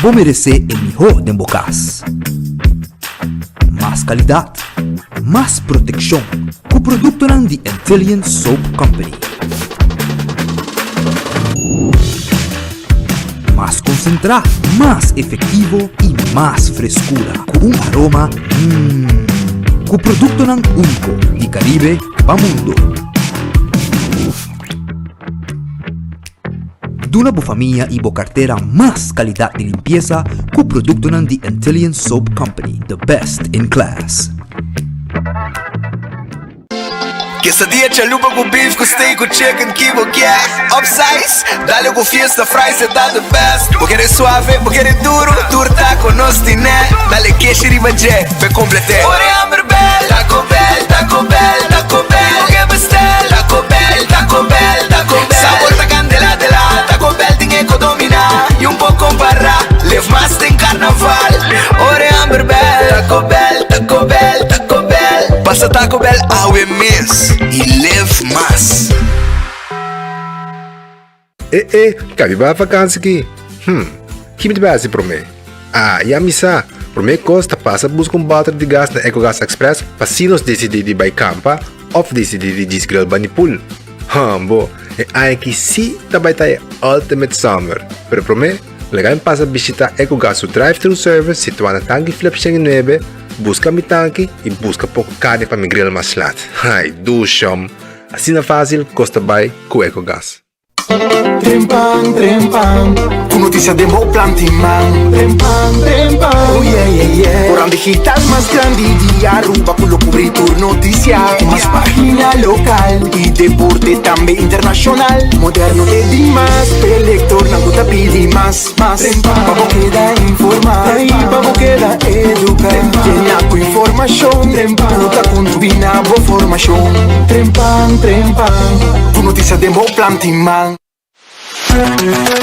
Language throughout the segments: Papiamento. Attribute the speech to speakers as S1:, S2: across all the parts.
S1: Bo meresé e mihó den bo kas. Mas kalidat, mas protekshon ku produktonan di Antillian Soap Company. Mas konsentrá, mas efektivo i mas freskura ku un aroma mmm. Ku produktonan úniko di Karibe pa mundo. Duna bo famia i bo kartera mas kalidat di limpiesa ku produktonan di Antillian Soap Company, the best in class.
S2: Quesadilla chalupa ku beef ku steak ku chicken ki bo kier Upsize, dale ku fiesta fries e ta the best Bo kere suave, bo kere duro, tur taco nos tine Dale keshi riba dje, p'e complete Ora e hamber bel, Taco Bell, Taco Bell, Taco Bell Bo ke bestel, Taco Bell, Taco Bell, Taco Bell Sabor ta candela de la, Taco Bell tin e ko domina Y un por compara, live mas den carnaval Ora e hamber bel, Taco Bell, Taco Bell, Taco Bell Pasa Taco Bell awe mes y live mas.
S3: E e, kabi bai vakansi ki? Hm, ki mi ta bai hasi promé? Ah, ya mi sa! Promé kos ta pasa buska un bòter di gas na Ecogas Express pa si nos disidí di bai kampa òf disidí di djis grill bani pool. Hambo, e aña aki sí ta bai ta e ultimate summer! Pero promé, laga mi pasa bishitá Ecogas su drive-thru service situá na Tanki Flip 109, buska mi tanki i buska poko karni pa mi grill mas lat. Ai, dushom! Asina fásil kos ta bai ku Ecogas.
S4: Trempan, trempan, ku notisia den bo planti man. Trempan, trempan, oh yeah, yeah, yeah. Koran digital mas grandi di Aruba ku lo kubri tur notisia. Ku mas pagina lokal i deporte tambe internashonal. Moderno te dimas, p'e lektornan ku ta pidi mas, mas. Pa bo keda informá i pa bo keda eduká. Yena ku informashon ku ta kontribui na bo formashon. Trempan, trempan, tur notisia den bo planti man.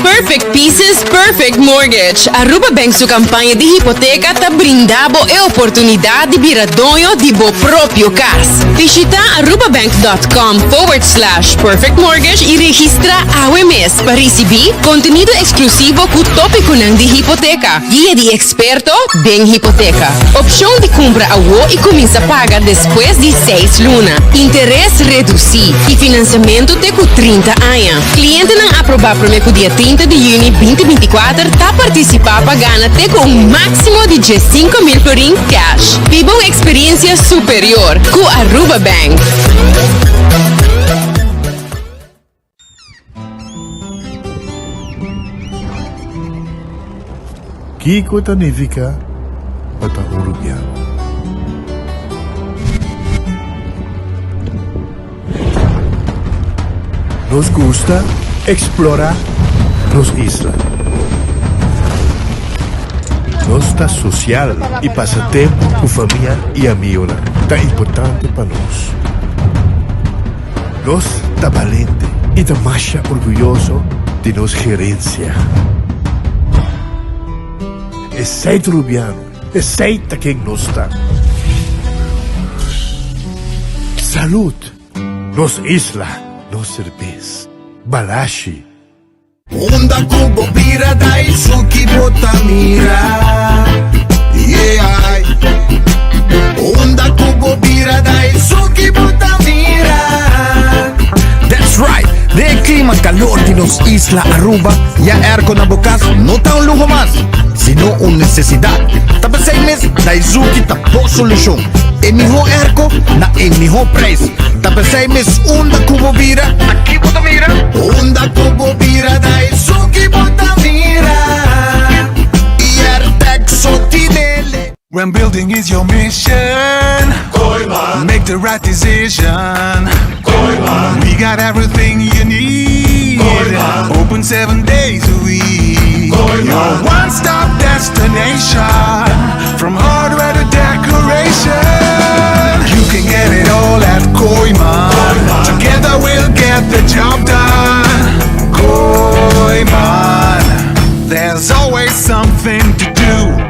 S5: Perfect Pieces, Perfect Mortgage! Aruba Bank su campaña di hipoteca ta brinda bo e oportunidad di bira doño di bo propio cas. Bishita arubabank.com forward slash perfectmortgage y registra awe mes pa ricibi contenido exclusivo cu topiconan di hipoteca, guia di experto den hipoteca, opcion di cumpra awo y cuminsa paga despues di seis luna, interes reduci y financiamento te cu 30 aña. Clientenan aproba prome cu dia 30 di juni 2024 ta participa pa gana te cu un maximo di 15,000 florin cash. Biba un experiencia superior cu Aruba Bank.
S6: Kiko ta nifiká pa ta un rubiano? Nos gusta eksplorá nos isla. Nos ta sosial i pasa tempu ku famia i amionan ta importante pa nos. Nos ta balente i ta masha orguyoso di nos gerensia. Esei ta Rubiano, esei ta ken nos ta. Salud! Nos isla, nos serbes. Balashi.
S2: Unda ku bo bira Daisuki bo ta mira Yeah Unda ku bo bira Daisuki bo ta mira
S7: That's right! Den e clima calor di nos isla Aruba, ya airco na bo cas no ta un luho mas, sino un necesidad. Ta p'esey mes Daizuki ta bo solucion. E miho airco na e miho prijs. Ta p'esey mes unda cu bo bira, aki bo ta mira.
S2: Unda cu bo bira Daizuki bo ta mira Airtec so tinele.
S4: When building is your mission, make the right decision. We got everything you need. Open 7 days a week. Your one stop destination. From hardware to decoration. You can get it all at Kooiman. Together we'll get the job done. Kooiman. There's always something to do.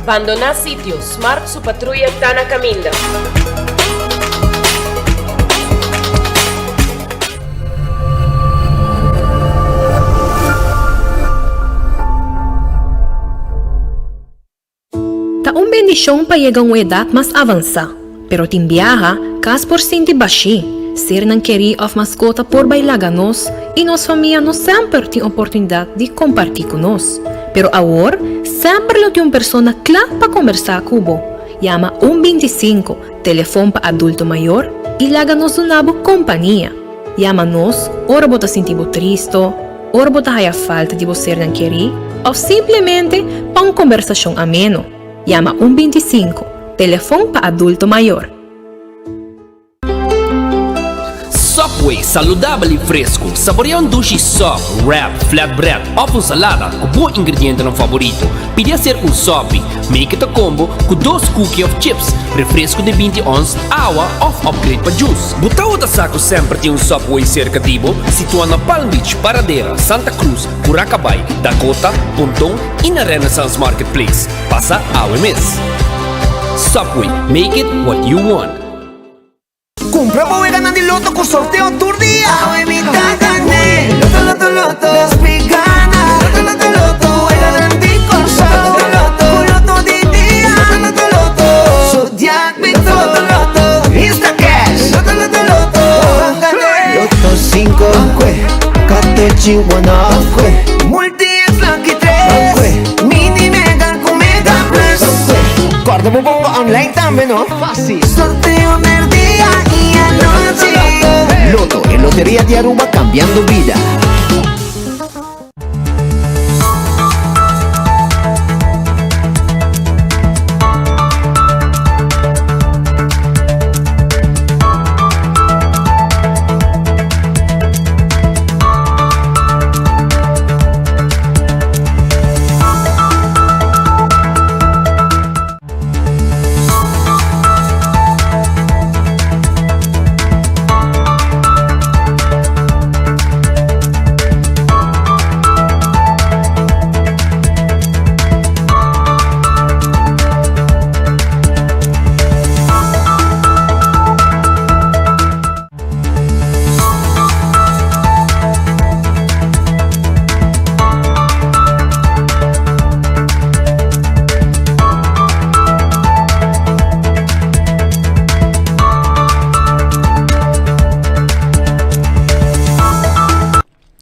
S5: Bandoná sitio, Smart su patruya ta na kaminda.
S8: Ta un bendishon pa yega un edat mas avansá, pero tin biaha kas por sinti bashí, sernan kerí òf maskota por bai laga nos i nos famia no semper tin oportunidat di kompartí ku nos. Pero awor semper lo tin un persona kla pa kombersá ku bo. Yama un 25, telefon pa adulto mayor, i laga nos duna bo kompania. Yama nos ora bo ta sinti bo tristo, ora bo ta haya falta di bo sernan kerí òf simplemente pa un kombersashon ameno. Yama un 25, telefon pa adulto mayor.
S9: Subway, saludabel y fresco. Saborea un dushi sub, wrap, flatbread of un salada cu bo ingredientenan favorito. Pidi hacer un sopi, make it a combo cu dos cookie of chips, refresco di 20 ons, awa of upgrade pa juice. Bo tabata sa cu semper tin un Subway cerca di bo? Situa na Palm Beach, Paradera, Santa Cruz, Curacabai, Dakota, Ponton y na Renaissance Marketplace. Pasa awe mes. Subway, make it what you want.
S2: Cumpra bo weganan di loto cu sorteo tur dia. Awe mi ta gane. Loto, loto, loto. Nos mi gana. Loto, loto, loto. Weganan di Corsou. Loto, loto, Cu loto di dia. Loto, loto, loto. Zodiac mi to. Loto, loto. Insta cash. Loto, loto, loto. Gane. Loto 5. Katechi wana. Multi X lucky 3. Mini mega cu mega plus. Corda bo bongo online tambe no. Fácil. Sorteo merdia y anochi.
S10: Lotto, e loteria di Aruba cambiando bida.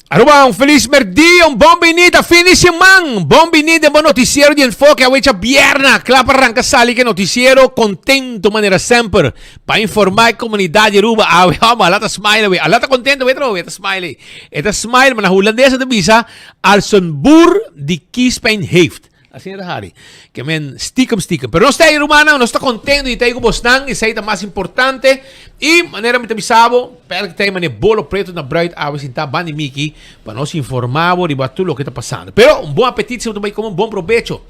S11: Aruba, un feliz merdia, un bon binida, fin di siman. Bon binida bo noticiero di Enfoke, awecha bierna. Kla pa arranca sali ke noticiero, contento manera semper. Pa informa e comunidad di Aruba, awe home, ala ta smile awe, ala ta contento, wet awe, ta smile. E ta smile, maar na Hulandes ta bisa, als een boer die kiespijn heeft. Asina ta hari. Ke men stiekem stiekem. Pero nos ta ahí rumannan, nos ta contento di ta ahí ku bosnan, esei ta mas importante. I manera mi ta bisa bo, per ta mane bolo preto na bruid awe sinta bandi miki pa nos informa bo riba tur loke ta pasando. Pero un bon apetit si bo ta bai come, un bon probecho.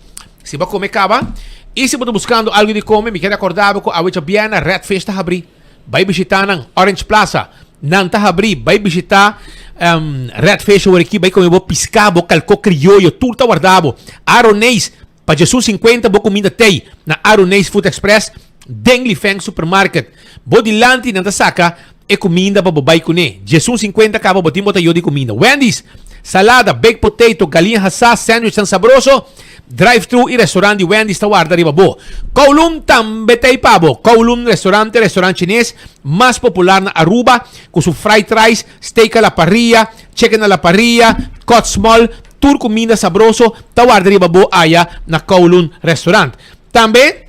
S11: Si bo a come caba y si bo ta buscando algo di come, mi kier acorda bo cu awe djabièrnè Red Fish ta habri. Bai bishita nan, Orange Plaza. Nan ta habri, bai bishita um, Red Fish awor aki, bai come bo pisca, bo calco crioyo, tur ta warda bo. Aroneis, pa djesun 50 bo cuminda tey na Aroneis Food Express den Lifeng Supermarket. Bo dilanti nan ta saca E kuminda pa bo bai kuné. Djesun sinkuenta kaba bo tin bo ta yo di kuminda. Wendy's, salada, baked potato, galiña hasá, sandwichnan sabroso, drive-thru i restaurant di Wendy's ta warda riba bo. Kowloon tambe ta ei pa bo. Kowloon Restaurant ta e restaurant chines mas popular na Aruba ku su fried rice, steak a la parrilla, chicken a la parrilla, cut small, tur kuminda sabroso ta warda riba bo aya na Kowloon Restaurant. Tambe.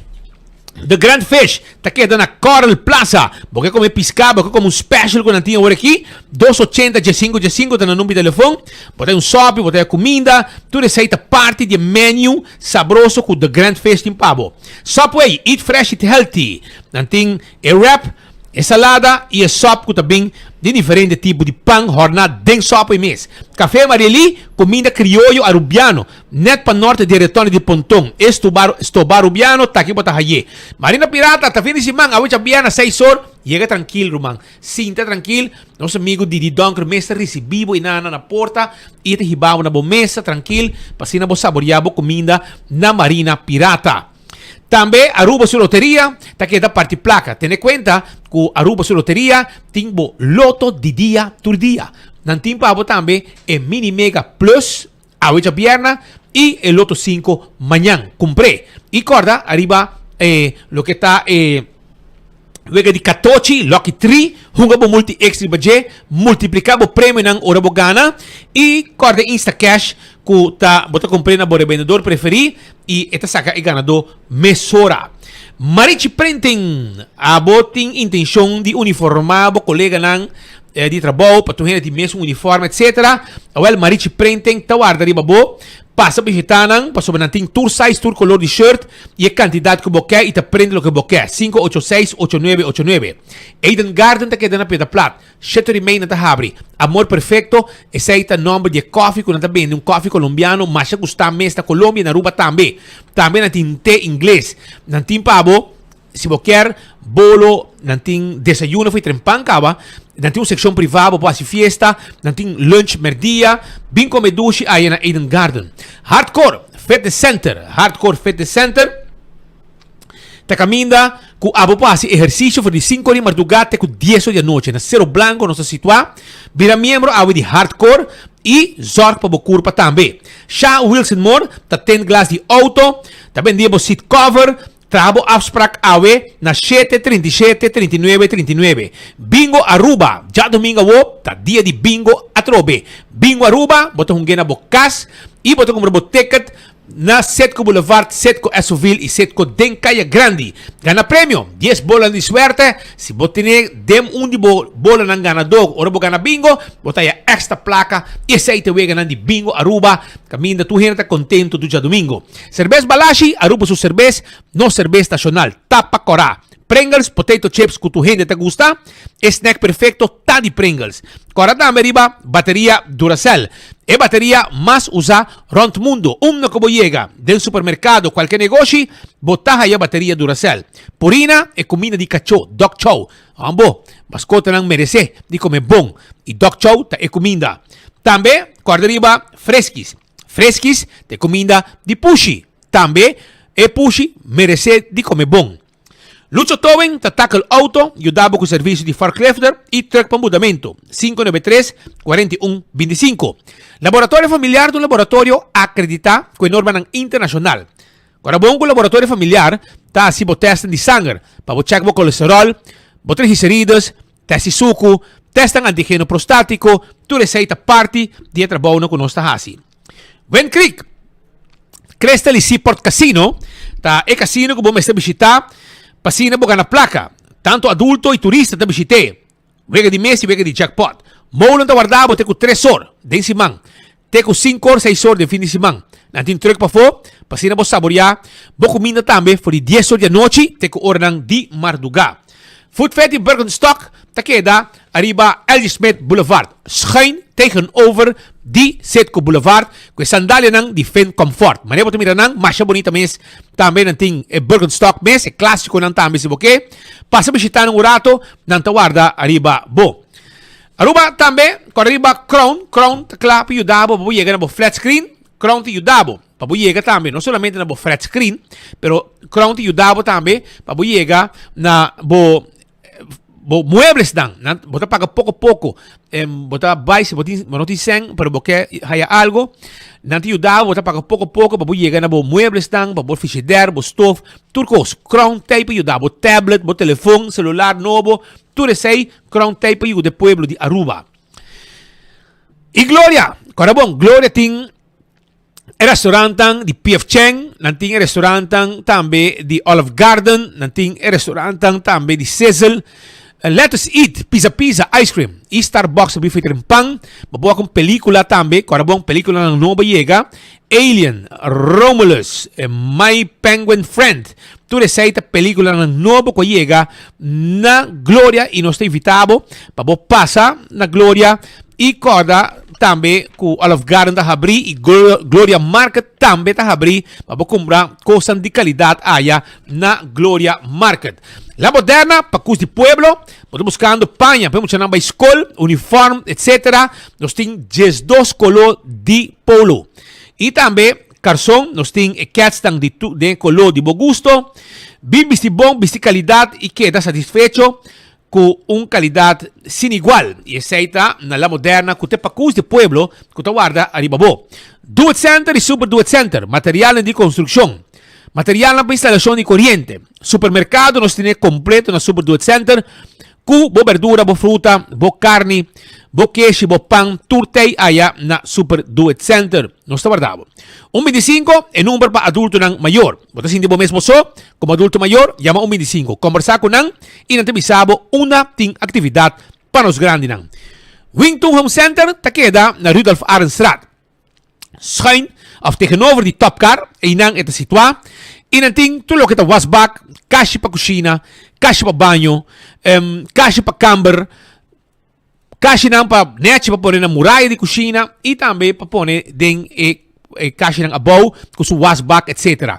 S11: The Grand Fish ta keda na Coral Plaza. Bo ke come pisca, bo ke come un special cu nan tin awor aki. Dos ochenta diesinco diesinco ta nan number di telefon. Bo ta un sopi, bo ta e cuminda. Tur esey ta parti di e menu sabroso cu The Grand Fish tin pa bo. Subway, eat fresh, eat healthy. Nan tin e wrap, e salada y e sop cu ta bin di diferente tipo di pan horna den Subway mes. Café Marieli, cuminda crioyo Arubiano. Net pa norte di e retorno di Ponton, e Stoba Rubiano ta aki bo ta haye. Marina Pirata ta fin di siman, awe djabièrnè seis or, yega trankil ruman, sinta trankil, nos amigo Didi Donker mes ta risibi bo inana na porta i e ta hiba bo na bo mesa trankil pa asina bo saboria bo kuminda na Marina Pirata. Tambe Aruba su loteria ta keda parti placa. Tene cuenta cu Aruba su loteria tin bo loto di dia tur dia. Nan tin pa bo tambe e Mini Mega Plus awe djabierna y e Loto 5 mañan. Cumpr'e. Y corda ariba e loke ta e wega di katochi, Lucky Tree, hunga bo multi extra riba dje, multiplica bo premionan ora bo gana y corda Instacash cu ta bo ta cumpr'e na bo rebendedor preferi y e ta saca e ganadó mesora. Marichi Printing, Abo tin intencion di uniforma bo coleganan di trabou pa tur hende tin mesun uniforme etc. Awel Marichi Printing ta warda riba bo. Pasa bishita nan pasobra nan tin tur size, tur color di shirt y e cantidad cu bo ke y ta prende loke bo ke. 586 8989. Eden Garden ta keda na Piedra Plat. Shete di mei nan ta habri. Amor Perfecto, esei ta nomber di e koffie ku nan ta bende, un koffie colombiano masha gusta mes na Colombia y na Aruba tambe. Tambe nan tin te ingles. Nan tin pa bo, si bo kier, bolo, nan tin desayuno for trempan kaba, nan tin un seccion priva bo por haci fiesta, nan tin lunch merdia, bin come dushi aya na Eden Garden. Hardcore Fitness Center, Hardcore Fitness Center. Ta kaminda ku abo por hasi ehersisio for di sinku or di mardugá te ku dies or di anochi. Na Sero Blanco nos ta situá. Bira miembro awe di Hardcore i zòrg pa bo kurpa tambe. Sha Wilson Moore ta tint glas di outo, ta bendé bo seat cover. Traha bo afsprak awe na shete 37 39 39. Bingo Aruba, djadumingu awo ta dia di bingo atrobe. Bingo Aruba, bo ta hung'é na bo kas i bo ta kumpra bo ticket Na Setco Boulevard, Setco Esoville y Setco den Caya Grandi. Gana premio, dies bolanan di suerte. Si bo tene den un di bo bolanan ganador ora bo gana bingo, bo ta haya extra placa y esey ta weganan di Bingo Aruba, caminda tur hende ta contento tur djadomingo. Cerbes Balashi, Aruba su cerbes, nos cerbes nacional, tapa cora. Pringles, potato chips cu tur hende ta gusta. E snack perfecto ta di Pringles. Cora tambe riba bateria Duracell. E bateria mas usa rond mundo. Unda cu bo yega, den supermercado, cualke negoshi, bo ta haya bateria Duracell. Purina, e cuminda di cacho, dog chow. Ambo, mascotanan merece di come bon y dog chow ta e cuminda. Tambe, corda riba Friskies. Friskies ta e cuminda di pushi. Tambe, e pushi merece di come bon. Lucho Towing ta tackle auto, yuda bo ku servisio di forklifter i truck pa mudamentu, 593 41 25. Laboratorio Familiar ta un laboratorio akreditá ku e normanan internashonal. Kora bon ku Laboratorio Familiar ta hasi bo tèstnan di sanger pa bo chèk bo kolesteròl, bo triglicerides, tèst di suku, tèstnan antigeno prostátiko, tur esei ta parti di e trabounan ku nos ta hasi. Wind Creek, Crystal y Seaport Casino ta e casino ku bo mester bishitá pa asina bo gana plaka. Tantu adulto y turista ta bishit'é. Wega di mes y wega di jackpot. Molen ta warda bo te ku tres or den siman, te ku sinku or, seis or den fin di siman. Nan tin truck pafó pa asina bo saboriá bo kuminda tambe for di dies or di anochi te ku oranan di mardugá. Food Fete di Birkenstock ta keda ariba L.G. Smith Boulevard, schuin tegenover di Citgo Boulevard, ku e sandalianan di Finn Comfort. Manera bo ta mira nan, masha bonita mes. Tambe nan tin e Birkenstock mes, e klásikonan tambe si bo ke. Pasa bishita nan un rato, nan ta warda ariba bo. Aruba tambe, kòrda riba Crown. Crown ta kla pa yuda bo pa bo yega na bo flat screen. Crown ta yuda bo pa bo yega tambe no solamente na bo flat screen, pero Crown ta yuda bo tambe pa bo yega na bo bo mueblesnan. Nan bo ta paga poko poko. Em, bo ta bai si bo tin bo no tin sèn, pero bo ke haya algo, nan ta yuda bo, bo ta paga poko poko pa bo yega na bo mueblesnan, pa bo frigidaire, bo stof, tur kos. Crown ta pa yuda bo tablet, bo telefon celular nobo, tur esei Crown ta pa yuda e pueblo di Aruba. Y Gloria, kora bon, Gloria tin e restaurantan di PF Chang, nan tin e restaurantan tambe di Olive Garden, nan tin e restaurantan tambe di Sizzle, eh, Let Us Eat, Pizza Pizza, Ice Cream y Starbucks bi feter pan. Bo boa con película tambe, kora bon, película nan nobo yega, Alien, Romulus, eh, My Penguin Friend. Tur esei ta películanan nobo ku a yega na Gloria i nos ta invitá bo pa bo pasa na Gloria i kòrda tambe ku Olive Garden ta habrí i Gloria Market tambe ta habrí pa bo kumpra kosnan di kalidat aya na Gloria Market. La Moderna pa kus di pueblo, bo ta buskando paña pa e muchanan bai skol, uniform etc. Nos tin diesdos koló di polo. I tambe. Karson, nos tin e kètsnan di tu den e koló di bo gusto. Bin bisti bon, bisti kalidat i keda satisfecho ku un kalidat sin igual. I esei ta na La Moderna ku ta e pakus di pueblo ku ta warda ariba bo. Do It Center i Super Do It Center, materialnan di konstrukshon, materialnan pa instalashon di koriente. Supermerkado nos tene kompleto na Super Do It Center ku bo berdura, bo fruta, bo karni, bo keshi, bo pan, tur tei aya na Super Do It Center. Nos ta warda bo. Un bintisinko, e number pa adultonan mayor. Bo ta sinti bo mes bo so komo adulto mayor? Yama un bintisinko, kombersá ku nan i nan ta bisa bo unda tin aktividat pa nos grandinan. Wington Home Center ta keda na Rudolf Arendstraat, schuin of tegenover di Topcar, einan e ta situá i nan tin tur loke ta wasbak, kashi pa kushina, kashi pa baño, kashi pa kamber, Kashinan pa nechi pa pone na muraya di kushina i tambe pa pone den e e kashinan abou ku su wasbak etsetera.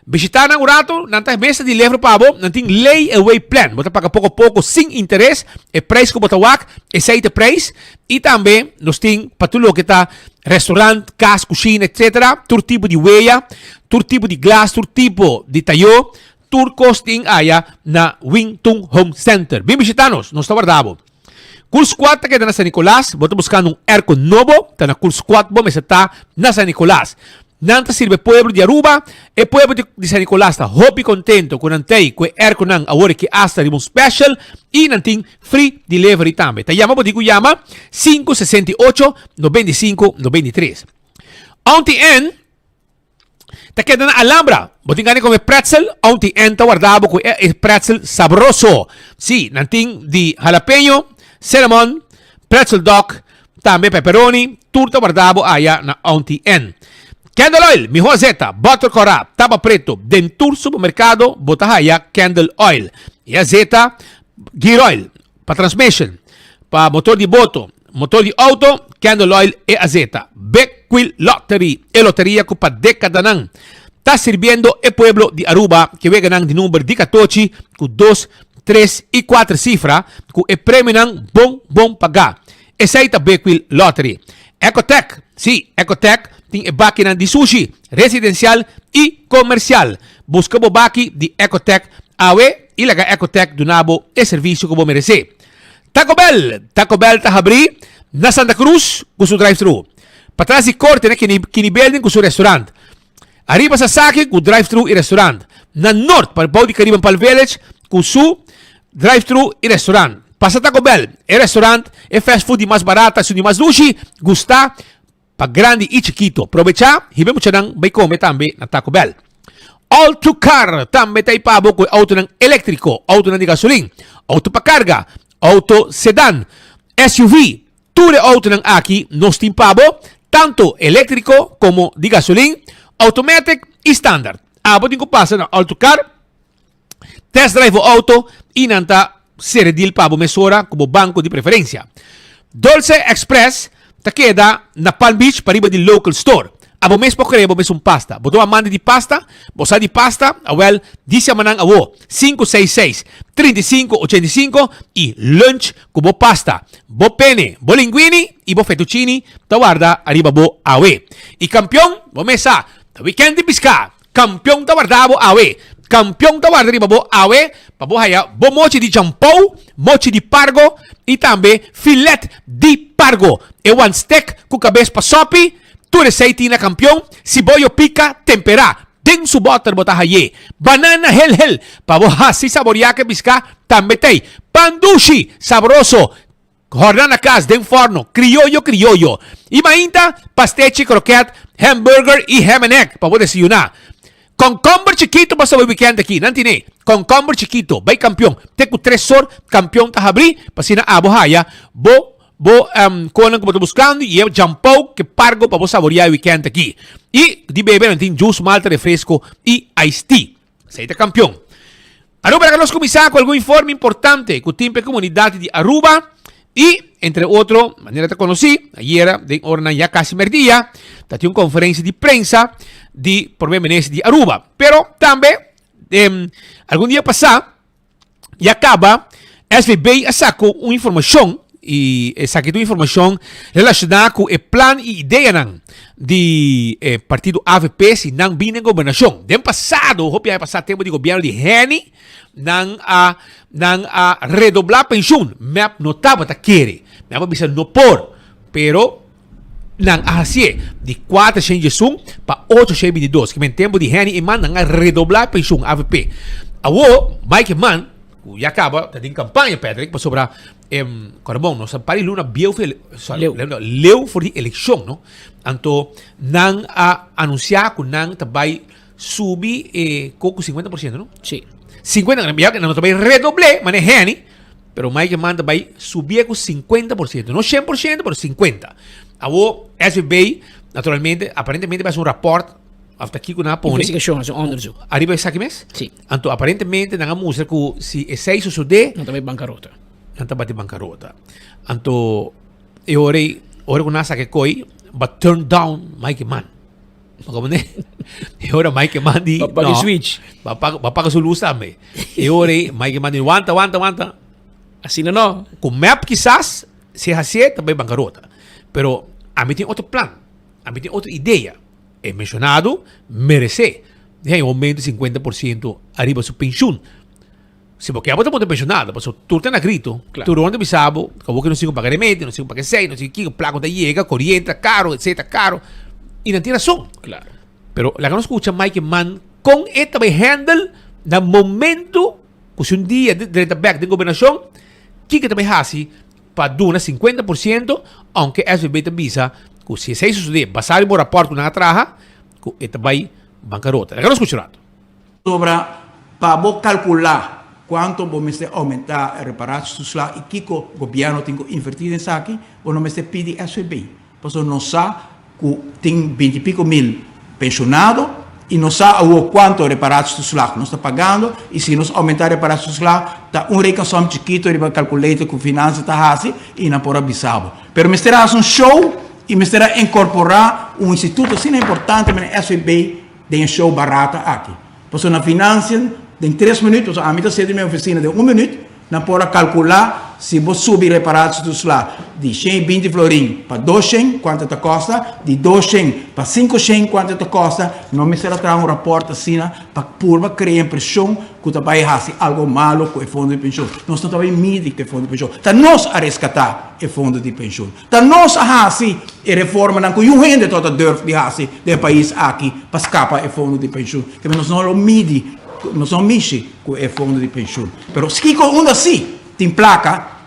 S11: Bishita nan un rato, nan ta mester di levra pa bo, nan tin lay away plan, bo ta paga poko poko sin interes, e preis ku bo ta wak esei ta e preis i tambe nos tin pa tur loke ta restaurant, kas, kushina etsetera, tur tipo di weya, tur tipo di glas, tur tipo di tayo, Tur kos tin aya na Wing Tun Home Center. Bin bishita nos, nos ta warda bo. Cool Squad ta keda na San Nicolas. Bo ta buskando un airco nobo, ta na Cool Squad bo mester ta na San Nicolas. Nan ta sirbi e pueblo di Aruba. E pueblo di San Nicolas ta hopi contento cu nan tei cu e airconan awor aki hasta riba un special y nan tin free delivery tambe. Ta yama bo tin cu yama 568 95 93. Auntie Ann. Ta keda na Alhambra. Bo tin gana di come pretzel? Auntie Ann ta warda bo cu e pretzel sabroso. Si, nan tin di jalapeño, cinnamon, pretzel dog, tambe pepperoni. Tur ta warda bo aya na Auntie Ann. Candle oil, miho azeta, butter cora, taba preto. Den tur supermercado bo ta haya candle oil. E azeta, gear oil. Pa transmission, pa motor di boto, motor di auto, candle oil e azeta. Big Quill Lottery, e loteria cu pa decadanan ta sirbiendo e pueblo di Aruba ke weganan di number di catochi cu dos, tres y cuater cifra cu e premionan bon bon paga. Esey ta Big Quill Lottery. Ecotech, si, Ecotech tin e bakinan di sushi, residencial y comercial. Busca bo baki di Ecotech awe y laga Ecotech duna bo e servicio cu bo merece. Taco Bell, Taco Bell ta habri na Santa Cruz cu su drive-thru. Patras di Corte na Kini Building cu su restaurant. Ariba Sasaki cu drive-thru y restaurant. Na Noord, pa bou di Caribbean Palm Village cu su drive-thru y restaurant. Pasa Taco Bell, e restaurant, e fast food di mas barata, esun di mas dushi, gusta pa grandi y chikito. Probecha, hiba e muchanan bay come tambe na Taco Bell. All to Car tambe ta ipa bo cu e autonan electrico, autonan di gasolin, auto pa carga, auto sedan, SUV, Tur e autonan aki nos tin pa bo, tanto eléktriko komo di gasolin, automatic i standard. Abo tin ku pasa na Autocar, test drive bo auto i nan ta sere deal pa bo mesora ku bo banko di preferensia. Dolce Express ta keda na Palm Beach pariba di Local Store. Abo mes por krea bo mes un pasta. Bo ta un amante di pasta? Bo sa di pasta? Awel, di siama nan awo, 566 35 85 i lunch ku bo pasta, bo pene, bo linguini i bo fettuccini ta warda ariba bo awe. I kampion, bo mes sa, ta wikènt di piská. Kampion ta warda bo awe. Kampion ta warda riba bo awe pa bo haya bo mochi di champou, mochi di pargo i tambe filet di pargo. E wan stek ku kabes pa sopi. Tur esei tin na kampion, siboyo pika, temperá, den su bòter bo ta hay'é. Banana hel hel, pa bo hasi saboriá ku e piská, tambe t'ei. Pan dushi, sabroso, hòrná na kas den fòrno, krioyo krioyo. I mainta, pastechi, krokèt, hamburger i ham and egg pa bo desayuná. Kònkòmber chikito pa soba wikènt aki, nan tin'é. Kònkòmber chikito, bai kampion, te ku tres sor kampion ta habrí, pa asina abo haya bo Bo konan ku bo ta buskando i e jampou ke pargo pa bo saboreá e wikènt aki. I di bebe nan tin jus, malta, refresko i iced tea. Esei ta kampion. Aruba laga nos kuminsá ku algun informe importante ku tin pa e komunidat di Aruba i entre otro manera ta konosí ayera den oranan ya kasi merdia ta tin un konferensia di prensa di Prome Minister di Aruba. Pero tambe algun dia pasá Ya caba, SVB a saca un informacion Y esaki ta un informacion relaciona cu e plan y ideanan di e partido avp si nan bini den gobernacion. Den pasado, hopi aña pasa, tempo di gobierno di Henny, nan a nan a redobla pensioen. Mep no tabata kere. Mep a bisa no por, pero nan a hacié di 401 pa 822. Kimen tempo di Henny Eman nan a redobla pensioen avp. Awo Mike Eman cu ya caba ta den campaña Patrick pasobra em Corbon nos a par di luna bieu for sorry leu leu for di eleccion no anto nan a anuncia cu nan ta bay subi e coco 50% no
S9: Si.
S11: 50 ya nan no ta bay redoble mane Henny pero Mike Eman ta bay subi e cu 50% no 100% pero 50 awo SVB naturalmente aparentemente bay haci un rapport Of ta kiko nan a pone.
S9: Investigacion, haci un onderzoek.
S11: Ariba esaki mes?
S9: Si.
S11: Anto aparentemente nan a mustra cu si esey sosode.
S9: Nan ta bay bancarota.
S11: Nan ta bati bancarota. Anto e ora ey, ora cu nan a saca e coi, ba turn down Mike Eman. Bo comprende? E ora Mike Eman di,
S9: Ba paga
S11: no,
S9: switch.
S11: Ba paga, ba paga su luz tambe. E ora ey Mike Eman di, wanta, wanta, wanta.
S9: Asina no.
S11: Cu mep kisas, si e hacié, ta bay bancarota. Pero ami tin otro plan. Ami tin otro idea. E menshonado meresé di haña un oumento di sinkuenta por siento ariba su penshun. Si bo ke abo ta monta penshonado, pasobra tur ta na grito, tur rond ta bisa bo ku awor ke no sigue paga remedi, no sigue paga esei, no sigue kiko, plaka no ta yega, koriente ta karo, esei ta karo, i nan tin rason. Pero laga nos skucha Mike Eman kon e ta bai handle na momento ku si un dia drenta bek den gobernashon, kiko e ta bai hasi pa duna sinkuenta por siento, ounke SVB ta bisa ku si esei sosodé basá riba un rapòrt ku nan a traha, ku e ta bai bankarota. Laga nos skucha un ratu.
S12: Sobra pa bo kalkulá kuantu bo mester oumentá e reparatietoeslag i kiko gobièrnu tin ku invertí den esaki, bo no mester pidi SVB. Pasobra nos sa ku tin binti piko mil penshonado i nos sa awor kuantu reparatietoeslag nos ta pagando i si nos oumentá reparatietoeslag ta un rekensom chikito riba calculator ku finansa ta hasi i nan por a bisa bo. Pero mester a hasi un show i mester a inkorporá un instituto asina importante manera SVB den e show barata aki. Pasobra na financiën den tres minuut, pasobra ami ta seti mi oficina den un minuut, Nan por a kalkulá si bo subi reparatietoeslag di shen i binti florin pa doshen, kuantu ta kosta, di doshen pa sinkoshen, kuantu ta kosta. No mester a traha un rapòrt asina pa purba krea impreshon ku ta bai hasi algo malo ku e fondo di penshon. Nos no ta bai midi ku e fondo di penshon. Ta nos a reskatá e fondo di penshon. Ta nos a hasi e reformanan ku niun hende tabata durf di hasi den e pais aki pa skapa e fondo di penshon. Kende nos no lo midi, nos no mishi ku e fondo di penshun. Pero kiko unda si tin plaka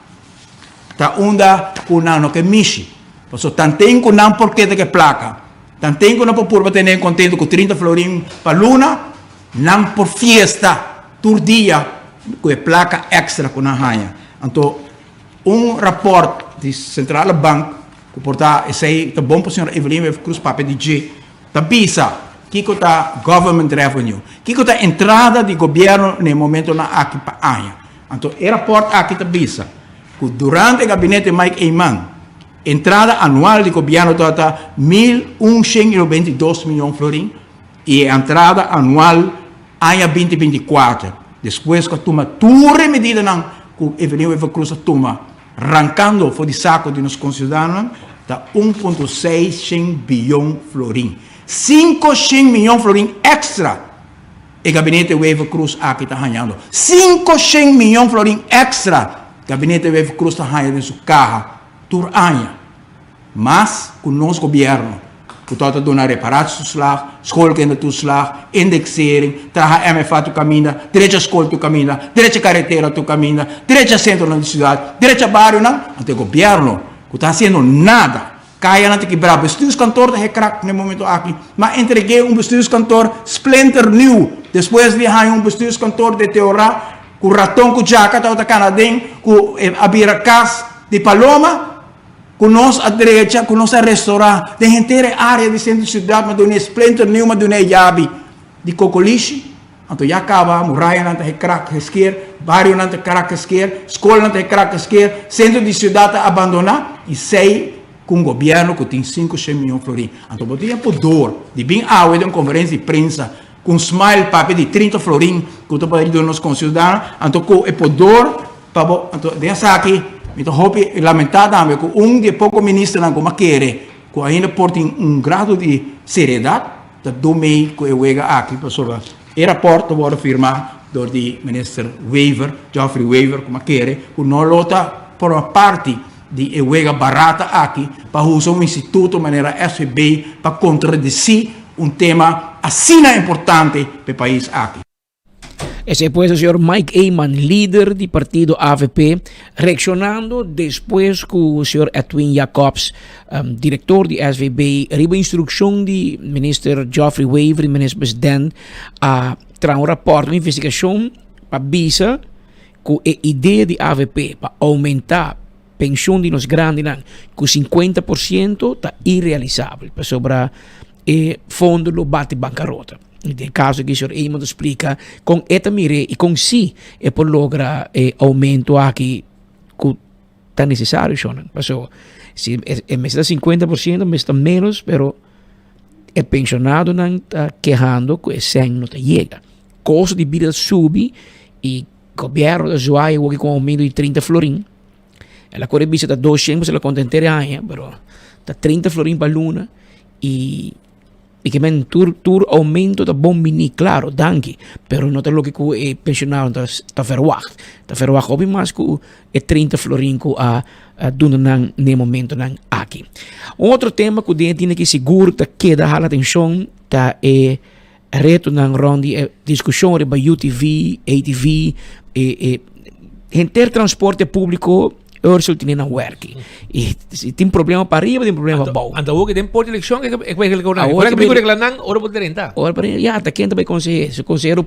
S12: ta unda ku nan no ke mishi. Pasobra tanten ku nan por keda ku e plaka, tanten ku nan por purba tene kontento ku trinta florin pa luna, nan por fiesta tur dia ku e plaka èkstra ku nan haña. Anto un rapòrt di Sentrale Bank ku por ta esei ta bon pa señora Evelyn Wever-Croes papia di dje. Ta bisa kiko ta government revenue, kiko ta entrada di gobierno na e momentonan aki pa aña. Anto e raport aki ta bisa ku durante gabinete Mike Eman entrada anual di gobierno tabata 1192 miyon florin i e entrada anual aña 2024 despues ku a tuma tur e medidanan ku Evelyn Wever-Croes a tuma Rankando for di sako di nos konsiudadanonan ta un punto seis shen biyon florin. Sinko shen miyon florin èkstra e gabinete Wever-Croes aki ta hañando. Sinko shen miyon florin èkstra gabinete Wever-Croes ta haña den su kaha tur aña. Mas ku nos gobièrnu ku tabata duna reparatietoeslag, schoolkindertoeslag, indexering, traha MFA tur kaminda, drecha skol tur kaminda, drecha karetera tur kaminda, drecha sentronan di siudat, drecha barionan, anto e gobièrnu ku ta hasiendo nada, kayanan ta kibrá, bestuurskantoor ta hekrak na e momento aki, m'a entreg'é un bestuurskantoor splinternieuw despues di haña un bestuurskantoor deteorá ku raton ku djaka tabata kana aden ku a bira kas di paloma. Ku nos a drecha, ku nos a restorá den henter e área di sentro di siudat, mi a duna e splinter nieuw, mi a duna e yabi di kokolishi. Anto ya kaba, murayanan ta hekrak gesker, barionan ta krak gesker, skolnan ta hekrak gesker, sentro di siudat ta abandoná i sei ku un gobièrnu ku tin sinku shen mion florin. Anto bo tin e podor di bin awe den un konferensia di prensa ku un smile papia di trinta florin ku ta bai duna nos konsiudadano, anto ku e podor pa bo, anto den esaki. Mi ta hopi lamentá tambe ku un di e poko ministernan ku mi a kere ku ainda por tin un grado di seriedat ta dumei ku e wega aki pasobra e rapòrt ta wòrdu firmá dor di minister Wever, Geoffrey Wever, ku mi a kere ku no lo ta forma parti di e wega barata aki pa usa un instituto manera SVB pa kontradesí un tema asina importante pa e pais aki.
S13: Esei pues e señor Mike Eman, lider di partido avp, reaccionando despues cu señor Edwin Jacobs, director di SVB, riba instruccion di minister Geoffrey Wever, minister president, a traha un rapport, un investigacion pa bisa cu e idea di avp pa aumenta pensioen di nos grandinan cu 50% ta irrealisabel, pasobra e fondo lo bati bancarota. Den caso aki señor Eman ta splica con e ta mir'é y con si e por logra e aumento aki cu ta necesario shonnan. Paso si e mester ta 50% mester ta menos pero e pensionadonan ta kehando cu e cen no ta yega. Costo di bida ta subi y gobierno ta zwaai awoki cu un aumento di 30 florin. El a core bisa ta 200 pasobra el a conta henter e aña pero ta 30 florin pa luna y I ke men tur tur oumento ta bon bini, klaro, danki, pero no ta loke ku e penshonado ta ta verwagt. Ta verwagt hopi mas ku e 30 florin ku a duna nan na e momentonan aki. Un otro tema ku den e tin aki sigur ta keda hala atenshon ta e retonan rond di e diskushon riba UTV, ATV, e e henter transporte públiko Ursel tene nan werki. I si tin problema pa ariba, tin problema pa bou.
S11: Anto awor ke den por elekshon e ke regla nan. Ora ke regla nan, ora bo drenta.
S13: Ora pa ya, ta ken ta bai konsehé? Su konsehero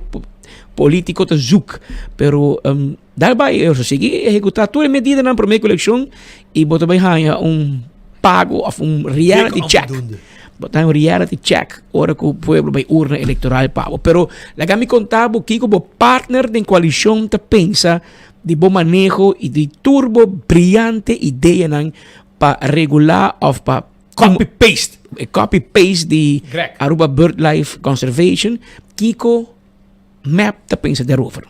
S13: politiko ta zoek. Pero um, daar bai Ursel sigui ehekutá tur e medidanan promé ku elekshon i bo ta bai haña un pago of un reality check. Bo ta haña un reality check ora ku pueblo bai urna elektoral pa bo. Pero laga mi konta bo kiko bo partner den koalishon ta pensa di bo maneho y di tur bo brillante ideanan pa regula of pa
S11: copy paste
S13: copy paste di
S11: Greg.
S13: Aruba Birdlife Conservation, kico mep ta pensa derover?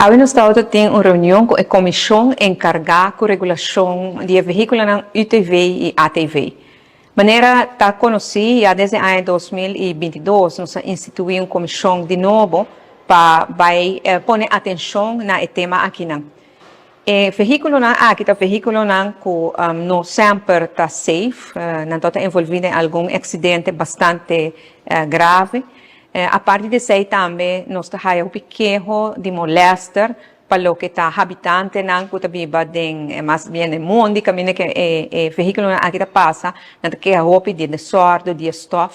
S14: Awe nos tabata tin un reunion ku e komishon enkargá ku regulashon di e vehíkulonan UTV i ATV. Manera ta konosí, ya desde aña 2022 nos a instituí un komishon di nobo pa bai pone atenshon na e tema akinan. E vehíkulonan aki ta vehíkulonan ku no semper ta safe, nan ta envolví den algun aksidente bastante grave. Aparte di esei tambe nos ta haya hopi keho di molèster Pa loke ta habitantenan ku ta biba den mas bien den mondi kaminda ku e vehíkulonan aki ta pasa, nan ta keha hopi di e desòrdu, di e stòf.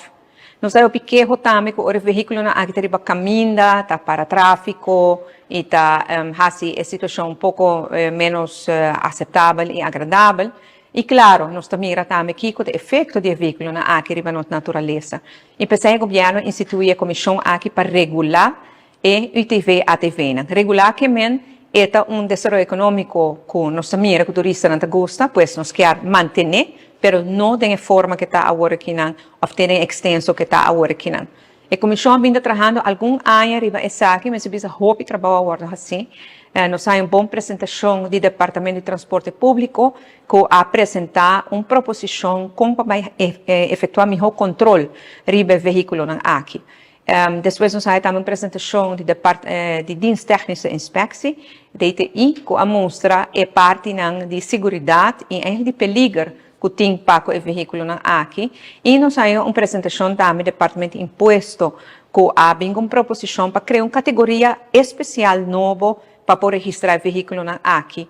S14: Nos ta hopi keho tambe ku ora e vehíkulonan aki ta riba kaminda, ta para tráfiko i ta hasi e situashon un poko ménos aseptabel i agradabel. I klaro, nos ta mira tambe kiko ta efekto di e vehíkulonan aki riba nos naturalesa. I p'esei e gobièrnu a instituí e komishon aki pa regulá E UTV ATVnan regulá ke men e ta un desaroyo ekonómiko ku nos ta mira ku turistanan ta gusta, pues nos kier mantené, pero no den e forma ke ta awor akinan òf te den e ekstenso ke ta awor akinan. E komishon a bin ta trahando algun aña riba esaki, mester bisa hopi trabou a wòrdu hasí. Nos haña un bon presentashon di Departamento di Transporte Públiko ku a presentá un proposishon kon pa bai efektuá mihó kontrol riba e vehíkulonan aki. Despues nos haya tambe un presentacion di depart di Dienst Technische Inspectie, DTI, cu a mustra e partinan di siguridad y eigenlijk di peliger cu tin pa cu e vehiculonan aki. Y nos haya un presentacion tambe Departamento di Impuesto cu a bin cu un proposicion pa crea un categoria especial nobo pa por registra e vehiculonan aki.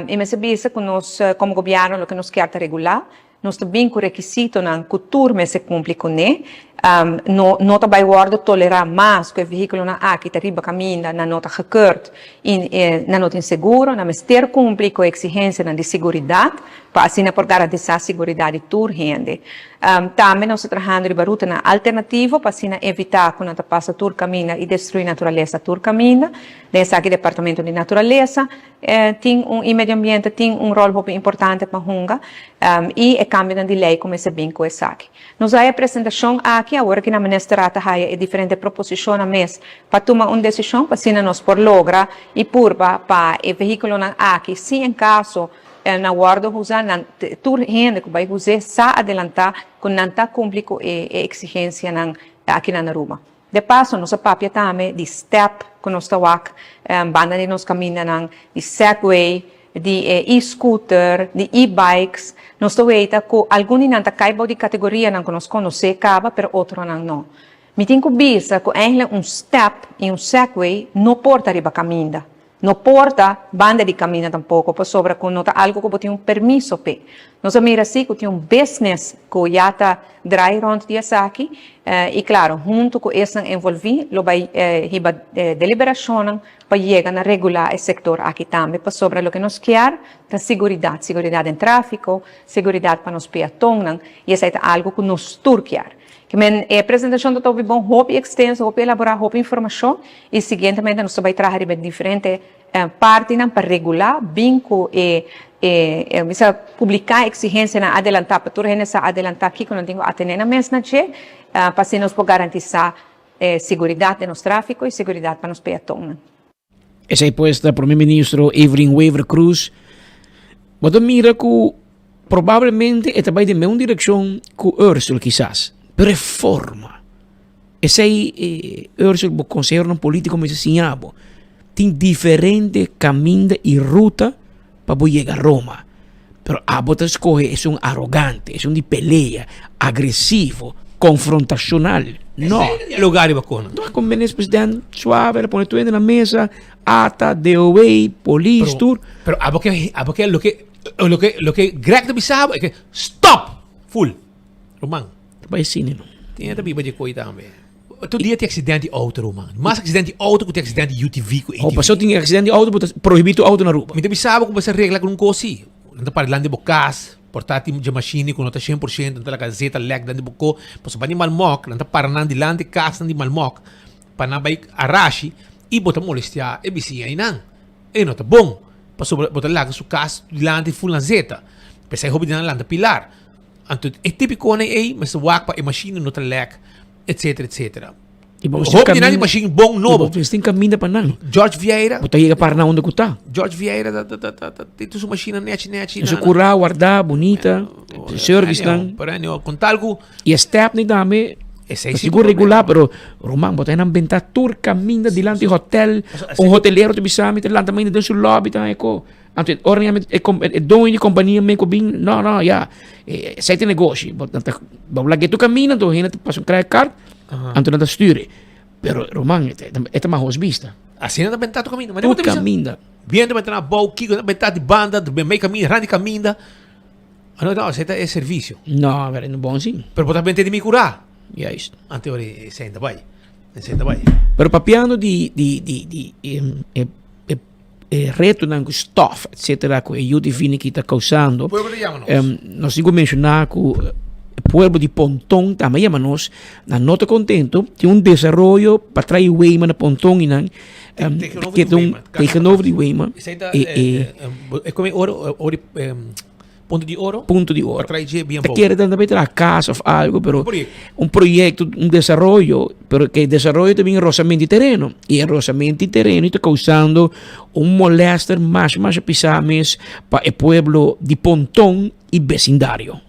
S14: Y mester bisa cu nos como gobierno loke nos kier ta regula. Nos ta bin ku rekisitonan ku tur mester kumpli kuné. No no ta bai wòrdu tolerá mas ku e vehíkulonan aki ta riba kaminda, nan no ta gekeurd i nan no tin seguro. Nan mester kumpli ku e eksigensianan di siguridat pa asina por garantisá siguridat di tur hende. Tambe nos ta trahando riba rutanan alternativo pa asina evitá ku nan ta pasa tur kaminda i destruí naturalesa tur kaminda. Den esaki Departamento di Naturalesa Tin un i medio ambiente tin un ròl hopi importante pa hunga i e kambionan di lei ku mester bin ku esaki. Nos a e presentashon aki. aki, awor ki nan ministerat ta haya e diferente proposishonnan mes pa tuma un desishon pa asina nos por logra i purba pa e vehíkulonan aki si en kaso nan wòrdu usa nan tur hende ku bai us'é sa adelantá ku nan ta kumpli ku e eksigensianan aki na Aruba. De paso nos a papia tambe di step ku nos ta wak banda di nos kamindanan, di segway, di e e-scooter, di e-bikes. Nos ta weita ku algun di nan ta kai bou di kategorianan ku nos konosé kaba pero otronan no. Mi tin ku bisa ku eigenlijk un step i un segway no por ta riba kaminda. No por ta banda di kaminda tampoko pasobra ku no ta algu ku bo tin un permiso p'e. Nos a mira si ku tin un business ku ya ta draai rònt di esaki i klaro huntu ku esnan envolví lo bai hiba deliberashonnan pa yega na regulá e sektor aki tambe pasobra loke nos kier ta siguridat, siguridat den tráfiko, siguridat pa nos peatonnan i esei ta algu ku nos tur kier. Ke men e presentashon ta topi bon, hopi ekstenso, hopi elaborá, hopi informashon i siguientemente nos ta bai traha riba e diferente partinan pa regulá bin ku e e bisa publiká eksigensianan adelantá pa tur hende sa adelantá kiko nan tin ku atené nan mes na dje pa asina nos por garantisá seguridat den nos tráfiko i seguridat pa nos peatonnan.
S13: Esei pues ta Prome Ministro Evelyn Wever Croes. Bo ta mira ku probablemente e ta bai den meun direkshon ku Ursel kisas, pero e forma. Esei Ursel bo konseheronan politiko mester siña bo. Tin diferente kaminda i ruta pa bo yega Roma. Pero abo ta skohe esun arogante, esun di pelea, agresivo, konfrontashonal. No.
S11: Dialogar riba kos nan.
S13: No a konbene es president suave, el a pone tur hende na mesa, ata, DOW, polis, tur.
S11: Pero abo ke, abo ke loke, loke, loke Greg ta bisa abo e ke stop! Full. Ruman.
S13: Ta bai asina no.
S11: Tin hende ta biba dje koi tambe. Tur dia tin accident di auto ruman. Mas accident di auto ku tin accident di UTV ku
S13: ATV. Oh, paso tin accident di auto bo ta prohibi tur auto na Aruba.
S11: Mi ta bisa bo ku bo sa regla ku un kos si. Nan ta para dilanti bo kas, por ta tin dje machine ku no ta 100%, nan ta laga zeta lek dilanti bo ko. Pasobra ban di Malmok, nan ta para nan dilanti kasnan di Malmok pa nan bai arashi i bo ta molestia e bisiña einan. E no ta bon, pasobra bo ta laga su kas dilanti ful na zeta. P'esei hopi di nan lanta pilar. Anto e tipikonan ei mester wak pa e machine no ta lek. etcetera etcetera.
S13: Y bo
S11: Hopi di nan di machine bon nobo.
S13: Y bo tin caminda pa nan.
S11: George Vieira.
S13: Bo ta yega para na unda cu ta.
S11: George Vieira ta ta ta ta ta tin su machine nechi nechi.
S13: Su cura guarda bunita. Service nan.
S11: Pero anyhow, con tal cu.
S13: Y e step ni tambe.
S11: Esey
S13: si sigur regular, pero ruman bo ta nan benta tur caminda dilanti hotel. Un hotelero ta bisa mi ta lanta mainta den su lobby ta eco. Anto ora mi e e doño di kompania mi ku bin, no no ya, esei ta e negoshi, bo nan ta bo laga e tur kaminda anto hende ta pasa un credit card, anto nan ta stuur e. Pero ruman e ta mahos bista.
S11: Asina ta benta tur kaminda.
S13: Tur kaminda.
S11: Biento ta benta na abou, kiko ta benta di banda, mei kaminda, randi kaminda. No no, esei ta e servisio.
S13: No, pero no bon si.
S11: Pero bo ta benta di mi kurá.
S13: Juist.
S11: Anto ora esei ta bai, esei ta bai.
S13: Pero papiando di di di di e e e retonan ku stof etcetera ku e yu divino ki ta kousando.
S11: Pueblo ta yama nos.
S13: Nos tin ku menshoná ku e pueblo di Ponton tambe yama nos, nan no ta kontento, tin un desaroyo pa trae Weima na Ponton i nan tegenover di Weima.
S11: Esei ta e kome oro ori Punto di oro?
S13: Punto di oro.
S11: Pa trae dje bien
S13: Ta kere ta tambe traha cas of algo, pero un proyecto, un desaroyo, pero ke desaroyo ta bin rozamento di tereno. Y e rozamento di tereno ta causando un molester mas mas pisa mes pa e pueblo di Ponton y becindario.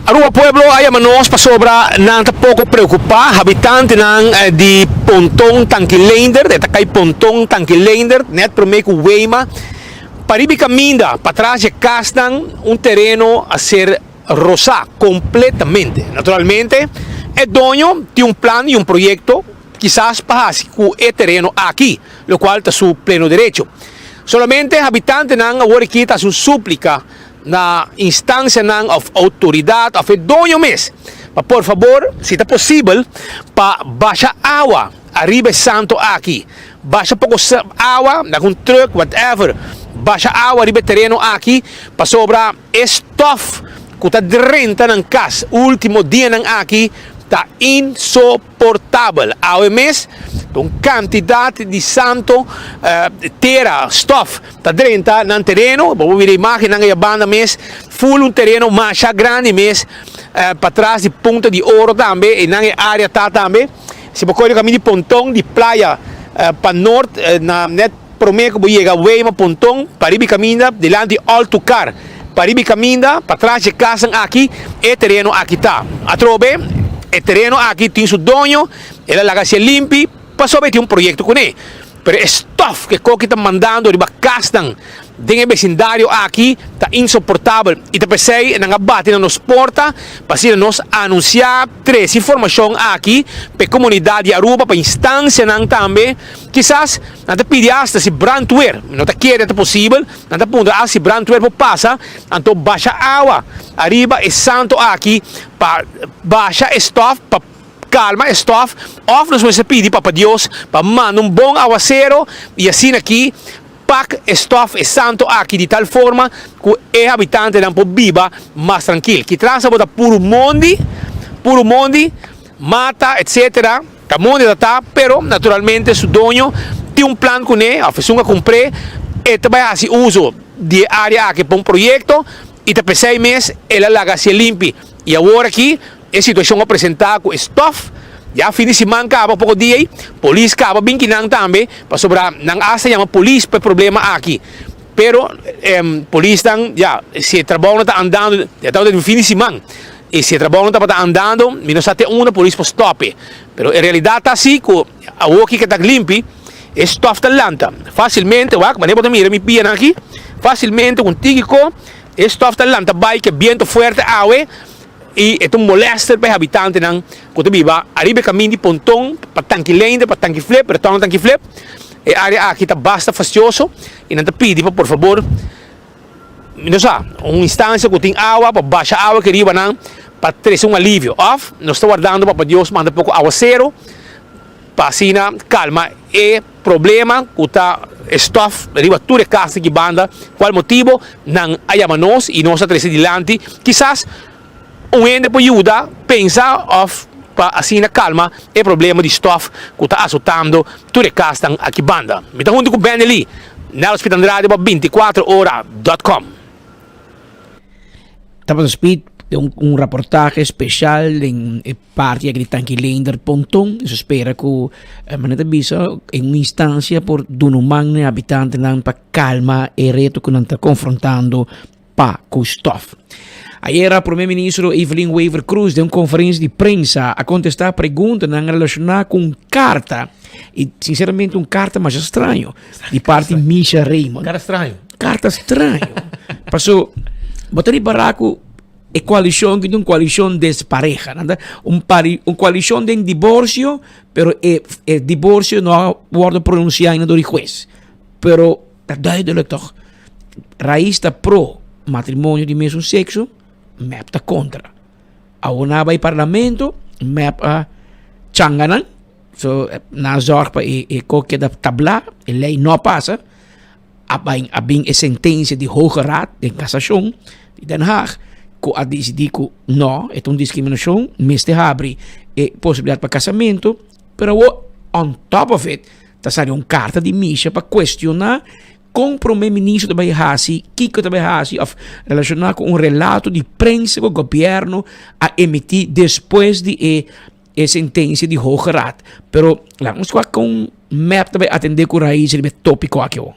S11: Aruba pueblo a yama nos pasobra nan ta poco preocupa, habitantenan di Ponton Tanki Leendert, e ta cay Ponton Tanki Leendert net prome cu Weima. Pariba e kaminda, patras dje kasnan, un tereno a ser rosá kompletamente. Naturalmente, e doño tin un plan i un proyekto kisas pa hasi ku e tereno aki, lokual ta su pleno derecho. Solamente habitantenan awor aki ta hasi un súplika na instansianan òf outoridat òf e doño mes pa por fabor, si ta posibel, pa basha awa ariba e santo aki. Basha poko awa na un truck whatever basha awa riba e tereno aki pasobra e stof ku ta drenta nan kas ultimo dianan aki ta insoportabel. Awe mes Ta un kantidat di santo tera, stof, ta drenta nan tereno. Bo por mira imagennan ei a banda mes, ful un tereno masha grandi mes, patras di Punta di Oro tambe, einan e área ta tambe. Si bo kore kaminda di Ponton di playa pa nort na net prome ku bo yega Weima Ponton pa riba e kaminda dilanti All to Car pa riba e kaminda patras dje kasnan aki e tereno aki ta. Atrobe e tereno aki tin su doño el a laga hacié limpi pasobra e tin un proyecto kuné. Pero e stof ku e koki ta mandando riba kasnan den e besindario aki ta insoportabel i ta p'esei nan a bati na nos porta pa asina nos anunsiá trese informashon aki pa e komunidat di Aruba, pa instansianan tambe. Kisas nan ta pidi asta si brandweer, mi no ta kere ta posibel, nan ta puntra asta si brandweer por pasa anto basha awa ariba e santo aki pa basha e stof pa Kalma e stof of nos mester pidi Papa Dios pa manda un bon awasero y asina aki pak e stof e santo aki di tal forma cu e habitantenan por biba mas trankil. Ki trasa bo ta puru mondi, puru mondi, mata etc. Ta mondi ta ta pero naturalmente su doño tin un plan cune of esun a cumpr'e e ta bay haci uso di e area aki pa un proyecto y ta pesey mes el a laga haci'e limpi y awor aki E situashon a presentá ku e stòf ya fin di siman kaba poko dia ei, polis kaba bin ki nan tambe pasobra nan asta yama polis pa e problema aki. Pero polisnan ya si e trabou no ta andando ya tabata den fin di siman i si e trabou no tabata andando mi no sa te unda polis por stòp e. Pero e realidat ta asi ku awoki ke ta limpi e stòf ta lanta fasilmente wak manera bo ta mira mi pianan aki fasilmente ku un tiki ko e stòf ta lanta bai ke biento fuerte awe. I e ta un molester pa e habitantenan ku ta biba ariba e kamin di Ponton pa Tanki Leende, pa Tanki Flip, retorno Tanki Flip. E área aki ta basta fastioso i nan ta pidi pa por fabor, mi no sa, un instansia ku tin awa pa basha awa aki riba nan pa trese un alivio. Òf nos ta wardando pa Dios manda poko awaseru pa asina kalma e problema ku ta e stòf riba tur e kas aki banda, kual motibo nan a yama nos i nos a trese dilanti, kisas un hende por yuda pensa òf pa asina kalma e problema di stòf ku ta asotando tur e kasnan aki banda. Mi ta huntu ku Benny Lee, Nel Speed Andrade pa 24 ora dot com.
S13: Tabata Speed den un raportahe special den e parti aki di Tanki Leendert Ponton. Nos a spera cu manera ta bisa en un instancia por duna un man na e habitantenan pa calma e reto cu nan ta confrontando pa cu stof. Ayera Prome Ministro Evelyn Wever-Croes den un conferencia di prensa a contesta preguntanan relaciona cu un carta y sinceramente un carta masha straño di parti Misha Raymond.
S11: Carta straño.
S13: Carta straño. Paso, bo ta ripará ku e koalishon ki ta un koalishon despareha. Nan ta un pari, un koalishon den diborsio, pero e, e diborsio no a wòrdu pronunsiá ainda dor di hues. Pero ta duidelijk tòg, Raiz ta pro matrimonio di mesun sekso, mep ta kontra. Awor nan a bai parlamento, mep a changa nan. So nan a zorg pa e e kos keda tablá, e lei no a pasa, a bai a bin e sentensia di Hoge Raad den Kasashon di Den Haag ku a disidí ku no, e ta un diskriminashon, mester habri e posibilidat pa kasamentu, pero awor on top of it ta sali un karta di Misha pa kuestioná kon prome ministro ta bai hasi, kiko ta bai hasi òf relashoná ku un relato di prensa ku gobièrnu a emití despues di e E sentencia di Hoge Raad. Pero laat nos wak con mep ta bay atende cu Raiz riba e topico aki awor.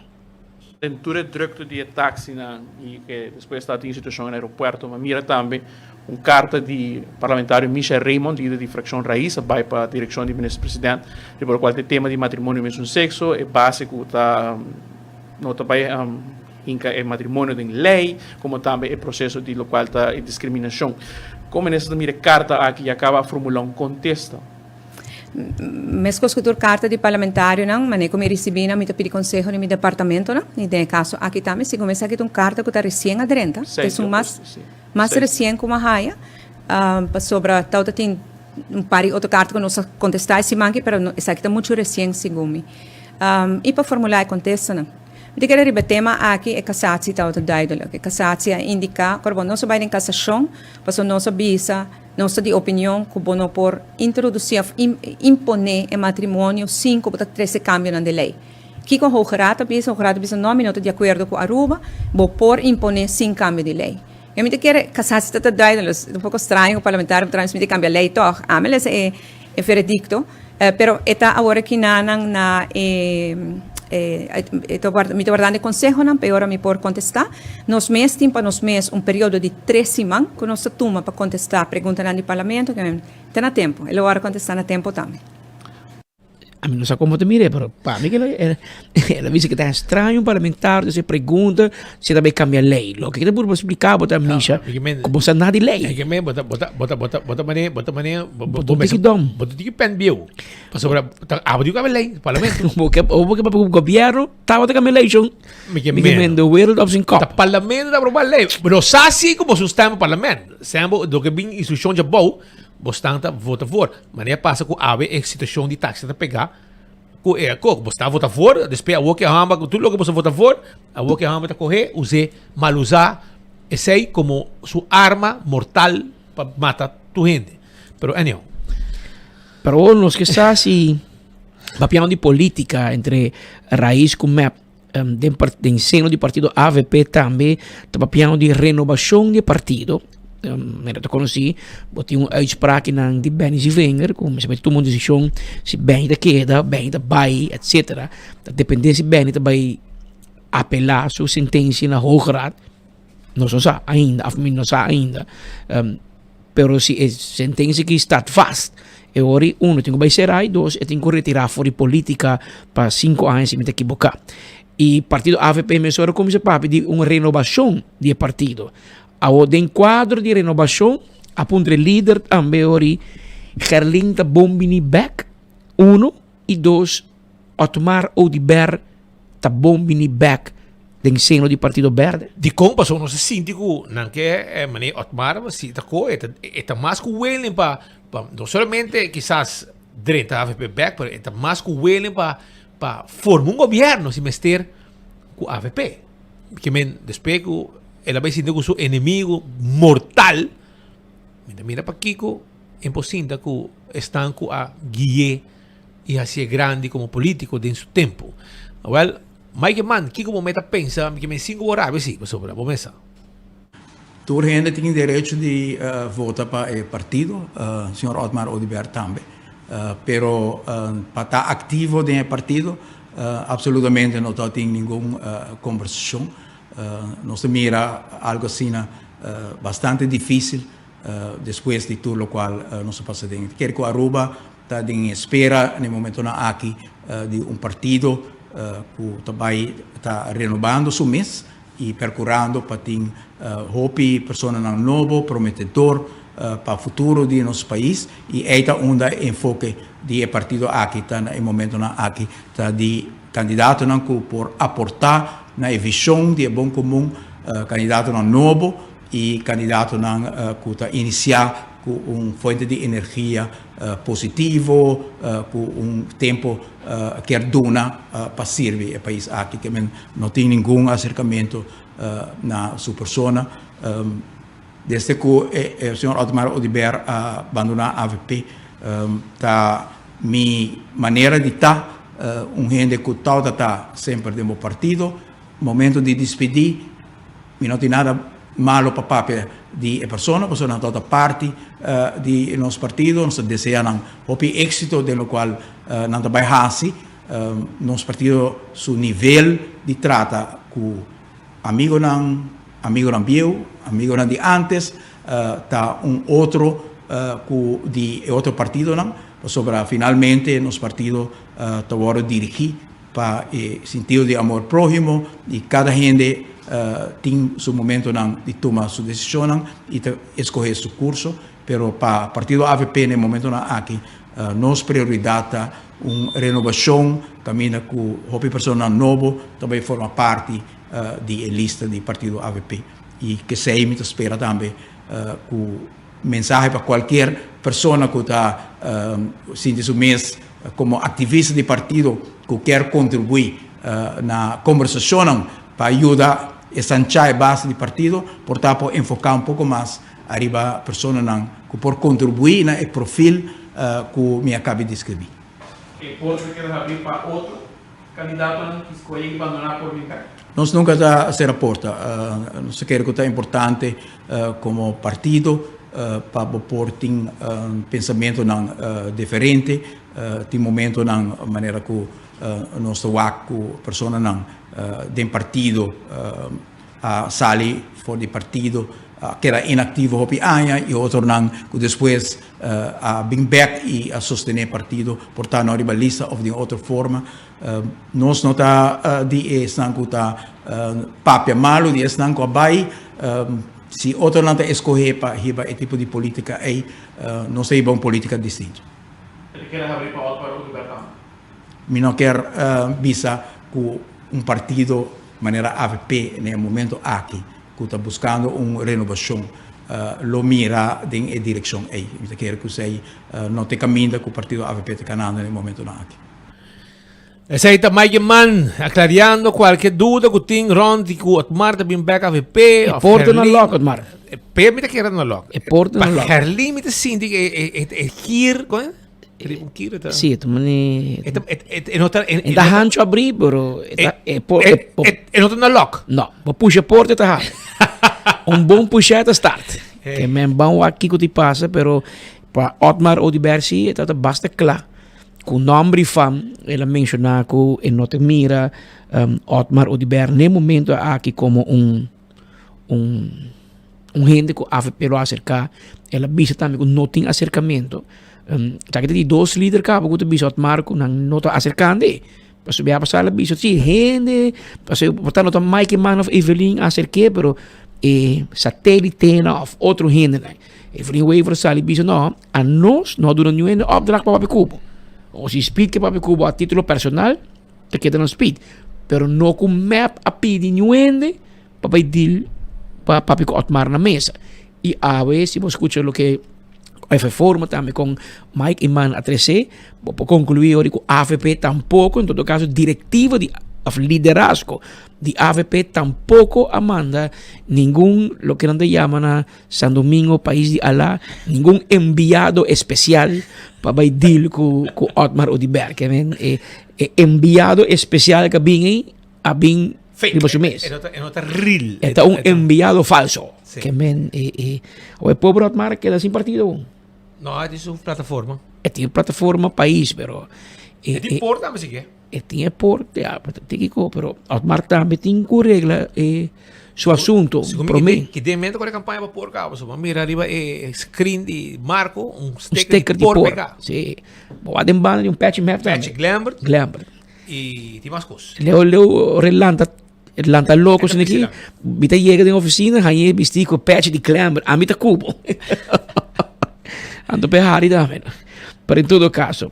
S15: Den tur e drukte di e taxinan y ke despues ta tin situacion en aeropuerto, mi a mira tambe un carta di parlamentario Michel Raymond, lider di fraccion Raiz, a bay pa direccion di minister president riba locual ta e tema di matrimonio mesun sexo, e base cu ta no ta bay Hinka e matrimonio den lei, komo tambe e proseso di lokual ta e diskriminashon. Kon minister ta mira e karta aki i a kaba a formulá un kontesta?
S14: Meskos ku tur karta di parlamentarionan, manera ku mi risibí nan mi ta pidi konseho di mi departamentonan, i den e kaso aki tambe, segun esaki ta un karta ku ta resien a drenta, ta esun mas mas resien ku mi a haya, pasobra tawata tin un par di otro karta ku nos a kontestá e siman aki, pero esaki ta muchu resien segun mi, i pa formulá e kontestanan. Mi ta kere riba e tema aki e cassatie tabata duidelijk. E cassatie a indica cu bo no sa bay den cassacion pasobra nos a bisa, nos ta di opinion cu bo no por introduci of impone e matrimonio sin cu bo ta trece cambionan den ley. Kico Hoge Raad a bisa? Hoge Raad a bisa no, mi no ta di acuerdo cu Aruba, bo por impone sin cambio di ley. Mi ta kere cassatie ta ta duidelijk, ta un poco straño cu parlamentario ta transmiti cambia ley toch. Ami lesa e e veredicto, pero e ta awor aki na nan na e e ta warda mi ta wardando e consehonan pa e ora mi por contesta. Nos mes tin pa nos mes un periodo di tres siman cu nos ta tuma pa contesta preguntanan di parlamento, ta na tempo, e lo worde contesta na tempo tambe.
S13: Ami no sa como ta mir'é, pero pa mi kila el a bisa que ta extraño un parlamentario ta haci pregunta si ta bay cambia ley. Loke ta purba splica bo ta Misha, cu bo sa nada di ley.
S11: Bo ta bo ta bo ta bo ta bo ta mane bo ta mane
S13: bo ta tiki dom.
S11: Bo ta tiki pen bieu. Pasobra ta abo di cambia ley, parlamento.
S13: Bo ke bo ke papia cu gobierno tabata cambia ley shon.
S11: Mi ke
S13: Mi ke men the wereld op zijn kop.
S11: Ta parlamento ta aproba ley. Pero sa si cu bo su stem pa parlamento. Stem bo loke bin instruccion djabou. Bo stan ta vota voor. Manera pasa ku awe e situashon di taxi ta pega ku e kok. Bo sta vota voor, despues awor ke hamba ku tur loke bo sa vota voor, awor ke hamba ta kohe, us'é, mal usá esei komo su arma mortal pa mata tur hende. Pero anyhow.
S13: Pero nos ke sa si papiando di politica entre Raiz ku mep den den seno di partido avp tambe ta papiando di renobacion di e partido. Mira ta conoci bo tin un uitspraaknan di Benny Zievinger cu mester bay tuma un decision si Benny ta keda, Benny ta bay etcetera. Ta depende si Benny ta bay apela su sentencia na Hoge Raad. Nos no sa ainda, of mi no sa ainda. Pero si e sentencia aki staat vast, e ora ei uno tin ku bai sera i dos e tin ku retirá for di polítika pa sinku aña si mi ta ekiboká. I partido avp mesora kuminsá papia di un renobashon di e partido. Awor den kuadro di renobashon a puntra e lider tambe ora ei Gerlin ta bon bini bèk, uno, i dos Otmar Oduber ta bon bini bek den seno di Partido Berde?
S11: Dikon? Pasobra nos a sinti ku nan ke meneer Otmar si ta ko e ta e ta mas ku willing pa pa no solamente kisas drenta avp bek pero e ta mas ku willing pa pa forma un gobierno si mester ku avp. Ke men despues ku el a bai sinti ku su enemigo mortal mi ta mira pakiko e por sinta ku esnan ku a gui'é. i hasié grandi komo polítiko den su tempu. Wèl, Mike Eman, kiko bo meta pensa? Mi ke men sin ku bo rabia si, pasobra bo mesa.
S12: Tur hende tin derecho di vota pa e partido, señor Otmar Oduber tambe. Pero pa ta activo den e partido, absolutamente no ta tin ningun conversacion. Nos ta mira algo asina bastante dificil despues di tur locual nos a pasa den. Kere cu Aruba Ta den espera na e momentonan aki di un partido ku ta bai ta renobando su mes i perkurando pa tin hopi personanan nobo, prometedor pa futuro di nos pais i ei ta unda e enfoke di e partido aki ta na e momentonan aki ta di kandidatonan ku por aportá na e vishon di e bon komun, kandidatonan nobo i kandidatonan ku ta inisiá ku un fuente di energia positivo ku un tempo kier duna pa sirbi e pais aki. Ke men no tin ningun aserkamentu na su persona. Desde ku e señor Otmar Oduber a bandona avp ta mi manera di ta un hende ku tawata ta semper den bo partido. Momento di dispidi Mi no tin nada malo pa papia di e persona, pasobra nan tabata parti di nos partido, nos ta desea nan hopi éxito den locual nan ta bai haci. Nos partido su nivel di trata cu amigonan, amigonan bieu, amigonan di antes, ta un otro cu di e otro partidonan, pasobra finalmente nos partido ta wordo dirigi Pa e sintido di amor próhimo i kada hende tin su momentonan di tuma su desishonnan i ta eskohé su kurso, pero pa partido avp na e momentonan aki nos prioridat ta un renobashon kaminda ku hopi personanan nobo ta bai forma parti di e lista di partido avp i kesei mi ta spera tambe ku Mensahe pa cualkier persona cu ta sinti su mes como activista di partido cu kier contribui. na kombersashonnan pa yuda esanchá e base di partido, por ta por enfoká un poko mas ariba personanan ku por kontribuí na e profil ku mi a kabi deskribí.
S15: E porta ta keda habrí pa otro kandidatonan ki skohe i bandoná por bin bèk?
S12: Nos nunka ta sera porta. Nos ta kere ku ta importante komo partido pa bo por tin pensamentonan diferente. Tin momentonan manera ku nos ta wak ku personanan den partido a sali for di partido, a keda inaktivo hopi aña i otronan ku despues a bin bek i a sostené partido por ta no riba lista òf den otro forma. Nos no ta di esnan ku ta papia malu di esnan ku a bai. Si otronan ta eskohé pa hiba e tipo di polítika ei, nos ta hiba un polítika distinto.
S15: E ta keda habrí pa Otmar Oduber tambe?
S12: Mi no kier bisa ku un partido manera avp na e momento aki ku ta buskando un renobashon lo mira den e direkshon ei. Mi ta kere ku esei no ta e kaminda ku partido avp ta kanando na e momentonan aki.
S11: Esei ta Mike Eman aclariando cualke duda cu tin rond di cu Otmar ta bin bek avp
S13: E
S11: of
S13: porta na
S11: Herlin.
S13: lock, Otmar.
S11: Pe mi ta kere na lock.
S13: E porta na
S11: Pa
S13: lock.
S11: Herlin mi ta sinti e e e e kier, con e? Riba un kier e ta.
S13: Sí, e ta mane.
S11: E ta e e e no ta e
S13: E ta hancho abri, pero e ta e por
S11: e
S13: e por
S11: e e no ta na lock.
S13: No, bo pusha e porta e ta habri. Un bon pusha e ta start. Ke men ban wak kiko ti pasa, pero pa Otmar Oduber si e ta basta kla. Ku nòmber i fam el a menshoná ku e no ta mira Otmar Oduber n'e momento aki komo un un un hende ku avp lo aserká. El a bisa tambe ku no tin aserkamentu. Esaki ta di dos lider kaba ku ta bisa Otmar ku nan no ta aserkando e. Pasobra bia pasá el a bisa si hende pasobra por ta no ta Mike Eman òf Evelyn a aserk'é pero e satelitenan òf otro hendenan. Evelyn Wever sali bisa no. Anos no a duna niun hende opdracht pa papia ku bo. O si Speed ke papia ku bo a titulo personal, ta keda na Speed. Pero no ku mep a pidi niun hende pa bai deal pa papia ku Otmar na mesa. I awe si bo skucha loke FF Forma tambe kon Mike Eman a trese, bo por konkluí ori ku avp tampoko, en todo kaso direktiva di òf liderazgo di avp tampoko a manda ningun loke nan ta yama na San Domingo, pais di Alá, ningun enviado especial pa bai deal ku ku Otmar Oduber. Ke men e e enviado especial ka bin ei a bin
S11: Fake.
S13: riba su mes.
S11: E no ta, e no ta real.
S13: E ta un enviado falso.
S11: Sí.
S13: Ke men e e e pobre Otmar keda sin partido.
S11: No, e tin su plataforma.
S13: E tin plataforma pais, pero
S11: E tin por tambe si ke.
S13: E tin e por, ya, pero ta kiko, pero Otmar tambe tin ku regla e su asunto
S11: Segun mi,
S13: promé.
S11: ki den mente kore kampaña pa por kaba, so bo mira riba e screen di Marco un
S13: Un
S11: sticker
S13: sticker
S11: di
S13: di
S11: por
S13: por.
S11: pegá.
S13: Sí. Bo wak den banda di un patchy map tambe.
S11: Patchy Glambert.
S13: Glambert.
S11: I tin mas kos.
S13: Leo leo ora e lanta e lanta loko asina aki, mi ta yega den oficina hañ'é bistí ku patchy di Glambert, ami ta kubo. Anto p'e hari tambe. Pero en todo caso.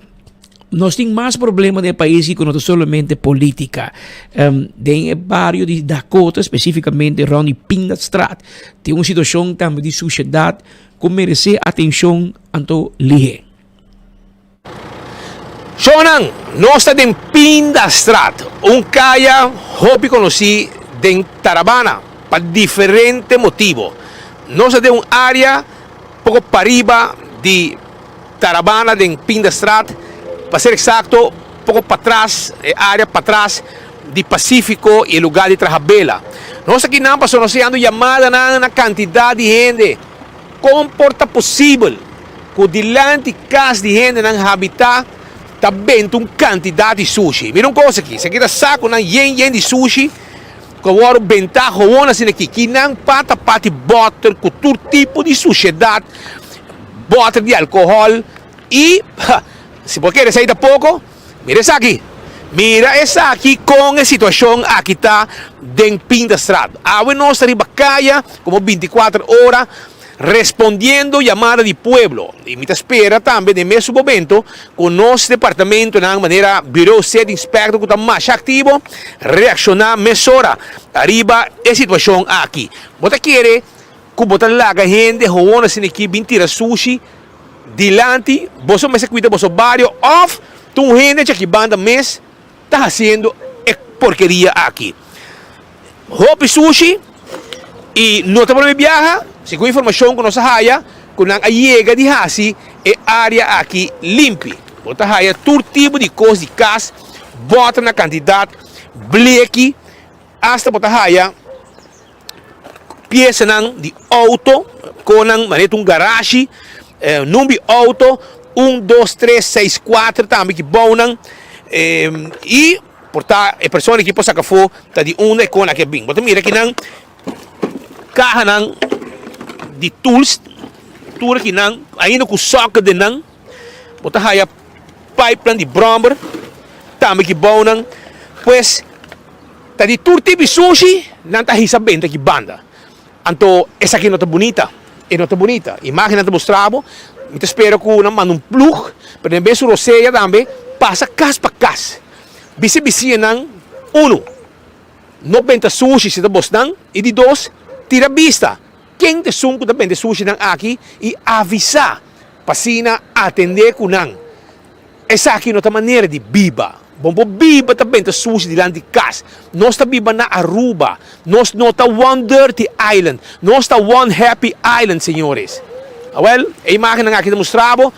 S13: Nos tin mas problema den e pais aki ku no ta solamente politica. Den e bario di Dakota, specificamente rond di Pindastraat, tin un situacion tambe di suciedad ku merece atencion anto lihe.
S11: Shownan, nos ta den Pindastraat, un kaya hopi konosí den Tarabana pa diferente motibo. Nos ta den un área poko pariba di Tarabana den Pindastraat, pa ser eksakto poko patras, e área patras di Pasífiko i e lugá di traha bela. Nos aki nan pasobra nos ta yando yamadanan na kantidat di hende. Kon por ta posibel ku dilanti kas di hendenan habitá ta benta un kantidat di sushi? Mira un kos aki, esaki ta sakunan yen yen di sushi ku a wòrdu bentá gewon asina aki. Kinan pa ta parti bòter ku tur tipo di sushedat, bòter di alkohòl i, si bo kere esei ta poko, mira esaki. Mira esaki kon e situashon aki ta den Pindastraat. Awe nos ta riba kaya komo binti kuater ora respondiendo yamada di pueblo y mi ta spera tambe den mesun momento cu nos departamentonan manera Bureau State Inspector cu ta masha activo reacciona mesora ariba e situacion aki. Bo ta kere cu bo ta laga hende gewoon asina aki bin tira sushi dilanti boso mester cuida boso bario of ta un hende djaki banda mes ta haciendo e. porkeria aki. Hopi sushi y no ta prome biaha, segun informacion cu nos a haya, cu nan a yega di haci e area aki limpi. Bo ta haya tur tipo di cos di cas, boter na cantidad, bleki, hasta bo ta haya piesanan di auto, conan manera ta un garashi, number di auto, un, dos, tres, seis, cuater tambe ki bounan y. Por ta e persona ki por saka afó ta di unda e kona ke bin. Bo ta mira kinan kahanan di tools, tur kinan ainda ku socket den nan. Bo ta haya pipenan di brommer tambe ki bou nan. Pues ta di tur tipo di sushi nan ta hisa benta ki banda. Anto esaki no ta bunita, e no ta bunita. Imagennan ta mustra bo, mi ta spera ku nan manda un plug, pero den bes su rosea tambe pasa kas pa kas. Bisa bisiñanan, unu, no benta sushi si ta bosnan, i di dos, tira bista ken ta esun ku ta benta e sushinan aki i avisá pa asina atendé ku nan. Esaki no ta manera di biba. Bo por biba ta benta sushi dilanti di kas. Nos ta biba na Aruba. Nos no ta one dirty island. Nos ta one happy island, señores. Awel, e imagennan aki ta mustra bo,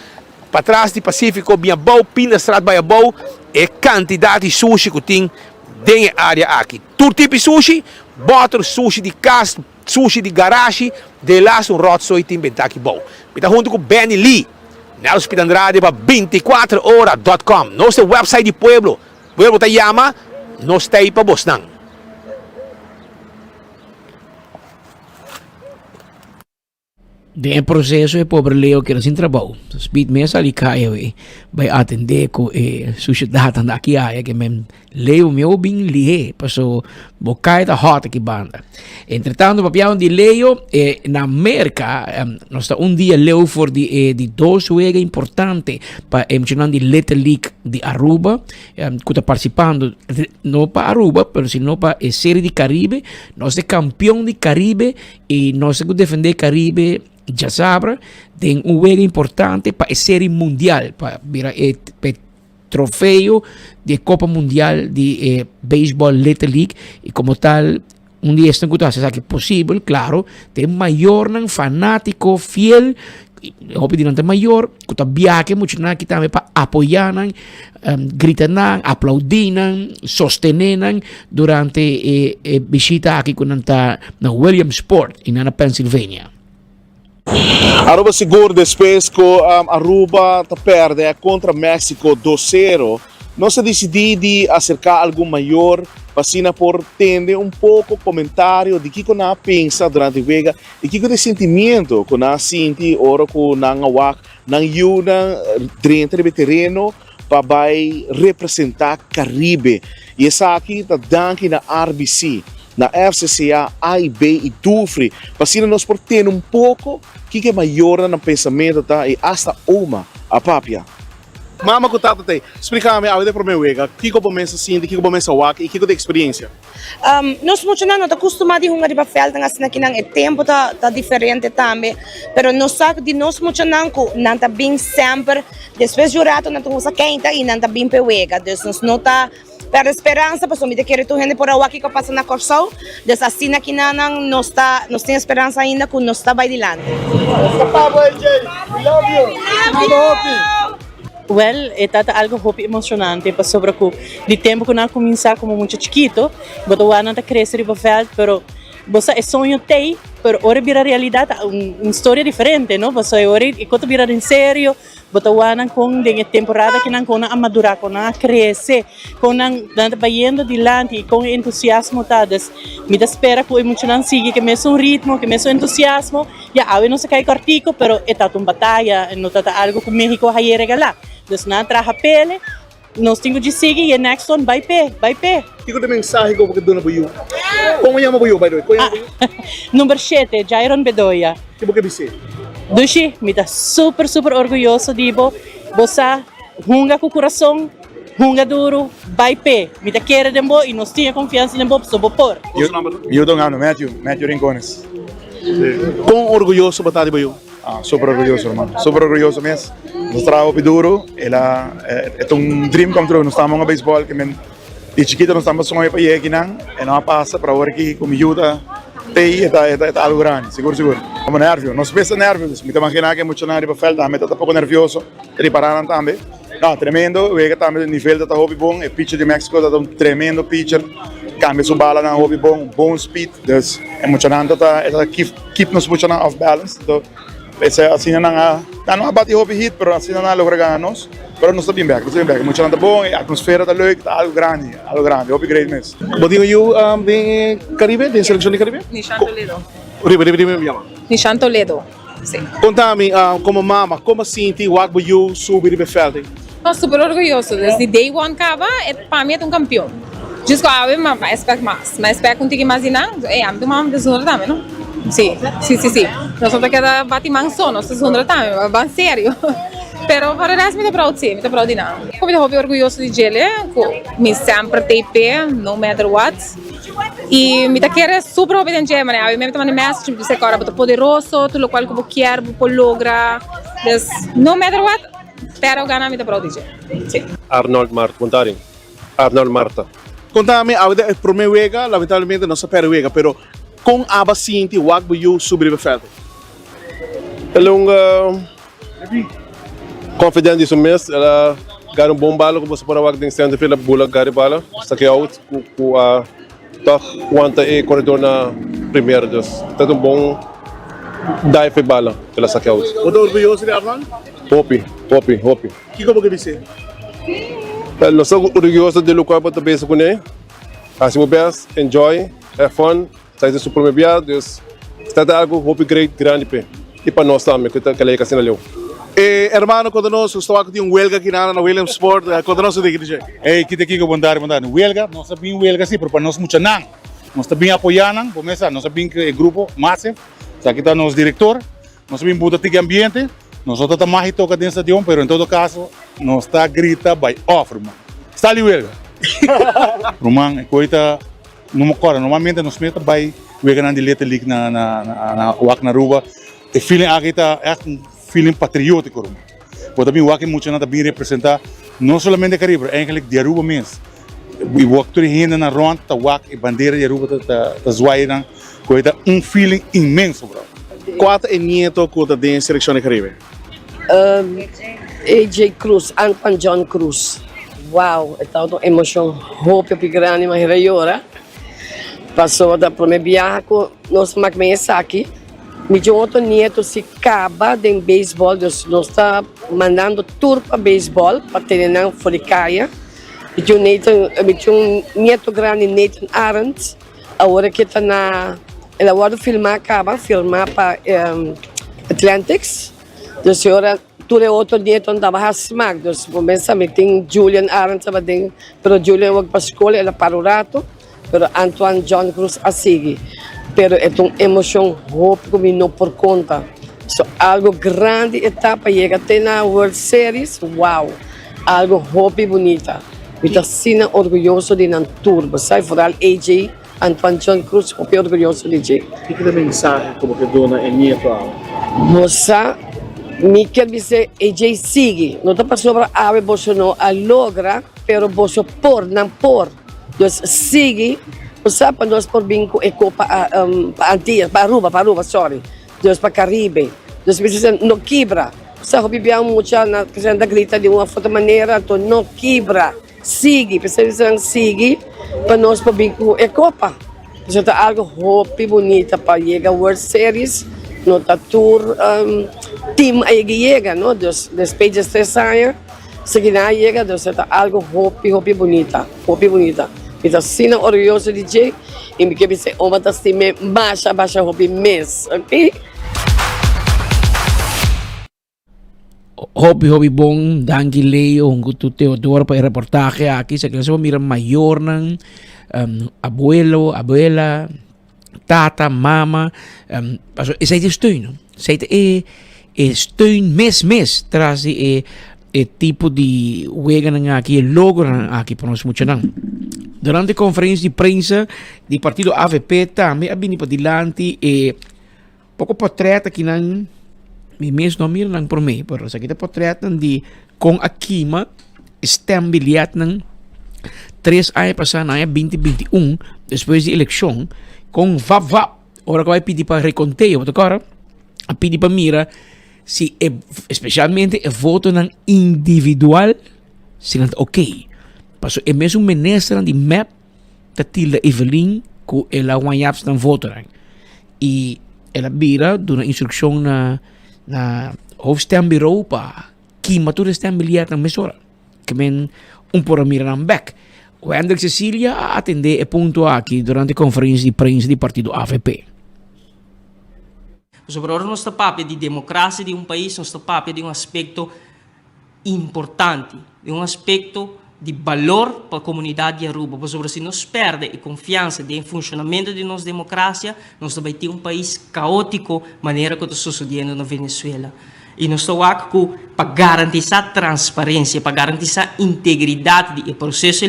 S11: patras di Pacifico bin abou, Pindastraat bai abou, e kantidat di sushi ku tin den e area aki. Tur tipo di sushi, bòter, sushi di kas, sushi di garashi, delas un ròtzooi tin benta aki bou. Mi ta huntu ku Benny Lee. Nelson Pita Andrade pa 24 ora dot com. Nos ta e website di pueblo. Pueblo ta yama, nos ta ei pa bosnan.
S13: Den e proceso e pober Leo keda sin trabou. Speed mes a sali kaya we bai atende ku e sushedatnan aki aya ke men Leo mi o bin lihé paso bo kaya ta hot aki banda. Entretanto papiaban di Leo e na Merka nos ta un dia leu for di e di dos wega importante pa e muchanan di Little League di Aruba ku ta participando no pa Aruba pero sino pa e serie di Caribe. Nos ta e kampeon di Caribe y nos ta ku defende Caribe djasabra den un wega importante pa e serie mundial pa bira e trofeo di e Copa Mundial di e Baseball Little League y como tal un di esnan cu ta haci esaki posibel, claro, ta e mayornan fanatico, fiel, hopi di nan ta mayor, cu ta biaha cu e muchanan aki tambe pa apoya nan, grita nan, aplaudi nan, sostene nan durante e e bishita aki cu nan ta na Williamsport y nan na Pennsylvania.
S16: Aruba sigur despues cu Aruba ta perde contra Mexico dos sero, nos a dicidi di acerca algun mayor pa asina por tende un poco comentario di kico nan a pensa durante wega y kico ta e sentimiento cu nan a sinti ora cu nan a wak nan yiunan drenta riba e tereno pa bai representa Caribe. Y esaki ta danki na RBC, na FCCA, AIB y Dufry pa asina nos por tene un poco kiko e mayornan nan pensamento ta y hasta oma a papia. Mama cu tata ta ey, splica mi awe den prome wega, kiko bo mes a sinti, kiko bo mes a wak y kiko ta experiencia?
S17: Nos muchanan no ta kustumá di hunga riba vèltnan asina kinan e tempu ta ta diferente tambe, pero nos sa di nos muchanan ku nan ta bin semper despues di un rato nan ta kuminsá keinta i nan ta bin p'e wega, dus nos no ta pèrdè speransa pasobra mi ta kere tur hende por a wak kiko a pasa na Kòrsou, dus asina kinan nos ta nos tin e speransa ainda ku nos ta bai dilanti.
S18: Wel, e ta ta algo hopi emocionante pasobra cu di tempo cu nan a cuminsa como mucha chikito, bo ta wak nan ta crece riba veld, pero bo sa e soño t'ey, pero ora e bira realidad ta un storia diferente, no? Pasobra e ora e cosa ta bira den serio, bo ta wak nan con den e temporada aki nan con nan a madura, con nan a crece, con nan nan ta bayendo dilanti y con e entusiasmo ta. Dus mi ta spera cu e muchanan sigui cu e mesun ritmo, cu e mesun entusiasmo. Ya, awe nos a kai kòrtiku, pero e tabata un bataya, e no tabata algu ku Mexico a haye regalá. Dus nan a traha pele, nos tin ku djis sigui i e next one bai p'e, bai p'e.
S16: Kiko ta e mensahe ku bo ke duna bo yu? Kon yama bo yu, by the way? Kon yama bo yu?
S18: Number shete, Jairon Bedoya.
S16: Ki bo ke bis'é?
S18: Dushi, mi ta super, super orguyoso di bo. Bo sa hunga ku kurason. Hunga duru, bai p'e. Mi ta kere den bo i nos tin e konfiansa den bo pasobra bo por.
S19: Mi yu ta un anu, Matthew, Matthew Rincones.
S16: Kon orguyoso bo ta di bo yu?
S19: Ah, super orguyoso hermano, super orguyoso mes. Nos traha hopi duru, el a, e ta un dream come true. Nos ta ama hunga beisbòl, ke men. Di chikito nos tamba soña pa yega akinan, e no a pasa, pero awor aki ku mi yu ta tei e ta e ta algu grandi, sigur sigur. Como nervio, nos mes ta nervio, dus mi ta magina ku e muchanan riba veld tambe ta ta poko nervioso, ripará nan tambe. No, tremendo, wega tambe nivel ta ta hopi bon, e pitcher di Mexico ta ta un tremendo pitcher, kambia su balanan hopi bon, bon speed, dus e muchanan ta ta e ta keep keep nos muchanan off balance, anto esei asina nan a, nan no a bati hopi hit, pero asina nan a logra gana nos. Pero nos ta bin bek, nos ta bin bek. Muchanan ta bon, e atmosfera ta leuk, ta algo grandi, algo grandi, hopi great mes.
S16: Bo tin un yu den Caribe, den seleccion di Caribe?
S20: Nishan Toledo.
S16: Riba, riba, riba mi yama.
S20: Nishan Toledo, si.
S16: Conta mi, como mama, como a sinti wak bo yu subi riba e veld ei?
S20: No, super orguyoso. Desde day one caba, e pa mi e ta un campeon. Djis cu awe mi a expect mas. Mi a expect un tiki mas di nan. Ey, ami ta un mama ta zundra tambe, no? Si, si, si, si. Nos no ta keda bati man so, nos ta zundra tambe. Ban serio. Pero pa redes mi ta proud si, mi ta proud di nan. Mi ta hopi orguyoso di djele cu mi semper ta p'e, no matter what. Y mi ta kere super hopi den dje, manera awe mi ta manda message, mi ta bisa ora bo ta poderoso, tur locual cu bo kier bo por logra. Dus no matter what, perde o gana mi ta proud di dje. Si.
S21: Arnold Marta, bon tardi. Arnold Marta.
S16: Conta mi, awe ta e prome wega, lamentablemente nos a perde wega, pero con aba sinti wak bo yu subi riba veld?
S21: El un Confident di su mes, el a gara un bon bala ku boso por a wak den center field, a bula gara e bala, saki out ku ku a tòg wanta e koredor na primera. Dus ta un bon dive e bala el a saki out.
S16: Bo ta orguyoso di Arnold?
S21: Hopi, hopi, hopi.
S16: Kiko bo ke bis'é?
S21: Nos ta orguyoso di lokual bo ta besa kuné. Hasi bo best, enjoy, have fun. Esaki ta su prome bia, dus esta ta algo hopi great, grandi p'e i pa nos tambe ku ta kla yega asina leu.
S16: E hermano konta nos ku staba ku tin un welga aki na Williamsport, konta nos un tiki di dje.
S19: Ey, kita kiko bon tardi, bon tardi. Welga, nos a bin welga si, pero pa nos muchanan. Nos ta bin apoya nan, bo mesa, nos a bin ku e grupo Massive, esaki ta nos director. Nos a bin buta tiki ambiente, nos no ta ta mahi toka den stadion, pero en todo caso nos ta grita bai off, ruman. Sali welga! Ruman, e koe ta. No me acorda, normalmente nos mes ta bay weganan di Little League na na na wak na Aruba. E feeling aki ta echt un feeling patriotico ruman. Bo ta bin wak e muchanan ta bin representa no solamente Caribe pero eigenlijk di Aruba mes. Y wak tur e hendenan rond ta wak e bandera di Aruba ta ta ta zwaai nan cu e ta un feeling inmenso bro.
S16: Cua ta e nieto cu ta den seleccion di Caribe?
S22: AJ Cruz, Antoine John Cruz. Wow, e tabata un emocion hopi hopi grandi, mi a hera yora. Pasobra ta prome biaha cu nos mak men esaki. Mi tin un otro nieto si caba den baseball, dus nos ta mandando tur pa baseball pa tene nan for di caya. Mi tin un Nathan, mi tin un nieto grandi Nathan Arends. Awor ke ta na el a wòrdu filmá kaba, filmá pa Atlantics. Dus e ora tur e otro nietonan tabata hasi smak. Dus bo mester mi tin Julian Arends tabata den, pero Julian wak pa skol, el a para un rato, pero Antoine John Cruz a sigui. Pero e ta un emoshon hopi ku mi no por konta. So algo grandi e ta pa yega te na World Series, wow! Algo hopi bunita. Mi ta asina orguyoso di nan tur, bo sa, vooral AJ, Antoine John Cruz, hopi orguyoso di dje.
S16: Kiko ta e mensahe ku bo ke duna e nieto awe?
S22: Bo sa, mi kier bis'é, AJ sigui. No ta pasobra awe boso no a logra, pero boso por, nan por. Dus sigui, bo sa, pa nos por bin ku e kopa pa Antillas, pa Aruba, pa Aruba, sorry. Dus pa Caribe. Dus mi dicen no kibra. Sa hopi bia un mucha na presenta grita di un of otro manera anto no kibra. Sigui. P'esei mi dicen sigui pa nos por bin cu e copa. Pasobra ta algo hopi bunita pa yega World Series. No ta tur team a yega yega no. Dus despues di tres aña esaki nan a yega dus e ta algo hopi hopi bunita. Hopi bunita. Mi ta asina orguyoso di dje y mi ke bisa e oma ta stim'é masha masha hopi mes ok.
S13: Hopi hopi bon, danki Leo hunto ku Theodoro pa e reportahe aki. Sa kila mira mayornan, um, abuelo, abuela, tata, mama, um, paso esei ta e steun, no? Esei ta e, e steun mes mes tras di e, e tipo di weganan aki, e logronan aki pa nos muchanan. Durante conferencia di prensa di partido AVP tambe a bini padilanti e poko portret akinan, mi mes no a mira nan prome, pero esaki ta portretnan di kon a kima stembiljetnan. Tres aña pasá na aña binti binti un, despues di elekshon, kon vap vap, ora ku bai pidi pa rekonteo, bo ta kòrda? A pidi pa mira si e, espesialmente e votonan individual, si nan ta okey. Pasobra e mesun ministernan di mep ta tilda Evelyn ku el a waña nan votonan. I el a bira duna instrukshon na na hoofdstembureau pa kima tur e stembiljetnan mesora. Ke men un por a mira nan bek. Wendrick Cecilia a atendé e punto aki durante konferensia di prensa di partido avp.
S1: Pasobra ora nos ta papia di demokrasia di un pais, nos ta papia di un aspekto importante, di un aspekto di balor pa komunidat di Aruba. Pasobra si nos pèrdè e konfiansa den e funshonamentu di nos demokrasia, nos ta bai tin un pais kaótiko manera ku ta sosodiendo na Venezuela. I nos ta wak ku pa garantisá transparensia, pa garantisá integridat di e proseso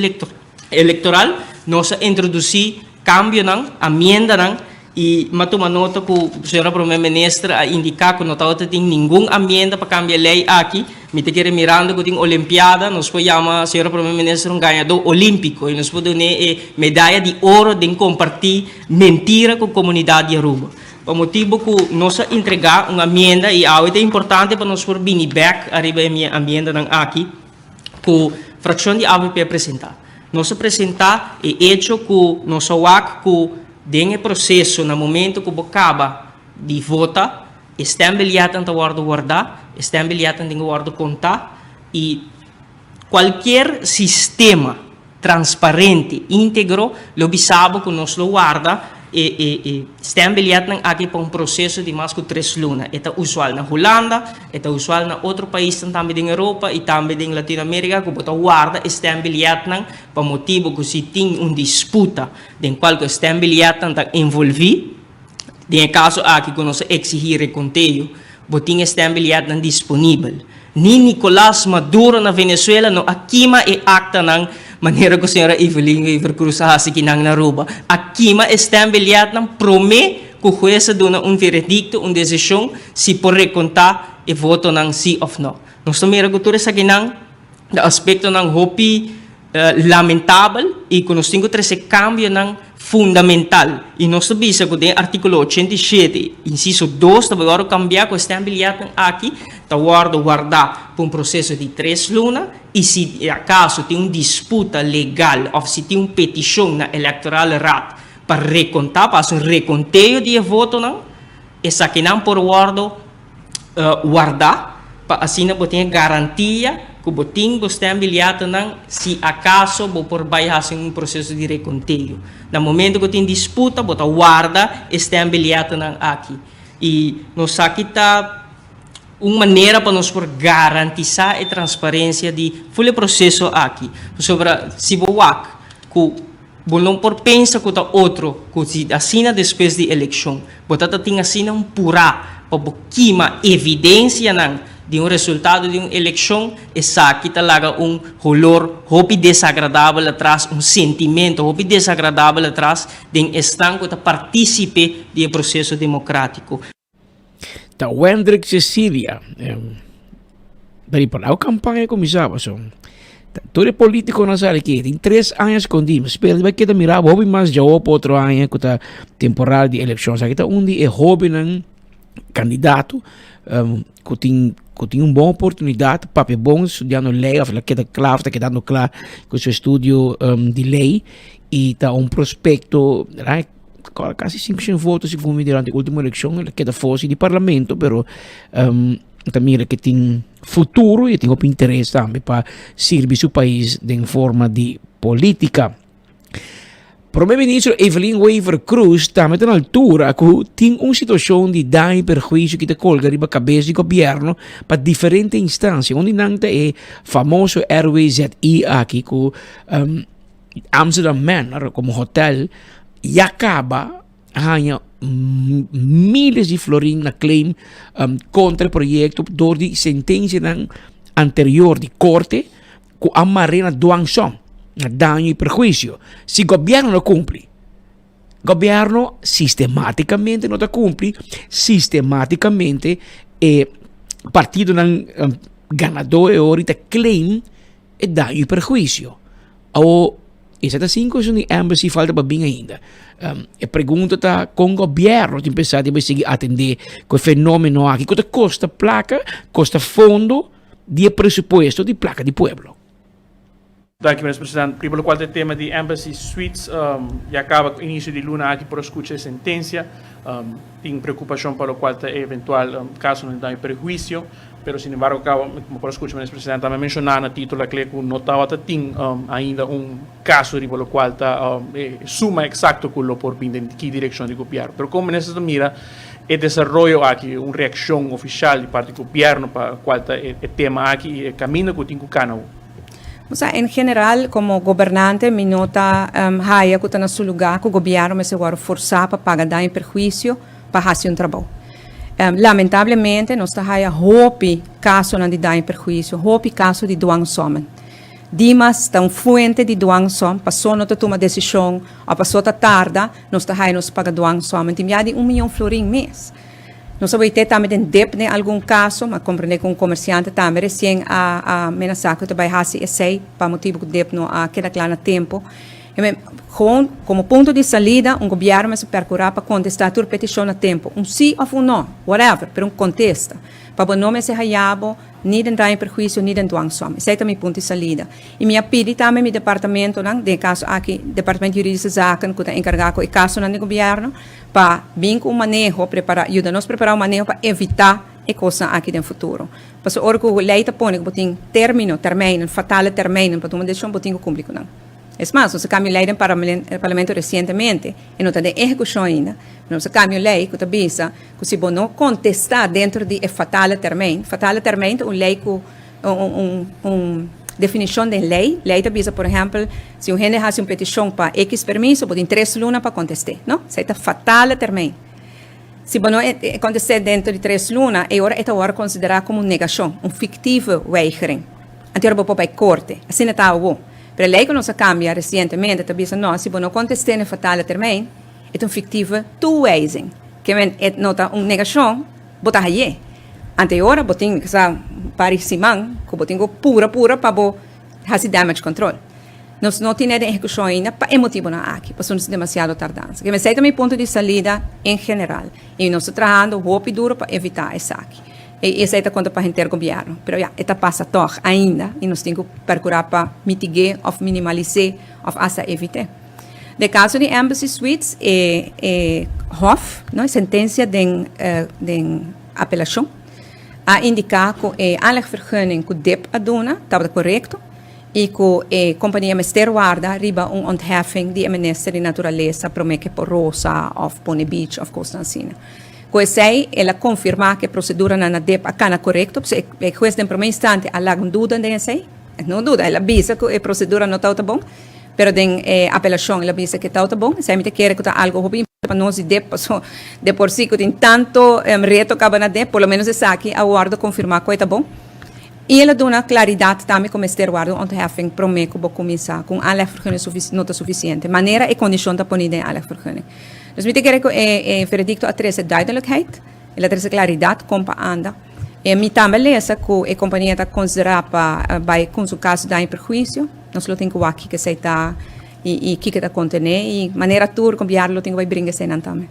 S1: elektoral, nos a introdusí kambionan, amiendanan, i m'a tuma nota ku señora Prome Minister a indiká ku no tabata tin ningun amienda pa kambia e lei aki. Mi ta kere mirando ku tin Olimpiada, nos por yama señora Prome Minister un gañadó olímpiko i nos por dun'é e medaya di oro den kompartí mentira ku komunidat di Aruba. Pa motibu ku nos a entregá un amienda i awe ta importante pa nos por bini bèk ariba e amiendanan aki ku frakshon di avp a presentá. Nos a presentá e echo ku nos a wak ku den e proseso na momento ku bo kaba di vota e stembiljetnan ta wòrdu wardá, e stembiljetnan tin ku wòrdu kontá i kualkier sistema transparente, íntegro, lo bisa bo ku nos lo warda e e e stembiljetnan aki pa un proseso di mas ku tres luna. E ta usual na Hulanda, e ta usual na otro paisnan tambe den Europa i tambe den Latinoamérika ku bo ta warda e stembiljetnan pa motibu ku si tin un disputa den kual ku e stembiljetnan ta envolví, Den e kaso aki ku nos a eksihí rekonteo, bo tin e stembiljetnan disponibel. Ni Nicolas Maduro na Venezuela no a kima e aktanan manera ku señora Evelyn Wever-Croes a hasi kinan na Aruba. A kima e stembiljetnan promé ku hues a duna un veredikto, un desishon, si por rekontá e votonan sí òf nò. Nos ta mira ku tur esakinan ta aspektonan hopi lamentabel i ku nos tin ku trese kambionan fundamental. I nos ta bisa ku den artíkulo 87, insiso 2 ta bai wòrdu kambiá ku e stembiljetnan aki ta wòrdu wardá pa un proseso di tres luna i si akaso tin un disputa legal òf si tin un petishon na Electoral Raad pa rekontá, pa hasi un rekonteo di e votonan, esakinan por wòrdu wardá pa asina bo tin e garantia ku bo tin bo stembiljetnan si akaso bo por bai hasi un proseso di rekonteo. Na momento ku tin disputa bo ta warda e stembiljetnan aki. I nos sa ki ta un manera pa nos por garantisá e transparensia di ful e proseso aki. Pasobra si bo wak ku Bo no por pensa ku ta otro ku si asina despues di elekshon bo ta ta tin asina un purá pa bo kima evidensianan di un resultado di un elekshon, esaki ta laga un holor hopi desagradabel atras, un sentimento hopi desagradabel atras den esnan ku ta partisipe di e proseso demokratiko.
S13: Ta Wendrick Cecilia. Ta di pará campaña kuminsá paso. Tur e polítikonan sa aki tin tres aña skondí. Mi spera di bai keda mira hopi mas djawo pa otro aña ku ta temporada di elekshon. Esaki ta un di e hóbennan kandidato ku tin ku tin un bon oportunidat papia bon studiando lei òf el a keda kla òf ta kedando kla ku su estudio di lei i ta un prospekto. Casi 500 votos segun mi durante ultimo eleccion el a keda fosi di parlamento pero um, ta mira que tin futuro y tin hopi interes tambe pa sirbi su pais den forma di politica. Prome Ministro Evelyn Wever Croes tambe ta na altura cu tin un situacion di daño y perhuicio ki ta colga riba cabes di gobierno pa diferente instancia. Un di nan ta e famoso RWZI aki cu um, Amsterdam Manor como hotel ya caba haña miles di florin na claim um, contra e proyecto door di sentencianan anterior di corte cu a mare na dwangsom, na daño y perhuicio. Si gobierno no cumpli, gobierno sistematicamente no ta cumpli, sistematicamente e partidonan um, ganador e ori ta claim e daño y perhuicio. Awo esei ta sin cuestion di embassy falta pa bin ainda. E pregunta ta con gobierno tin pensa di bay sigui atende cu e fenomeno aki cu ta costa placa, costa fondo di e presupuesto di placa di pueblo.
S15: Danki Minister President. Riba locual ta e tema di Embassy Suites, ya caba cu inicio di luna aki por a scucha e sentencia. Tin preocupacion pa locual ta e eventual casonan di daño y perhuicio, pero sin embargo caba como por a scucha Minister President tambe menciona na titulo akle cu no tabata tin ainda un caso riba locual ta e suma exacto cu lo por bin den ki direccion di gobierno. Pero como Minister ta mira e desaroyo aki, un reaccion oficial di parti gobierno pa cual ta e tema aki y e caminda cu tin cu cana awo?
S14: Osea, en general, komo gobernante mi no ta haya ku ta na su lugá ku gobièrnu mester wòrdu forsá pa paga daño i perhuisio pa hasi un trabou. Lamentablemente nos ta haya hopi kasonan di daño i perhuisio, hopi kaso di dwangsommen. Dimas ta un fuente di dwangsom, paso no ta tuma desishon òf paso ta tarda, nos ta haya nos paga dwangsommen. Tin bia di un mion florin mes. Nos a weité tambe den dip den algun kaso, ma komprendé ku un komersiante tambe resien a a menasá ku e ta bai hasi esei pa motibu ku dip no a keda kla na tempu. E men, gewoon komo punto di salida un gobièrnu mester perkurá pa kontestá tur petishon na tempu, un sí òf un nò, whatever, pero un kontesta, pa bo no mester haña bo ni den daño perhuisio ni den dwangsom. Esei ta mi punto di salida. I mi a pidi tambe mi departamentonan, den e kaso aki Departamento Juridische Zaken ku ta enkargá ku e kasonan di gobièrnu, pa bin ku un maneho prepará, yuda nos prepará un maneho pa evitá e kosnan aki den futuro. Pasobra ora ku lei ta pone ku bo tin término, termijnen, fatale termijnen pa tuma desishon, bo tin ku kumpli ku nan. Es mas, nos a kambia lei den parlamento resientemente, e no ta den ehekushon ainda, pero nos a kambia un lei ku ta bisa ku si bo no kontestá dentro di e fatale termijn, fatale termijn ta un lei ku un definishon den lei, lei ta bisa por ehèmpel si un hende hasi un petishon pa ekis permiso bo tin tres luna pa kontest'é, no? Esei ta fatale termijn. Si bo no kontest'é dentro di tres luna e ora e ta wòrdu konsiderá komo un negashon, un fiktieve weigering. Anto ora bo por bai korte. Asina ta awor. Pero e lei ku nos a kambia resientemente ta bisa no, si bo no kontest'é na e fatale termijn e ta un fiktieve toewijzing. Ke men e no ta un negashon. Bo ta haye. Ante e ora bo tin kisa un par di siman ku bo tin ku pura pura pa bo hasi damage control. Nos no tin e den ehekushon ainda pa e motibunan aki, pasobra nos tin demasiado tardansa. Ke esei ta mi punto di salida en general i nos ta trahando hopi duro pa evitá esaki. I esei ta konta pa henter gobièrnu. Pero ya, e ta pasa tòg ainda i nos tin ku perkurá pa mitig'é òf minimalis'é òf asta evit'é. Den caso di Embassy Suites e e hof, no, e sentencia den den apelacion a indica cu e aanlegvergunning cu dip a duna tabata corecto y cu e compania mester warda riba un ontheffing di e minister di naturalesa prome ke por rosa of pone beach of cosnan asina. Cu esey el a confirma cu e proceduranan na dip a cana corecto, pasobra e hues den prome instante a laga un duda den esey, no duda, el a bisa cu e procedura no tabata bon. Pero den e apelashon el a bisa ke tau ta bon. Esei mi ta kere ku ta algu hopi importante pa nos di dep, paso de por si ku tin tanto reto kaba na dep, por lo menos esaki a wòrdu konfirmá ku e ta bon. I el a duna klaridat tambe ku mester wòrdu un ontheffing promé ku bo kuminsá, ku un aanlegvergunning no ta sufisiente, manera e kondishon ta poní den e aanlegvergunning. Dus mi ta kere ku e veredikto a trese duidelijkheid, el a trese klaridat kon pa anda. E mi tambe a lesa ku e kompania ta konsiderá pa bai ku su kaso daño i perhuisio. Nos lo tin ku wak kiko esei ta i i kiko ta kontené i manera tur gobièrnu lo tin ku bai bringa eseinan tambe.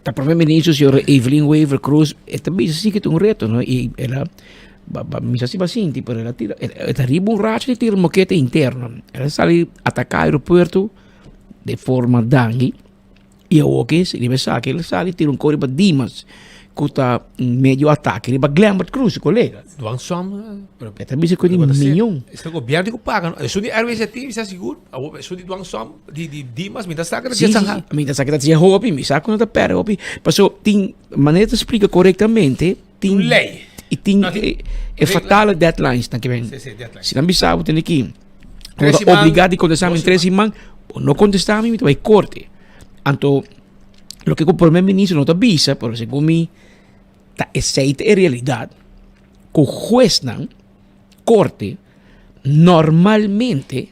S13: Ta Prome Minister señora Evelyn Wever Croes e ta bisa si ku ta un reto no i el a misa si bo a sinti pero el a tira e ta riba un racha di tira mokete interno el a sali ataka aeropuerto de forma dangi. I awor ke riba esaki el a sali tira un kos riba Dimas ku ta medio atake riba Glenbert Croes su kolega.
S11: Dwangsom.
S13: E ta bisa ku di miyon.
S11: Esta gobierno ku paga no. Esun di RWZT mi sa sigur. Awor esun di dwangsom di di Dimas mi ta sa ku ta
S13: Si si mi ta sa ku ta haci hopi mi sa ku no ta perde hopi paso tin manera ta splika korektamente tin
S11: Un lei.
S13: I tin e fatale deadlines nan ke ben. Si nan bisa bo tene ki bo ta obliga di kontesta mi tres siman bo no kontesta mi mi ta bai korte. Anto loke ku prome minister no ta bisa pero segun mi ta esei ta e realidat ku huesnan korte normalmente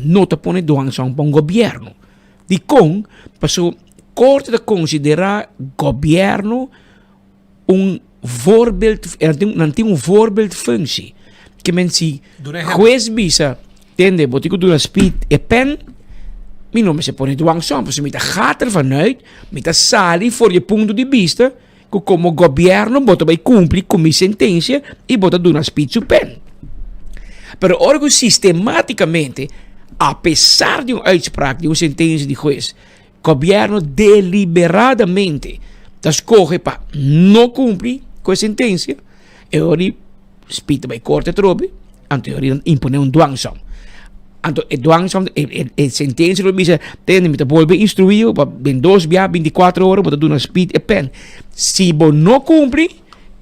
S13: no ta pone dwangsom pa un gobierno. Dikon? Pasobra korte ta konsidera gobierno un voorbeeld, nan tin un voorbeeldfunctie. Ke men si hues bisa. Tende, bo tin ku duna Speed e pen, mi no mester pone dwangsom, pasobra mi ta gaat ervan uit, mi ta sali for di e punto di bista ku komo gobièrnu bo ta bai kumpli ku mi sentensia i bo ta duna Speed su pen. Pero ora ku sistematikamente, apesar di un uitspraak di un sentensia di hues, gobièrnu deliberadamente ta skohe pa no kumpli ku e sentensia, e ora di Speed ta bai korte atrobe, anto e ora di impone un dwangsom. Anto e dwangsom, e sentensia lo bisa, tende mi ta bolbe instruí bo pa den dos bia bintikuater ora bo ta duna Speed e pen. Si bo no kumpli,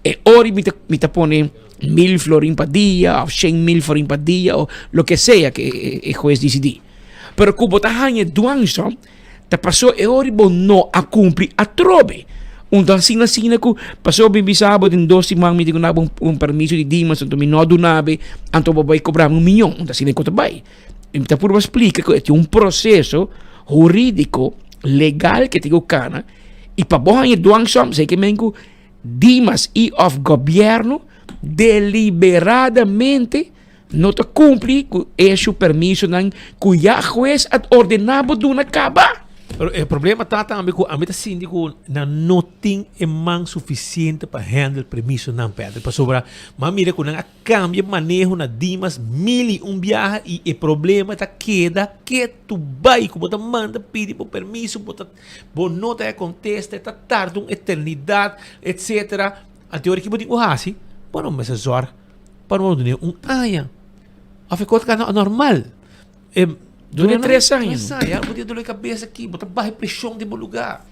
S13: e ora mi ta mi ta pone mil florin pa dia òf shen mil florin pa dia òf loke sea ke e hues disidí. Pero ku bo ta haña dwangsom ta paso e ora bo no a kumpli atrobe. Un ta asina asina ku paso mi bisa bo den dos siman mi tin ku dabo un permiso di Dimas anto mi no a duna bo anto bo bai kobra mi un miyon. Un ta asina ku ta bai. Mi ta purba splika ku e tin un proseso huridiko legal ke tin ku kana i pa bo haña dwangsom esei ke men ku Dimas i òf gobièrnu deliberadamente No ta cumpli cu e su permisonan cu ya huez a ordena bo duna caba.
S11: Pero e problema ta tambe cu ami ta sinti cu nan no tin e man suficiente pa handle permisonan, Patrick. Pasobra m'a mira cu nan a cambia maneho na Dimas mil y un biaha y e problema ta keda ketu bay cu bo ta manda pidi bo permiso, bo ta bo no ta e contesta, e ta tarda un eternidad, etcetera. Anto ora ki bo tin cu haci? Bo no mester zorg. Pa no dune un aña. Of e kos ka normal. E
S13: Dune tres aña.
S11: Tres aña. Bo tin dolor di kabes aki, bo ta baha e preshon den bo lugá.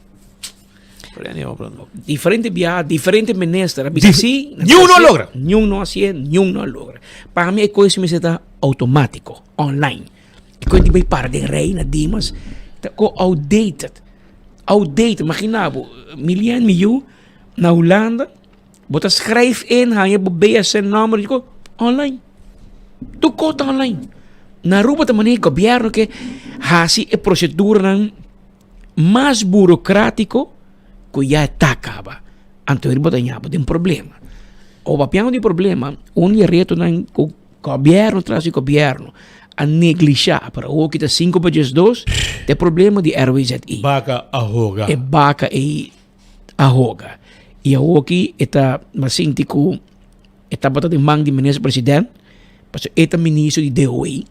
S13: Diferente biaha, diferente minister a bisa si.
S11: Niun no a logra.
S13: Niun no a hasié, niun no a logra. Pa mi e kos mester ta outomátiko, online. E kos di bai para den rei na Dimas ta ko outdated. Outdated, imagina bo, Milian mi yu na Hulanda. Bo ta schrijf in, haña bo BSN number, di ko online. Tur kos ta online. Na Aruba ta manera gobierno ke hasi e proceduranan mas burocratico ku ya ta kaba. Anto bo ta ña bo den problema. O papiando di problema, un di e retonan ku gobierno tras di gobierno a neglisha, pero awor ki ta sinku pa diesdos, ta e problema di RWZI.
S11: Baka a hoga.
S13: E baka ei. a hoga. Y awoki e ta mas sinti cu e tabata den man di minister president, pasobra e ta ministro di DOE,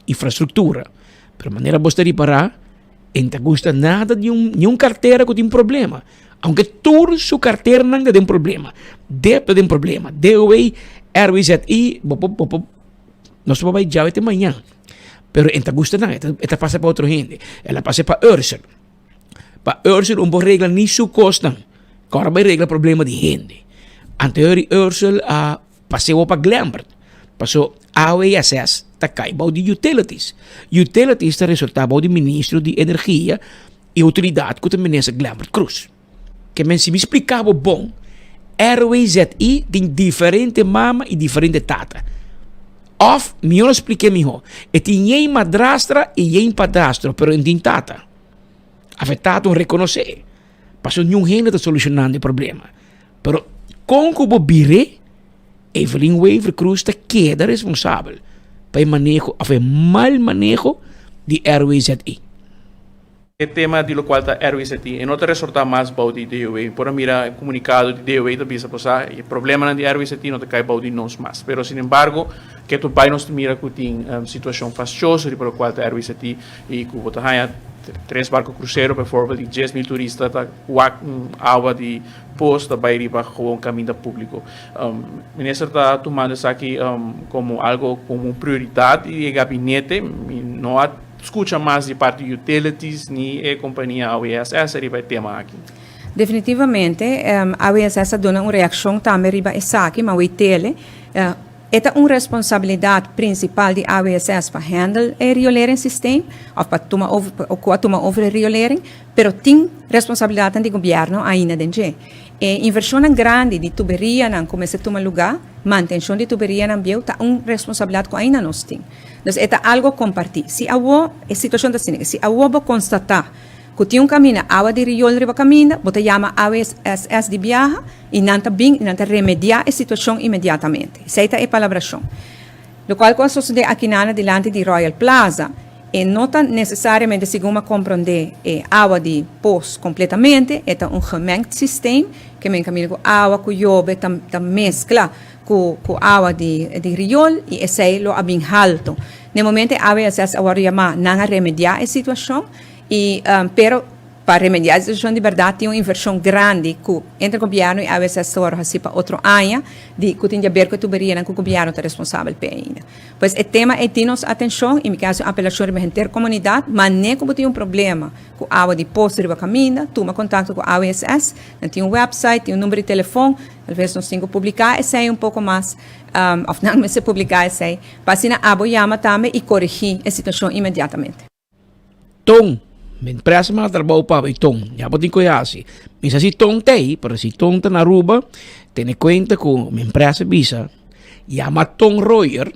S13: infrastructura. Pero manera bo ta ripara, e no ta gusta nada di un ni un cartera cu tin problema. Aunke tur su carteranan ta den problema. Dep ta den problema, DOE, RWZI, bo por bo por nos por bay djawe te mañan. Pero e no ta gusta nan, e ta pasa pa otro hende. El a pasa pa Ursel. Pa Ursel un por regla ni su kosnan, ku ora bai regla problema di hende. Anterior di Ursel a paseo pa Glembert, paso AWSS ta kai bou di Utilities. Utilities ta resulta bou di Ministro di Energia i Utilidat ku ta Minister Glembert Croes. Ke men si mi splika bo bon, RWZI tin diferente mama i diferente tata. Òf, mihó lo splik'é mihó, e tin yen madrastra i yen padrastro, pero e no tin tata. Af e tata no rekonosé, pasobra niun hende ta solushonando e problema. Pero kon ku bo bir'é, Evelyn Wever-Croes ta keda responsabel pa e maneho òf e mal maneho di RWZI.
S15: E tema di locual ta RWZI e no ta resorta mas bou di DOW. Por a mira e comunicado di DOW ta bisa por sa e problemanan di RWZI no ta cay bou di nos mas. Pero sin embargo ke tur bay nos ta mira cu tin situacion fastioso riba locual ta RWZI y cu bo ta haya tres barco crucero bijvoorbeeld y 10,000 turista ta wak un awa di pos ta bay riba gewoon caminda publico. Minister ta tumando esaki como algo como un prioridad di e gabinete. Mi no a. Skucha mas di parti Utilities ni e kompania AWSS riba e tema aki.
S14: Definitivamente, AWSS a duna un reakshon tambe riba esaki, ma wetele, e ta un responsabilidat prinsipal di AWSS pa handle e rioleringssysteem òf pa tuma over, ku a tuma over e riolering, pero tin responsabilidatnan di gobièrnu ainda den dje. E invershonnan grandi di tuberianan ku mester tuma lugá, mantenshon di tuberianan bieu ta un responsabilidat ku ainda nos tin. Dus e ta algo kompartí. Si awo e situashon ta asina, si awo bo konstatá ku tin un kaminda awa di riol riba kaminda, bo ta yama AWSS di biaha i nan ta bin i nan ta remediá e situashon inmediatamente. Esei ta e palabrashon. Lokual ku a sosodé akinana dilanti di Royal Plaza e no ta nesesariamente segun mi a komprondé e awa di pos kompletamente, e ta un gemengd systeem, ke men kaminda ku awa ku yobe ta ta meskla ku ku awa di di riol i esei lo a bin halto. Na e momento e AWSS a wòrdu yamá nan a remediá e situashon i pero Pa remediá e situashon di bèrdat tin un invershon grandi ku entre gobièrnu i AWSS ta wòrdu hasí pa otro aña di ku tin di aber ku e tuberianan ku gobièrnu ta responsabel p'e ainda. Pues e tema ei tin nos atenshon i mi ke hasi un apelashon riba henter komunidat, manera ku bo tin un problema ku awa di poso riba kaminda, tuma kontakto ku AWSS, nan tin un wèpsait, tin un number di telefon, talves nos tin ku publiká esei un poko mas òf nan mester publiká esei pa asina abo yama tambe i koregí e situashon inmediatamente.
S13: Ton, men presa manda trabou pa bo y ton, ya bo tin cu haci. Mi sa si ton ta ey, pero si ton ta na Aruba, tene cuenta cu mi empresa bisa, yama Ton Royer,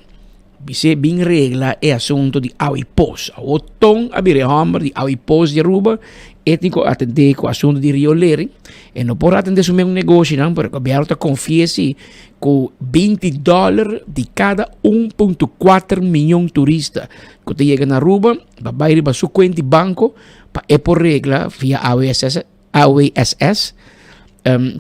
S13: bis'é bin regla e asunto di awa y pos. Awor Ton a bira e homber di awa y pos di Aruba, e tin cu atende cu asunto di riolering, e no por atende su mes negoshinan, pero gobierno ta confia si cu binti dollar di cada un punto cuater miyon turista ku ta yega na Aruba pa bai riba su kuent di banko pa e por regla via AWSS, AWSS um,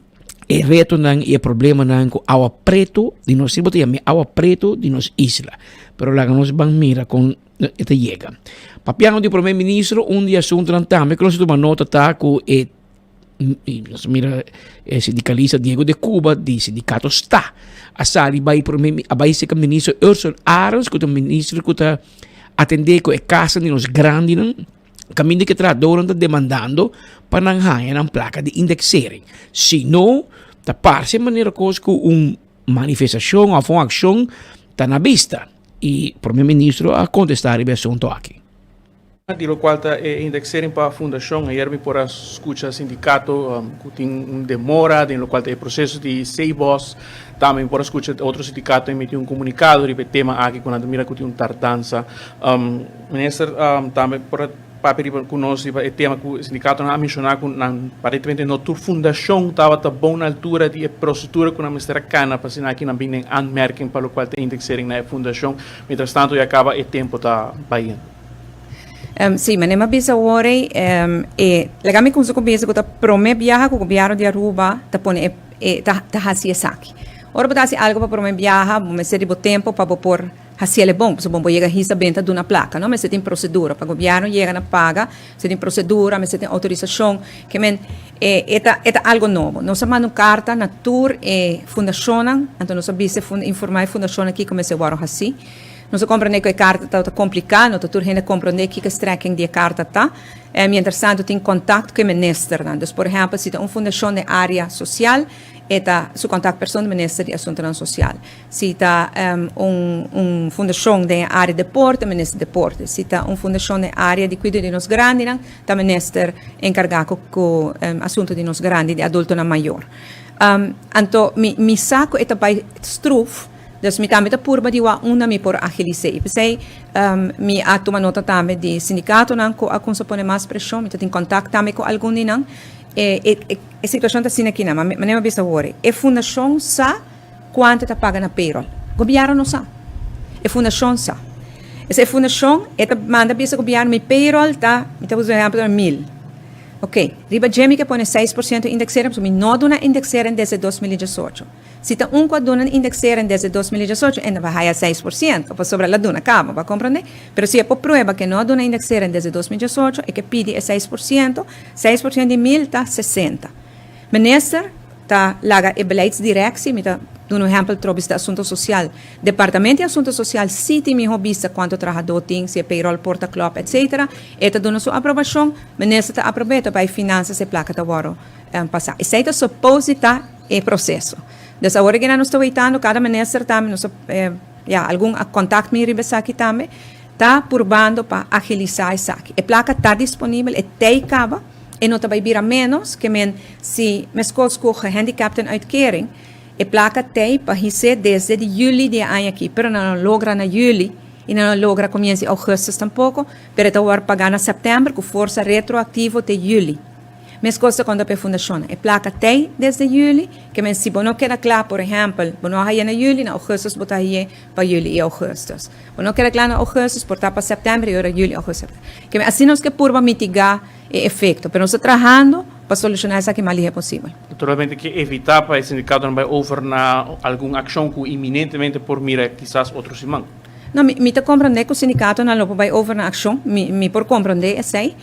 S13: e retonan i e problemanan ku awa pretu di nos, si bo ta yama awa pretu di nos isla. Pero laga nos ban mira kon e ta yega. Papiando di prome ministro, un di asuntonan tambe ku nos a tuma nota ta ku e Nos mira e sindicalista Diego de Cuba di sindicato sta a sali bai prome a bai seca ministro Ursel Arends cu ta ministro cu ta atende cu e casa di nos grandinan caminda cu e trahadornan ta demandando pa nan haya nan placa di indexering. Si no ta parce manera cos cu un manifestacion of un accion ta na bista y prome ministro a contesta riba e asunto aki.
S15: Di lokual ta e indexering pa fundashon. Ayer mi por a skucha sindikato ku tin un demora den lokual ta e proseso di CBOS. Tambe mi por a skucha otro sindikato emiti un komunikado riba e tema aki ku nan ta mira ku tin un tardansa. Minister tambe por a papia riba ku nos riba e tema ku sindikatonan a menshoná ku nan aparentemente no tur fundashon tabata bon na altura di e prosedura ku nan mester a kana pa asina aki nan bin den aanmerking pa lokual ta indexering na e fundashon. Mientras tanto ya kaba e tempo ta bayendo.
S14: Sí, manera mi a bisa awor ei, e laga mi kumsa ku bisa ku ta promé biaha ku gobièrnu di Aruba ta pone e e ta ta hasi esaki. Ora bo ta hasi algu pa promé biaha, bo mester di bo tempu pa bo por hasiel e bon, pasobra bo yega hisa benta duna plaka, no? Mester tin prosedura pa gobièrnu yega na paga, mester tin prosedura, mester tin outorisashon, ke men e e ta e ta algu nobo. Nos a manda un karta na tur e fundashonnan, anto nos a bisa e fun informá e fundashonnan kiko mester wòrdu hasi. Nos a komprendé ku e karta tabata kompliká, no ta tur hende komprendé kiko e strekking di e karta ta. Mientrastantu tin kontakt ku e ministernan. Dus por ehèmpel si ta un fundashon den área sosial, e ta su kontaktperson ta minister di asuntunan sosial. Si ta un un fundashon den e área deporte, minister deporte. Si ta un fundashon den área di kuido di nos grandinan, ta minister enkargá ku ku asuntu di nos grandi, di adultonan mayor. Anto mi mi sa ku e ta bai struf. Dus mi tambe ta purba di wak unda mi por agilis'é. I p'esei mi a tuma nota tambe di sindikatonan ku a kumsa pone mas preshon. Mi ta tin kontakt tambe ku algun di nan. E e e situashon ta asina akinan. Ma manera mi a bisa awor, e fundashon sa kuantu ta paga na payroll. Gobièrnu no sa. E fundashon sa. Esei e fundashon e ta manda bisa gobièrnu mi payroll ta, mi ta usa un ehèmpel, mil. Oké, riba dje mi ke pone 6% indexering pasobra mi no a duna indexering desde 2018. Si ta un cu a duna indexering desde 2018 e no va haya 6% pasobra el a duna caba, bo a comprende? Pero si e por prueba cu e no a duna indexering desde 2018 e ke pidi e 6%, 6% di mil ta 60. Minister ta laga e beleidsdirectie, mi ta duna un ehempel trobe si ta asunto social, departamento di asunto social si tin miho bista cuanto trahador tin, si e payroll por ta klop etc. E ta duna su aprobacion, minister ta aproba e ta bay finanzas e placa ta worde pasa. Esey ta suppose di ta e proceso. Dus awor aki nan nos ta weitando, cada minister tambe, nos ta, ya, algun a contact mi riba esaki tambe, ta purbando pa agilisa esaki. E placa ta disponibel, e tey caba, e no ta bay bira menos, ke men si mescos cu gehandicapten uitkering, e placa tey pa hise desde di juli di e aña aki, pero nan no logra na juli y nan no logra comienzo di augustus tampoco, pero e ta word paga na september cu forsa retroactivo te juli. Meskos ta konta pa e fundashonnan. E plaka t'ei desde yüli, ke men si bo no keda kla, por ehèmpel, bo no a haye na yüli, na ougùstùs bo ta haye pa yüli i ougùstùs. Bo no keda kla na ougùstùs, por ta pa sèptèmber i ora yüli, ougùstùs, sèptèmber. Ke men asina nos ke purba mitigá e efekto, pero nos ta trahando pa solushoná esaki mas lihé posibel.
S15: Naturalmente ke evitá pa e sindikatonan bai over na algun akshon ku iminentemente por mira kisas otro siman.
S14: No, mi mi ta komprondé ku sindikatonan lo por bai over na akshon, mi mi por komprondé esei.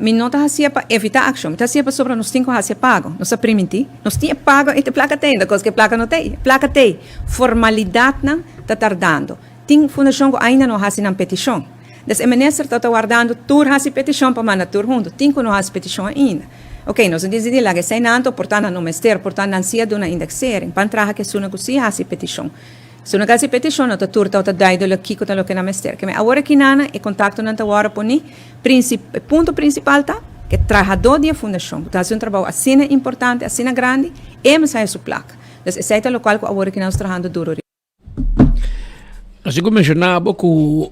S14: Mi no ta hasié pa evitá akshon, mi ta hasié pasobra nos tin ku hasi e pago. Nos a primintí, nos tin e pago i e plaka t'ei, ta kos ku e plaka no t'ei. E plaka t'ei. Formalidatnan ta tardando. Tin fundashon ku ainda no a hasi nan petishon. Des e minister ta ta wardando tur hasi petishon pa manda tur huntu. Tin ku no hasi petishon ainda. Oke, nos a disidí laga esei nan anto, por ta nan no mester, por ta nan si a duna indexering. Ban traha ku esunnan ku si hasi petishon. Su no hasi petishon, no ta tur ta duidelijk kiko ta loke nan mester. Keme awor aki nana e kontaktonan ta wòrdu poni. Princip, e punto principal ta ku e trahadó di e fundashon ku ta hasi un trabou asina importante, asina grandi, e mester haya su plaka. Dus esei ta lokual ku awor aki nos trahando duro riba.
S13: Así ku menshoná bo ku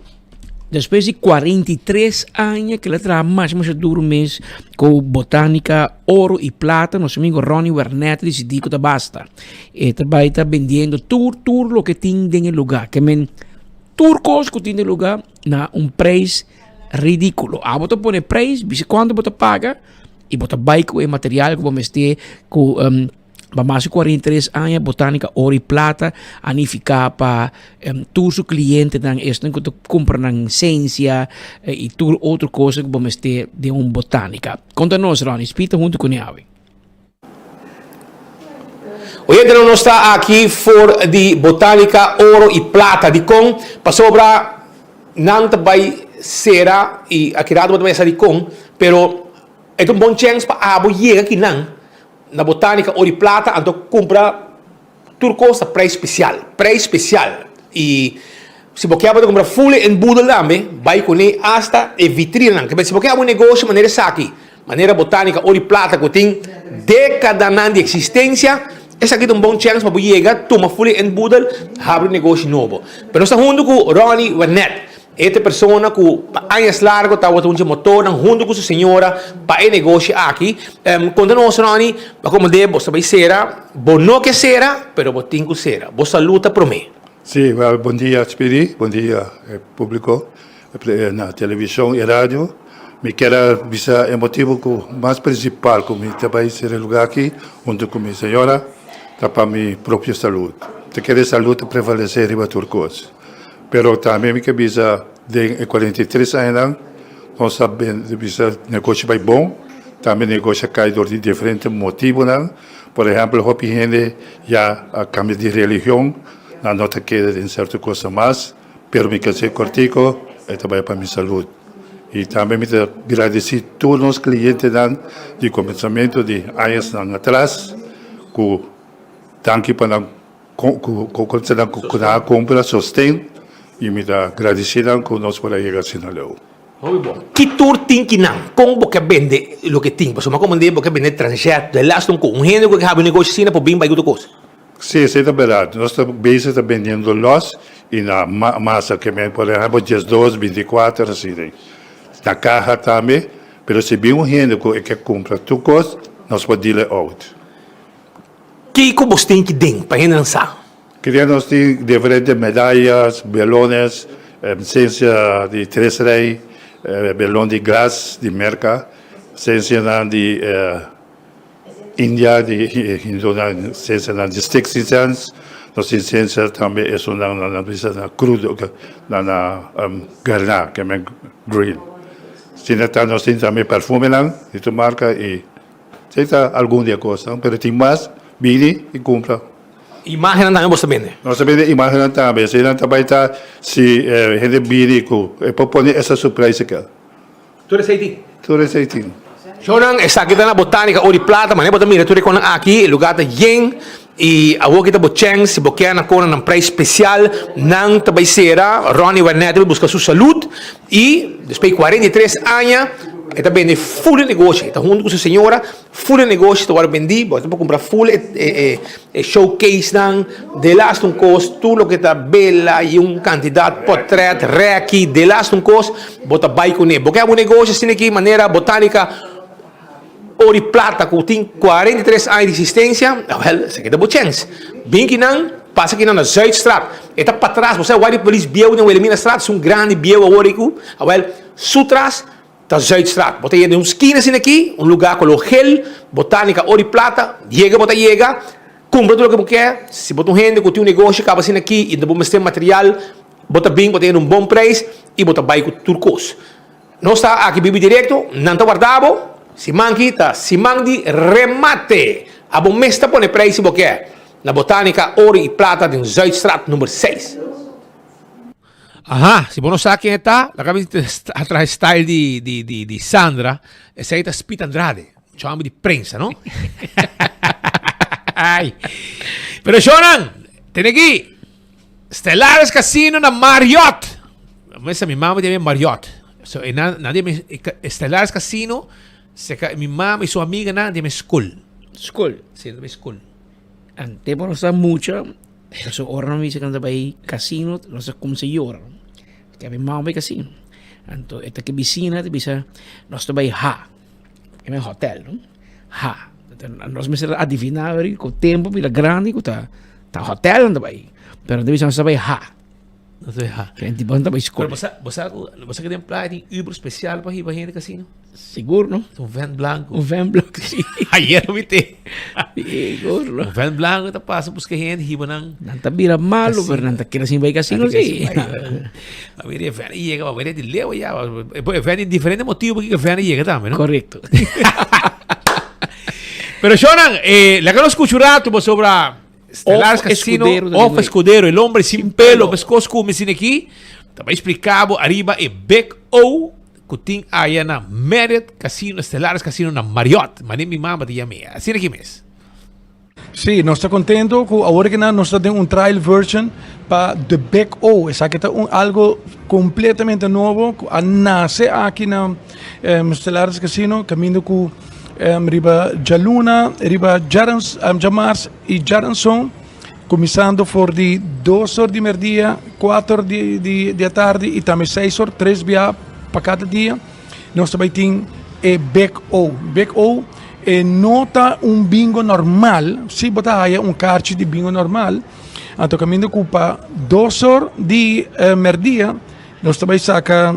S13: despues di 43 aña ku el a traha masha masha duro mes ku Botanica Oro y Plata, nos amigo Ronnie Wernet a disidí ku ta basta. E ta bai ta bendiendo tur tur loke tin den e lugá. Ke men tur kos ku tin den e lugá na un preis ridíkulo. Abo ta pone preis, bisa kuantu bo ta paga i bo ta bai ku e material ku bo mester ku Pa mas di 43 aña Botanica Oro y Plata a nifica pa tur su clientenan, esnan cu ta cumpra nan esencia y tur otro cosa cu bo mester den un botanica. Conta nos Ronnie, Speed ta hunto cune awe.
S11: Oyentenan nos ta aki for di Botanica Oro y Plata. Dicon? Pasobra nan ta bay cera y aki rato bo ta bay sa dicon, pero e ta un bon chens pa abo yega akinan. Na Botanica Oro y Plata anto cumpra tur cos ta prijs special, prijs special y si bo kier bo ta cumpra fule en budel tambe bay cune hasta e vitrinanan si bo kier habi un negoshi manera esaki manera Botanica Oro y Plata cu tin decadanan di existencia esaki ta un bon chance pa bo yega tuma fule en budel habri un negoshi nobo pero nos ta hunto cu Ronnie Wernet. E ta e persona ku pa añas largo tabata un dje motornan huntu ku su señora pa e negoshi aki. Konta nos Ronnie, pa komo de bo ta bai sera, bo no ke sera, pero bo tin ku sera. Bo salú ta promé.
S3: Sí, wèl, bon dia Speedy, bon dia e públiko na televishon i radio. Mi kier a bisa e motibu ku mas prinsipal ku mi ta bai sera e lugá aki huntu ku mi señora ta pa mi propio salú. Ta kere salú ta prevalesé riba tur kos. Pero tambe mi ke bisa den e 43 añanan nos a bisa negoshi bai bon, tambe negoshi a kai dor di diferente motibunan. Por ehempel hopi hende ya a kambia di religion, nan no ta kere den serto kosnan mas, pero mi ke hasi kortiko e ta bai pa mi salud. I tambe mi ta gradisi tur nos klientenan di komensamentu di añasnan atras ku danki pa nan. Ku nan ku nan a kumpra sosten i mi ta gradisí nan ku nos por a yega asina leu.
S11: Hopi bon. Ki tur tin ki nan? Kon bo ke bende loke tin? Pasobra mi a komprendé bo ke bende transjet, de laatste un kon. Un hende ku ke habri un negoshi asina por bin bai ku tur kos.
S3: Sí, esei ta bèrdat. Nos ta bezig ta bendiendo lòs i na masa ke men por ehèmpel diesdos, bintikuater asina. Na kaha tambe, pero si bin un hende ku e ke kumpra tur kos, nos por deal e out.
S11: Kiko bos tin ki den pa hendenan sa?
S3: Kidia nos tin diferente medayas, belones, sensia di tres rey, belon di glas di Merka, sensianan di India, di hindunan, sensianan di stick incense, nos tin sensia tambe esunnan nan a bisa na crudo, nan a garna, ke men green. Asina ta nos tin tambe perfumenan di tur marka y. Esei ta algun di e kosnan, pero tin mas, bini i kumpra.
S11: Imágennan tambe bo ta bende?
S3: Nos ta bende imágennan tambe. Eseinan ta bai ta si hende bini ku e por pone esta surprise akel.
S11: Tur esei tin?
S3: Tur esei tin.
S11: Shownan, esaki ta na Botanica Ori Plata, manera bo ta mira tur e konan aki, e lugar ta yen i awor ki ta bo chèns, si bo kier na kona nan prijs spesial, nan ta bai sera, Ronnie Wernet ta bai buska su salud i despues di 43 aña e ta bende ful e negoshi, e ta huntu ku su señora, ful e negoshi ta wòrdu bendí, bo ta por kumpra ful e e showcase nan, delaste un kos, tur loke ta bela i un kantidat pòtrèt, rèki, delaste un kos, bo ta bai kuné. Bo ke habi un negoshi asina aki manera Botanica. Oro y Plata cu tin 43 aña di existencia, awel, esaki ta bo chens. Bin kinan, pasa kinan na Zuidstraat. E ta patras, bo sa wak di polis bieu den Wilhelminastraat, esun grandi bieu awor ei cu, awel, su tras ta Zuidstraat. Bo ta yega den un skina asina aki, un lugar color gel, Botanica Oro y Plata, yega bo ta yega, cumpra tur loke bo kier. Si bo ta un hende cu tin un negoshi caba asina aki y bo mester material, bo ta bin, bo ta yega na un bon prijs y bo ta bay cu tur cos. Nos ta aki bibi directo, nan ta warda bo, siman ki ta siman di remate. Abo mes ta pone prijs si bo kier, na Botanica Oro y Plata den Zuidstraat number seis. Aha, si bo no sa ken e ta, laga mi a traha e style di di di di Sandra, esei ta Speed Andrade, mucho homber di prensa, no? Ay. Pero shownan, tene aki. Stellaris Casino na Marriott. Mesa mi mama di Marriott. So e na na di Stellaris Casino seka mi mama y su amiga na di school.
S13: School.
S11: Sí, di school.
S13: Ante por sa mucha, so ora no misa kanta bai casino, no sa como se llora. Que mi mama bai casino. Anto eta que vicina te bisa, nos ta bai ha. E men hotel, no? Ha. Nos mester adiviná ori ku tempu bira grandi ku ta ta hotel nan ta bai. Pero nan ta bisa nos ta bai ha.
S11: Nos ta bai ha.
S13: Kende tipo nan ta bai skol.
S11: Pero bo sa bo sa ku bo sa ku den playa tin Uber spesial pa hiba hende kasino?
S13: Sigur no.
S11: Un vent blanco.
S13: Un vent blanco si.
S11: Ayer mi te.
S13: Sigur no.
S11: Un vent blanco ta pasa buska hende hiba nan.
S13: Nan ta bira malo pero nan ta keda sin bai kasino si.
S11: A ver, e vent yega, a ver di leu ya. E vent di diferente motivo porque e vent yega tambe, no?
S13: Correcto.
S11: Pero Shonan, eh, laga nos escucha un rato bo sobra Stellares Casino, Off Escudero, el hombre sin pelo, pescos cu mi sin aquí. Ta bai explicabo arriba e Big O cu tin aya na Marriott Casino, Stellares Casino na Marriott. Mane mi mama ta yama, asina aquí mes.
S6: Sí, nos ta contento cu awor que nos ta den un trial version pa The Big O. Esaki ta un algo completamente nobo cu a nace aki na um, Stellaris Casino, caminda cu um, riba djaluna, riba djarans, um, djamars y djaranson, cuminsando for di dos or di merdia, cuatro or di, di, di atardi y tambe seis or, tres bia pa cada dia. Nos ta bai tin e Big O. Big O e no ta un bingo normal. Si bo ta haya un karchi di bingo normal, anto kaminda ku pa dos or di eh, merdia nos ta bai saka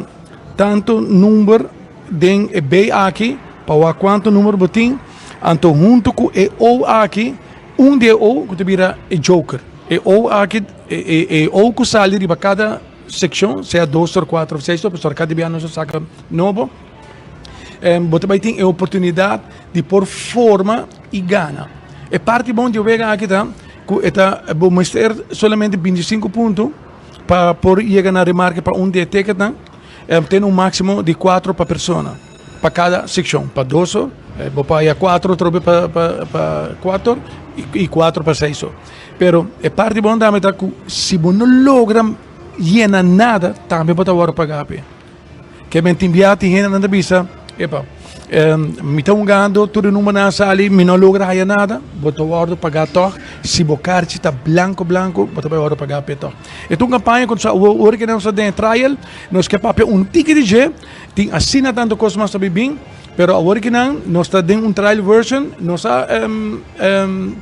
S6: tantu number den e B aki pa wak kuantu number bo tin, anto huntu ku e O aki, un di e O ku ta bira e joker. E O aki, e, e, e O ku sali riba kada Seccion, sea dos or cuatro of seis or, pasobra cada bia nos a saca nobo. Bo ta bay tin e oportunidad di por forma y gana. E parti bon di e wega aki ta cu e ta bo mester solamente binticinco punto pa por yega na remarke pa un di e ticketnan. Tin un maximo di cuatro pa persona, pa cada seccion. Pa dos or, bo por haya cuatro atrobe pa pa cuatro y cuatro pa seis or. Pero e parti bon tambe ta ku si bo no logra yena nada, tambe bo ta wòrdu pagá p'e. Ke men tin bia tin hendenan ta bisa, epa, mi ta hungando, tur e numbernan a sali, mi no logra haya nada, bo ta wòrdu pagá tòg. Si bo karchi ta blanko blanko, bo ta bai wòrdu pagá p'e tòg. E ta un kampaña ku ora ku nos ta den e trial, nos ke papia un tiki di dje, tin asina tantu kos mas ta bin bin. Pero awor ki nan nos ta den un trial version, nos a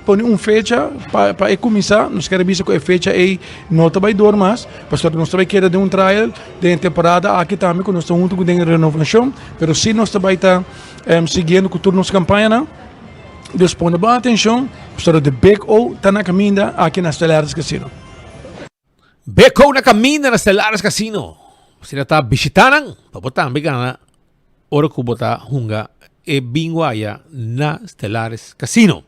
S6: pone un fecha pa pa e kuminsá. Nos kere bisa ku e fecha ei no ta bai dor mas, pasobra nos ta bai keda den un trial den e temporada aki tambe ku nos ta huntu ku den e renovashon. Pero si nos ta bai ta siguiendo ku tur nos kampañanan. Dus pone bon atenshon, pasobra The Big O ta na kaminda aki na Stellaris Casino.
S11: Big O na kaminda na Stellaris Casino. Asina ta bishita nan pa bo tambe gana Ora ku bo ta hunga e bingo aya na Stellaris Casino.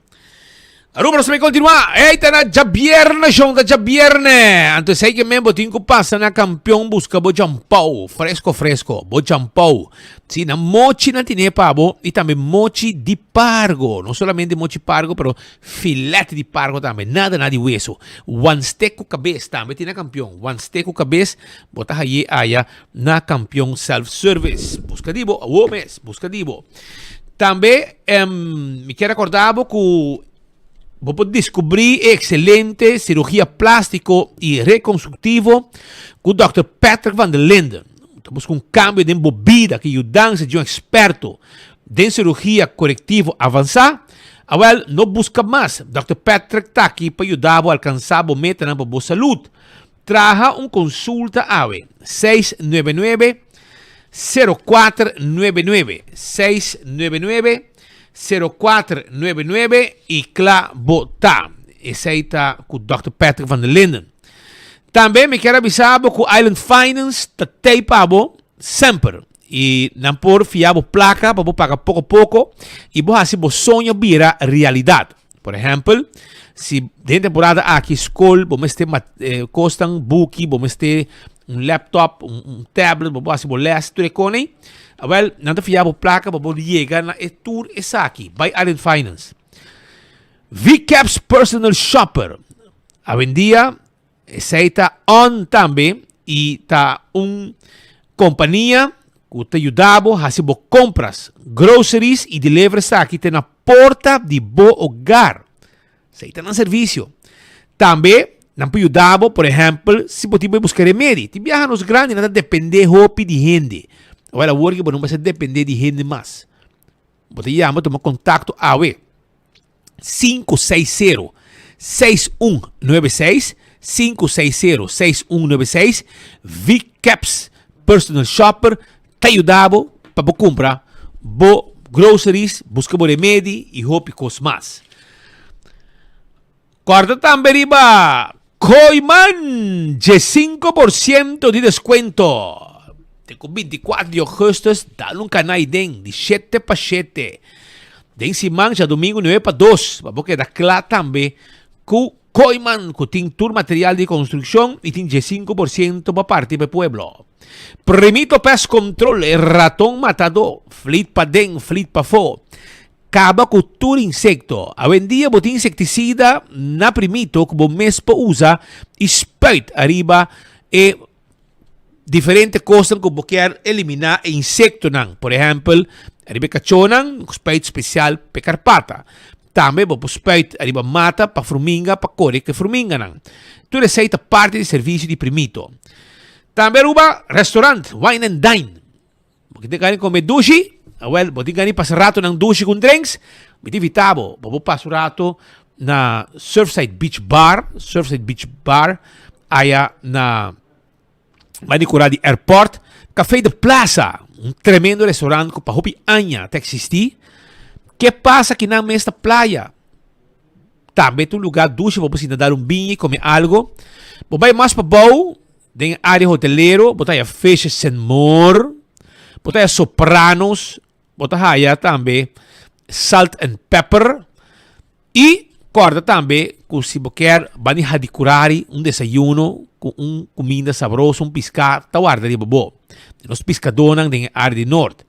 S11: Aruba nos ta bay continua. Ey ta na djabierne shon, ta djabierne. Anto esey ke men bo tin ku pasa na Kampion buska bo champou, fresco fresco, bo champou. Si, na mochi nan tine pa bo y tambe mochi di pargo. No solamente mochi pargo pero filet di pargo tambe, nada nada di weso. Wanstek ku kabes tambe tin na Kampion. Wanstek ku kabes bo ta haye aya na Kampion Self Service. Buska di bo awor mes, buska di bo. Tambe mi kier recorda bo ku bo por descubrí e excelente cirugía plástico y reconstructivo ku Dòkter Patrick van der Linden. Ta buska un cambio den bo bida ku yudansa di un experto. den sirugia korektivo avansá? Awèl, no buska mas. Dòkter Patrick ta aki pa yuda bo alkansá bo metanan pa bo salud. Traha un konsulta awe, 699 0499, 699 0499 i kla bo ta. Esei ta ku Dòkter Patrick van der Linden. Tambe mi kier a bisa bo ku Island Finance ta tei pa bo semper i nan por fia bo plaka pa bo paga poko poko i bo hasi bo soño bira realidat. Por ehèmpel, si den temporada aki skol bo mester kosnan buki, bo mester un laptop, un tablet, bo por hasi bo lès tur e kos ei, awèl nan ta fia bo plaka pa bo yega na e tur esaki. Bai Island Finance. Vcaps Personal Shopper. Awendia Esei ta on tambe y ta un compania cu ta yuda bo haci bo compras, groceries y deliver esaki te na porta di bo hogar. Esei ta nan servicio. Tambe nan por yuda bo, por ehempel, si bo tin bo busca remedi. Tin biaha nos grandi nan ta depende hopi di hende. Awor awor ki bo no mester depende di hende mas. Bo ta yama tuma contacto awe. 560 6196 560 6196 Vcaps Personal Shopper ta yuda bo pa bo kumpra bo groceries, buska bo remedi i hopi kos mas. Kòrda tambe riba Kooiman, diesinko por siento di deskuento. Te ku bintikuatro di ougùstùs dal un kanai den di shete pa shete. Den siman djadumingu nuebe pa dos pa bo keda kla tambe ku Kooiman ku tin tur material di konstrukshon i tin diesinko por siento pa parti pa e pueblo. Primito Pest Control, e raton matadó, flit paden, flit pafó. Kaba ku tur insekto. Awendia bo tin insektisida na primito ku bo mes por usa i spuit ariba e diferente kosnan ku bo kier eliminá e insektonan. Por ehèmpel, ariba e kachónan spuit spesial pa e karpata. Tambe bo por spuit ariba mata pa fruminga pa kore ku e fruminganan. Tur esei ta parti di servisio di primito. Tambe Aruba Restaurant Wine and Dine. Bo tin gana di come dushi? Awel, bo tin gana di pasa ratonan dushi cu drinks? Mi ta invita bo pa bo pasa un rato na Surfside Beach Bar, Surfside Beach Bar, aya na banda di cura di airport. Café de Plaza, un tremendo restaurant cu pa hopi aña ta existi. Ke pasa kinan mes ta playa. Tambe ta un lugar dushi pa bo sinta dar un biña y come algo. Bo bay mas pabou. Den e área hotelero bo ta haya Fishes and More, bo ta haya Sopranos, bo ta haya tambe Salt and Pepper y kòrda tambe ku si bo kier bani Hadicurari un desayuno ku un kuminda sabroso, un piská ta warda riba bo. Nos piskadónan den e área di nort.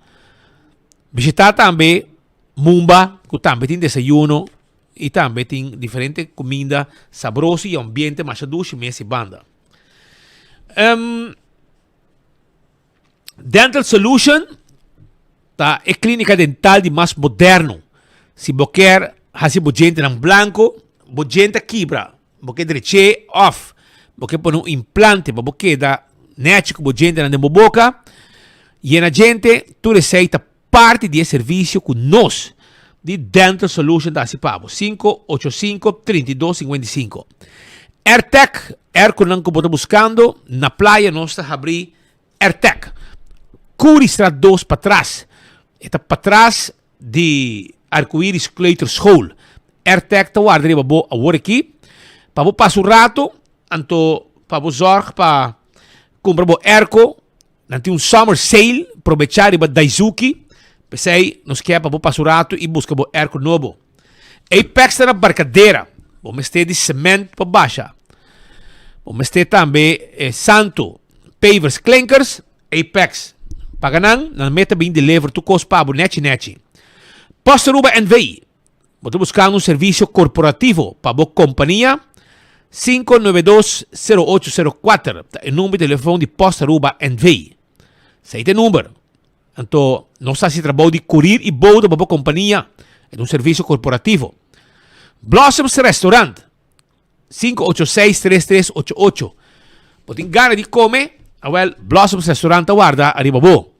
S11: Bishitá tambe Mumba ku tambe tin desayuno y tambe tin diferente kuminda sabroso y ambiente masha dushi mes e banda. Um, Dental Solution ta e clínica dental di mas moderno. Si bo kier hasi bo djentenan blanco, bo djente a kibra, bo ke dreché of bo ke pone un implante pa bo keda nechi ku bo djentenan den bo boka, yena djente, tur esei ta Parti di e servisio ku nos di Dental Solution ta hasi pa bo, 585 32 55. Airtec, airconan ku bo ta buskando, na playa nos ta habri Airtec. Curiestraat 2 patras, e ta patras di Arcoiris Kleuterschool. Airtec ta warda riba bo awor aki pa bo pasa un rato, anto pa bo zorg pa kumpra bo airco. Nan tin un summer sale, probecha riba Daizuki. P'esei nos kier pa bo pasa un ratu i buska bo airco nobo. Apex ta na Barcadera. Bo mester di cement pa basha. Bo mester tambe eh, santo, pavers, klinkers, Apex. Paga nan, nan meta bin deliver tur kos pa bo nechi nechi. Post Aruba NV. Bo ta buskando un servisio korporativo pa bo kompania? 592 0804 ta e number di telefon di Post Aruba NV. Esei ta e number. Anto nos ta hasi trabou di kurir i bouda pa bo kompania. E ta un servisio korporativo. Blossoms Restaurant, 586 3388. Bo tin gana di kome? Awel, Blossoms Restaurant ta warda ariba bo.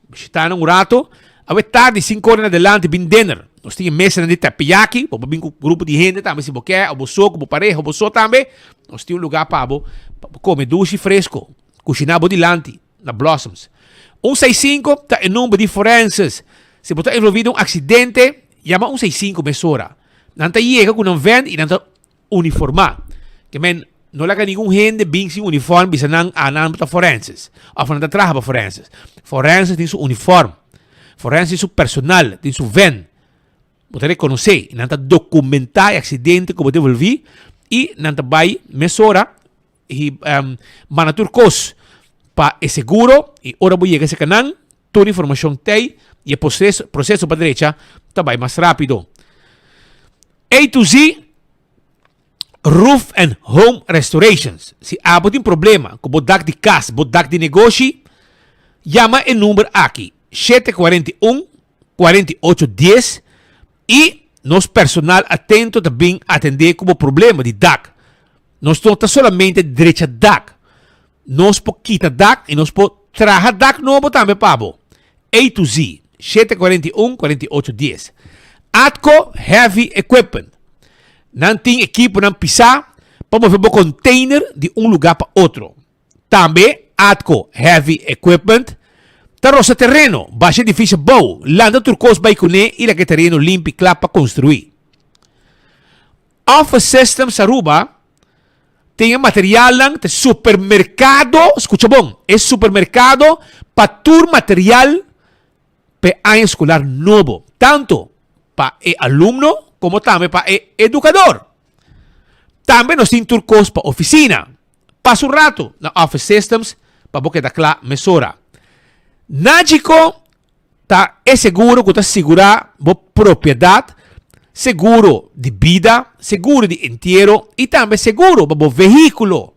S11: Bishita nan un rato. Awe tardi sinku ora en adelante bin dinner. Nos tin e mesanan di teppanyaki, bo por bin ku grupo di hende tambe si bo ke, o bo so ku bo pareha o bo so tambe. Nos tin un lugar pa bo pa bo kome dushi fresco, kushiná bo dilanti na Blossoms. Un seis sinku ta e number di forenses. Si bo ta envolví den un aksidente, yama un seis sinku mesora. Nan ta yega ku nan vèn i nan ta uniformá. Ke men no laga ningun hende bin sin uniform bisa nan a nan ta forenses of nan ta traha pa forenses. Forenses tin su uniform. Forenses tin su personal, tin su ven. Bo ta rekonosé i nan ta dokumentá e aksidente ku bo ta envolví i nan ta bai mesora i manda tur kos pa e seguro i ora bo yega serka nan tur informashon t'ei i e proseso pa drecha ta bai mas rápido. A to Z Roof and Home Restorations. Si abo tin problema ku bo dak di kas, bo dak di negoshi, yama e number aki, 741 48 dies i nos personal atento ta bin atendé ku bo problema di dak. Nos no ta solamente drecha dak, nos por kita dak i nos por traha dak nobo tambe pa bo. A to Z, 741 48 dies. Atco Heavy Equipment. Nan tin ekiponan pisá pa move bo container di un lugá pa otro. Tambe Atco Heavy Equipment ta rosa tereno, basha edifisio bou, lanta tur kos bai kuné i laga e tereno limpi kla pa konstruí. Office Systems Aruba tin e materialnan ta supermerkado, skucha bon, e supermerkado pa tur material pa e aña eskolar nobo, tanto pa e alumno komo tambe pa e edukador. Tambe nos tin tur kos pa ofisina. Pasa un rato na Office Systems pa bo keda kla mesora. Nagico ta e seguro ku ta sigurá bo propiedat, seguro di bida, seguro di entiero i tambe seguro pa bo vehíkulo.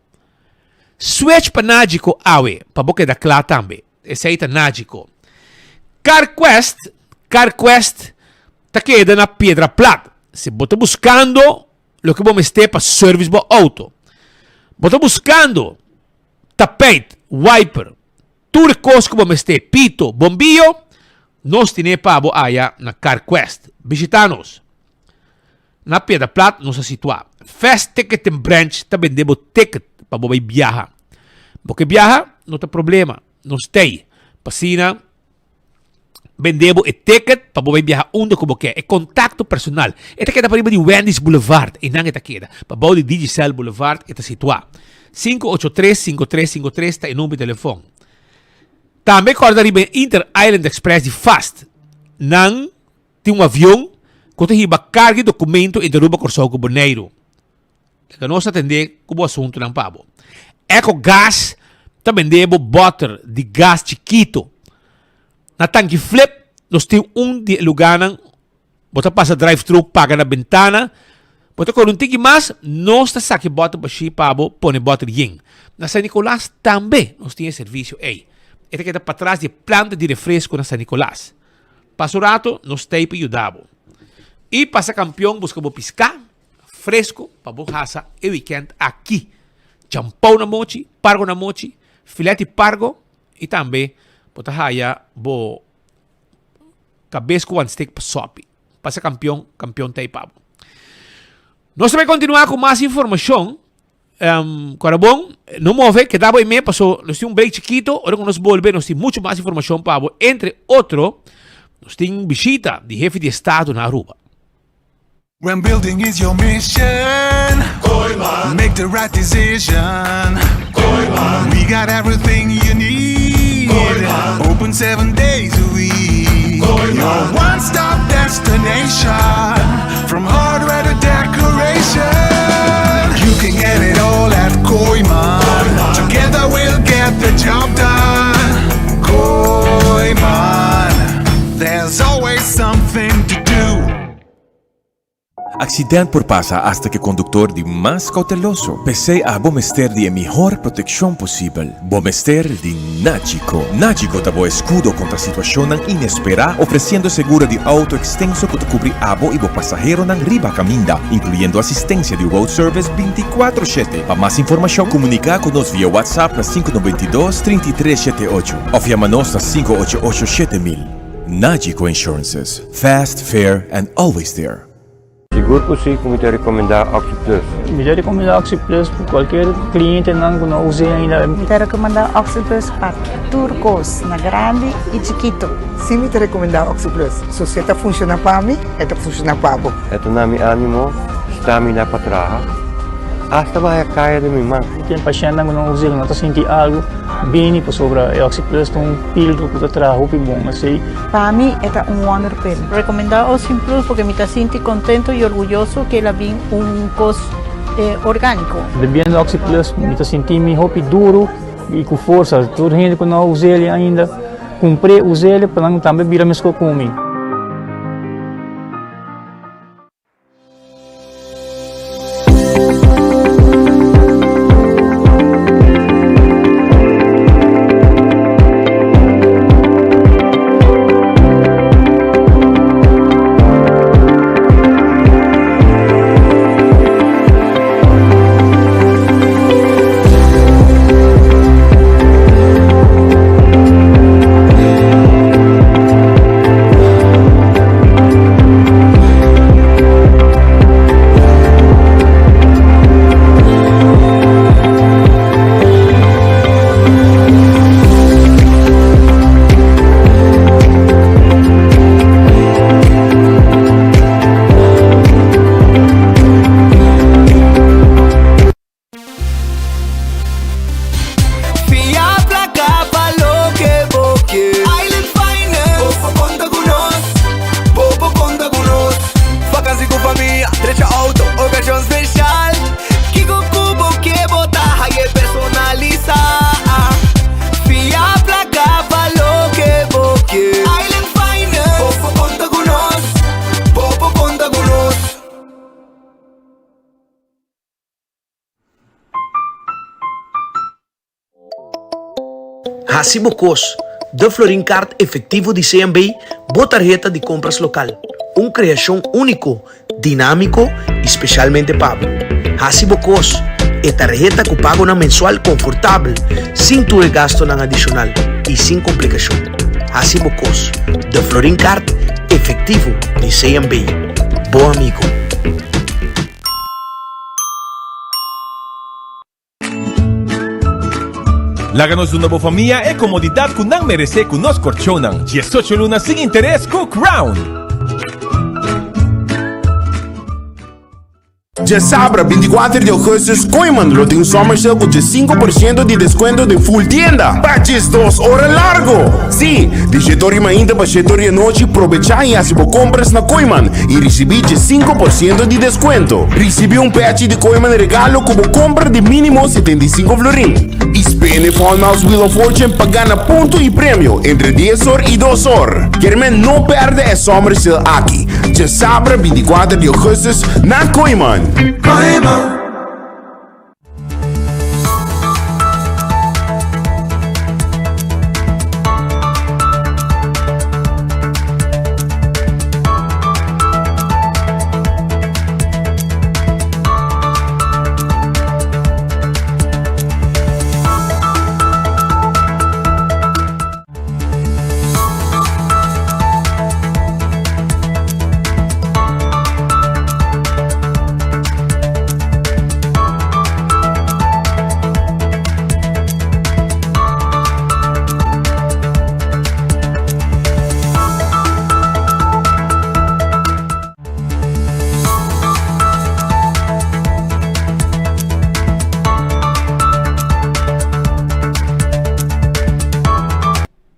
S11: Switch pa Nagico awe pa bo keda kla tambe. Esei ta Nagico. CarQuest, CarQuest ta keda na Piedra Plat. Si bo ta buskando loke bo mester pa service bo auto, bo ta buskando tapijt, wiper, Tur e kos ku bo mester, pito, bombio, nos tine pa bo aya na CarQuest. Bishita nos. Na Piedra Plat nos a situá. Fast Ticketing Branch ta bende bo ticket pa bo bai biaha. Bo ke biaha? No ta problema. Nos t'ei pa asina bende bo e ticket pa bo bai biaha unda ku bo ke. E kontakto personal. E ta keda pariba di Wendy's Boulevard. Einan e ta keda. Pa bou di Digicel Boulevard e ta situá. 583 5353 ta e number di telefon. Tambe kòrda riba e Inter Island Express di Fast. Nan tin un avion ku ta hiba karga i dokumento entre Aruba, Kòrsou ku Boneiru. Laga nos atendé ku bo asuntunan pa bo. Eco Gas ta bende bo bòter di gas chikito. Na Tanki Flip nos tin un di e lugánan bo ta pasa drive thru paga na bentana. Bo ta kore un tiki mas, nos ta saki bòter bashí pa bo pone bòter yen. Na San Nicolas tambe nos tin e servisio ei. E ta keda patras di e planta di refresko na San Nicolas. Pasa un rato nos ta ei pa yuda bo. I pasa kampion buska bo piská. Fresco pa bo hasa e weekend aki. Champou na mochi, pargo na mochi, filet di pargo y tambe bo ta haya bo cabes cu one stick pa sopi. Pasa campeon, campeon ta ey pa bo. Nos ta bay continua cu mas informacion. Um, Cora bon, no move, keda bo ime, paso nos tin un break chiquito, ora cu nos bolbe nos tin mucho mas informacion pa bo. Entre otro, nos tin bishita di hefe di estado na Aruba.
S4: When building is your mission, Kooyman. Make the right decision. Kooyman. We got everything you need. Kooyman. Open seven days a week. Kooyman. Your one-stop destination. From hardware to decoration. You can get it all at Kooyman. Kooyman. Together we'll get the job done. Kooyman. There's always something to do.
S7: Accident por pasa hasta cu e conductor di mas cauteloso. P'esey abo mester di e mihor proteccion posibel. Bo mester di Nagico. Nagico ta bo escudo contra situacionnan inespera, ofreciendo seguro di auto extenso cu ta cubri abo y bo pasaheronan riba caminda, incluyendo asistencia di road service binticuatro shete. Pa mas informacion, comunica cu nos via WhatsApp na 592 33 shete ocho of yama nos na 588 7000. Nagico Insurances, fast, fair and always there.
S5: Sigur ku si ku mi ta rekomendá Oxi Plus.
S8: Mi ta rekomendá Oxi Plus pa kualkier klientenan ku no us'é ainda.
S23: Mi ta rekomendá Oxi Plus pa tur kos, na grandi i chikitu.
S24: Si mi ta rekomendá Oxi Plus. So si e ta funshoná pa mi, e ta funshoná pa bo.
S5: E ta na mi ánimo, stamina pa traha, asta baha e kaya den mi man.
S8: Tin pashèntnan ku no us'é, ku no ta sinti algu, bini pasobra e Oxi Plus ta un pildo ku ta traha hopi bon. Esei.
S23: Pa mi e ta un wonder pill.
S25: Recomenda Ocean Plus porque mi ta sinti contento y orguyoso que el a bin un cos organico.
S8: Bebiendo Oxi Plus mi ta sinti mi hopi duro y cu forsa. Tur hende cu no a us'el ainda cumpr'e us'el pa nan tambe bira mesco cu mi.
S2: Fia placa pa loke bo ke. Island Finance. Bo por conta cu nos. Bo por conta cu nos. Vakantie cu famia, drecha auto, ocasion special. Kico cu bo ke bo ta haye personalisa. Fia placa pa loke bo ke. Island Finance. Bo por conta cu nos. Bo por conta cu nos.
S26: Hasi bo kos, De Florin Card Efectivo di CMB, bo tarheta di compras local. Un creacion unico, dinamico y specialmente pa bo. Hasi bo kos, e tarheta cu pagonan mensual confortabel, sin tur e gastonan adicional y sin complicacion. Hasi bo kos, De Florin Card Efectivo di CMB. Bo amigo.
S7: Laga nos duna bo famia e komodidat ku nan meresé ku nos korchonnan. Diesocho luna sin interes ku Crown.
S27: Djasabra 24 di augustus Kooyman lo tin un summer sale ku djesinku por siento di deskuento den full tienda pa djesdos ora largo! Sí, di shete ora di mainta pa shete ora di anochi probechá i hasi bo kompras na Kooyman i risibí djesinku por siento di deskuento. Risibí un pèchi di Kooyman regalo ku bo kompra di mínimo 75 florin. I spin e Fun Miles Wheel of Fortune pa gana punto i premio entre dies or i dos or. Kermen no pèrdè e summer sale aki, djasabra 24 di augustus na Kooyman. Kooyman.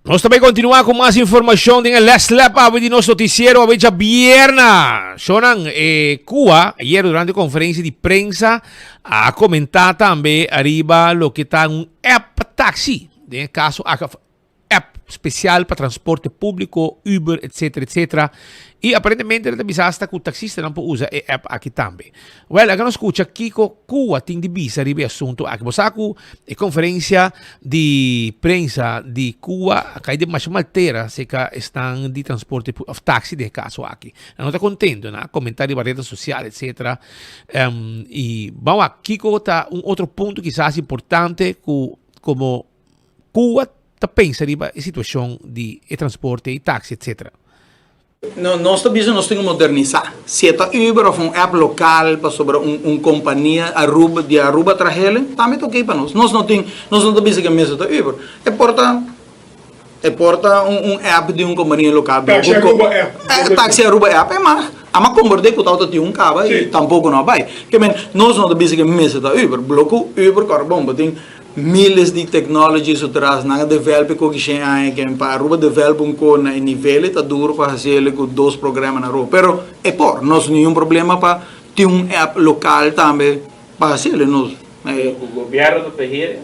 S11: Nos ta bay continua cu mas informacion den e last lap awe di nos noticiero awe djabierna. Shonan, e Cua ayer durante conferencia di prensa a comenta tambe ariba loke ta un app pa taxi. Den e caso aki app special pa transporte publico, Uber, etc. Etc. Y aparentemente ta bisa hasta cu taxistanan por usa e app aki tambe. Wel, laga nos scucha kico Cuba tin di bisa riba e asunto aki. Bo sa cu e conferencia di prensa di Cuba a cay den masha mal tera cerca esnan di transporte of taxi den e caso aki. Nan no ta contento, nan a comenta riba redes social, etc. Y ban wak, kico ta un otro punto kisas importante cu como Cuba. ta pensa riba e situashon di e transporte i taxi etcetera.
S9: No, nos ta bisa nos tin ku modernisá. Si e ta Uber òf un app lokal pasobra un un kompania Aruba di Aruba trahele, tambe ta oké pa nos. Nos no tin, nos no ta bisa ku e mester ta Uber. E por ta e por ta un un app di un kompania lokal.
S10: Taxi Aruba app.
S9: Taxi Aruba app e mag. Ama komprendé ku tabata tin un kaba i tampoko no a bai. Ke men, nos no ta bisa ku e mester ta Uber. Blo ku Uber kòrda bon, bo tin. Miles di technology su tras, nan a develop e koki shen aña ken pa Aruba develop un ko na e nivel e ta duro pa hasiel ku dos programa na Aruba. Pero e por, nos niun problema pa tin un app local tambe pa hasiel, nos.
S15: Pero ku gobierno ta behere?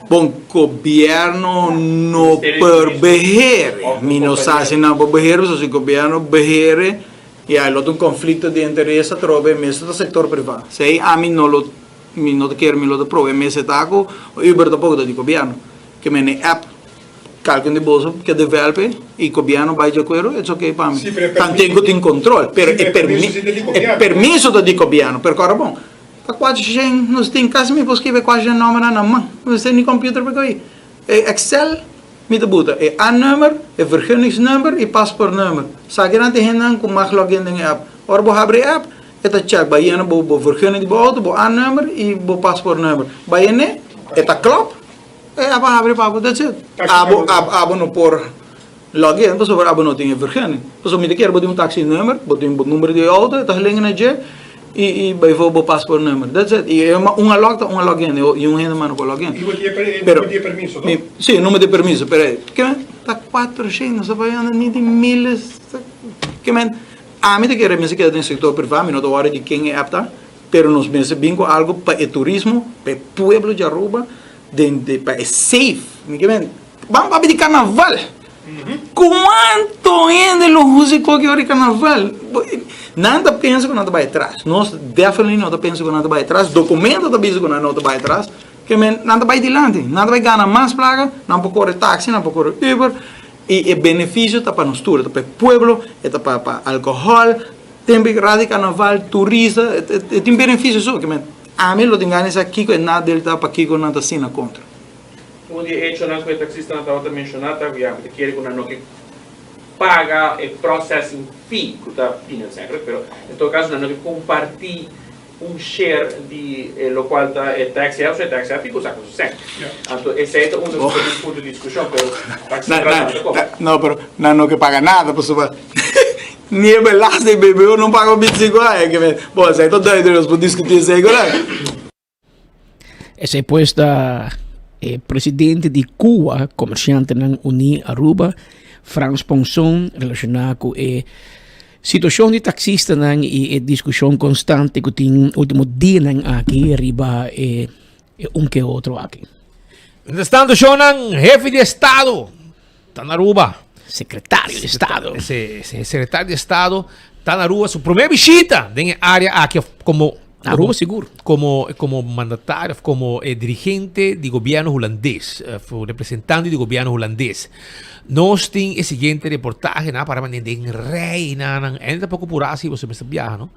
S9: Bon, gobierno no por behere, mi no sa si nan por behere, pasobra si gobierno behere ya lo ta un conflicto di interes atrobe mester ta sector priva, esei ami no lo. Mi no ta kere mi lo ta proba e mester ta ku Uber tampoco ta di gobierno. Ke men e app kalken di boso ke develop e i gobierno bai di akuerdo it's ok pa mi. Tanten ku tin kontrol pero e permiso ta di gobierno pero kòrda bon ta kuater shen nos tin kasi mi por skibi e kuater shen nòmbernan na man no mester ni computer pa ko'i e excel mi ta buta e A-nummer e vergunningsnummer i paspoortnummer sakinan ta e hendenan ku mag login den e app ora bo habri e app E ta check ba yena bo bo vergunning di bo auto, bo A-nummer y bo paspoortnummer. Ba yene, e ta klop, e app a habri pa bo, that's it. Abo, abo no por log in pasobra abo no tin e vergunning. Pasobra mi ta kere bo tin un taxi nummer, bo tin bo number di auto, e ta gelinga na dje, y y bijvoorbeeld bo paspoortnummer, that's it. Y un a log ta un a log in, y un hende mas no por log in.
S10: Y bo tin e number di e permiso, no?
S9: Si, e number di e permiso, pero ke ta 400, nos ta pagando ni di miles, ke men. Ami ta kere mester keda den sector priva, mi no ta wòri di ken e app ta, pero nos mester bin ku algo pa e turismo, pa e pueblo di Aruba, den de pa e safe. Mi ke men, ban papia di carnaval! Kuanto hende lo usa e koki ora di carnaval? Nan ta pensa ku nan ta bai atras, nos definitely no ta pensa ku nan ta bai atras, documento ta bisa ku nan no ta bai atras, ke men nan ta bai dilanti, nan ta bai gana mas plaka, nan por kore taxi, nan por kore Uber. I e benefisio ta pa nos tur, e ta pa e pueblo, e ta pa pa alkohòl, tempu di radi karnaval, turista, e tin benefisio so. Kimen ami lo tin gana di sa kiko e nadel ta, pakiko nan ta asina kontra.
S15: Un di e echonan ku e taksistanan tabata menshoná ta ku ya mi ta kere ku nan no ke paga e processing fee ku ta peanuts eigenlijk, pero en todo kaso nan no ke kompartí un share di e locual ta e taxi app, so e taxi app tin cu saca su cent. Anto esey ta unda cu ta un punto di discusion, pero taxi central no ta cobra.
S9: No, pero nan no ke paga nada, pasobra ni e belasting BBO no paga 25 aña, ke men, bon, esey ta duidelijk, nos por discuti esey cu nan.
S13: Esey pues ta e presidente di CUA, Comerciantenan Uní Aruba, Frans Ponson, relaciona cu e Situacion di taxistanan y e discusion constante cu tin ultimo dianan aki riba e un ke otro aki.
S11: Mientras tanto, shownan, jefe di estado ta na Aruba.
S13: Secretario di estado.
S11: Ese, ese secretario di estado ta na Aruba. Su primer bishita den e area aki como
S13: Aruba sigur.
S11: Como, como mandatario, como eh, dirigente di gobierno hulandes, eh, representante di gobierno hulandes. Nos tin e siguiente reportaje na para den den rei na nan en tampoco pura así você mester viaja no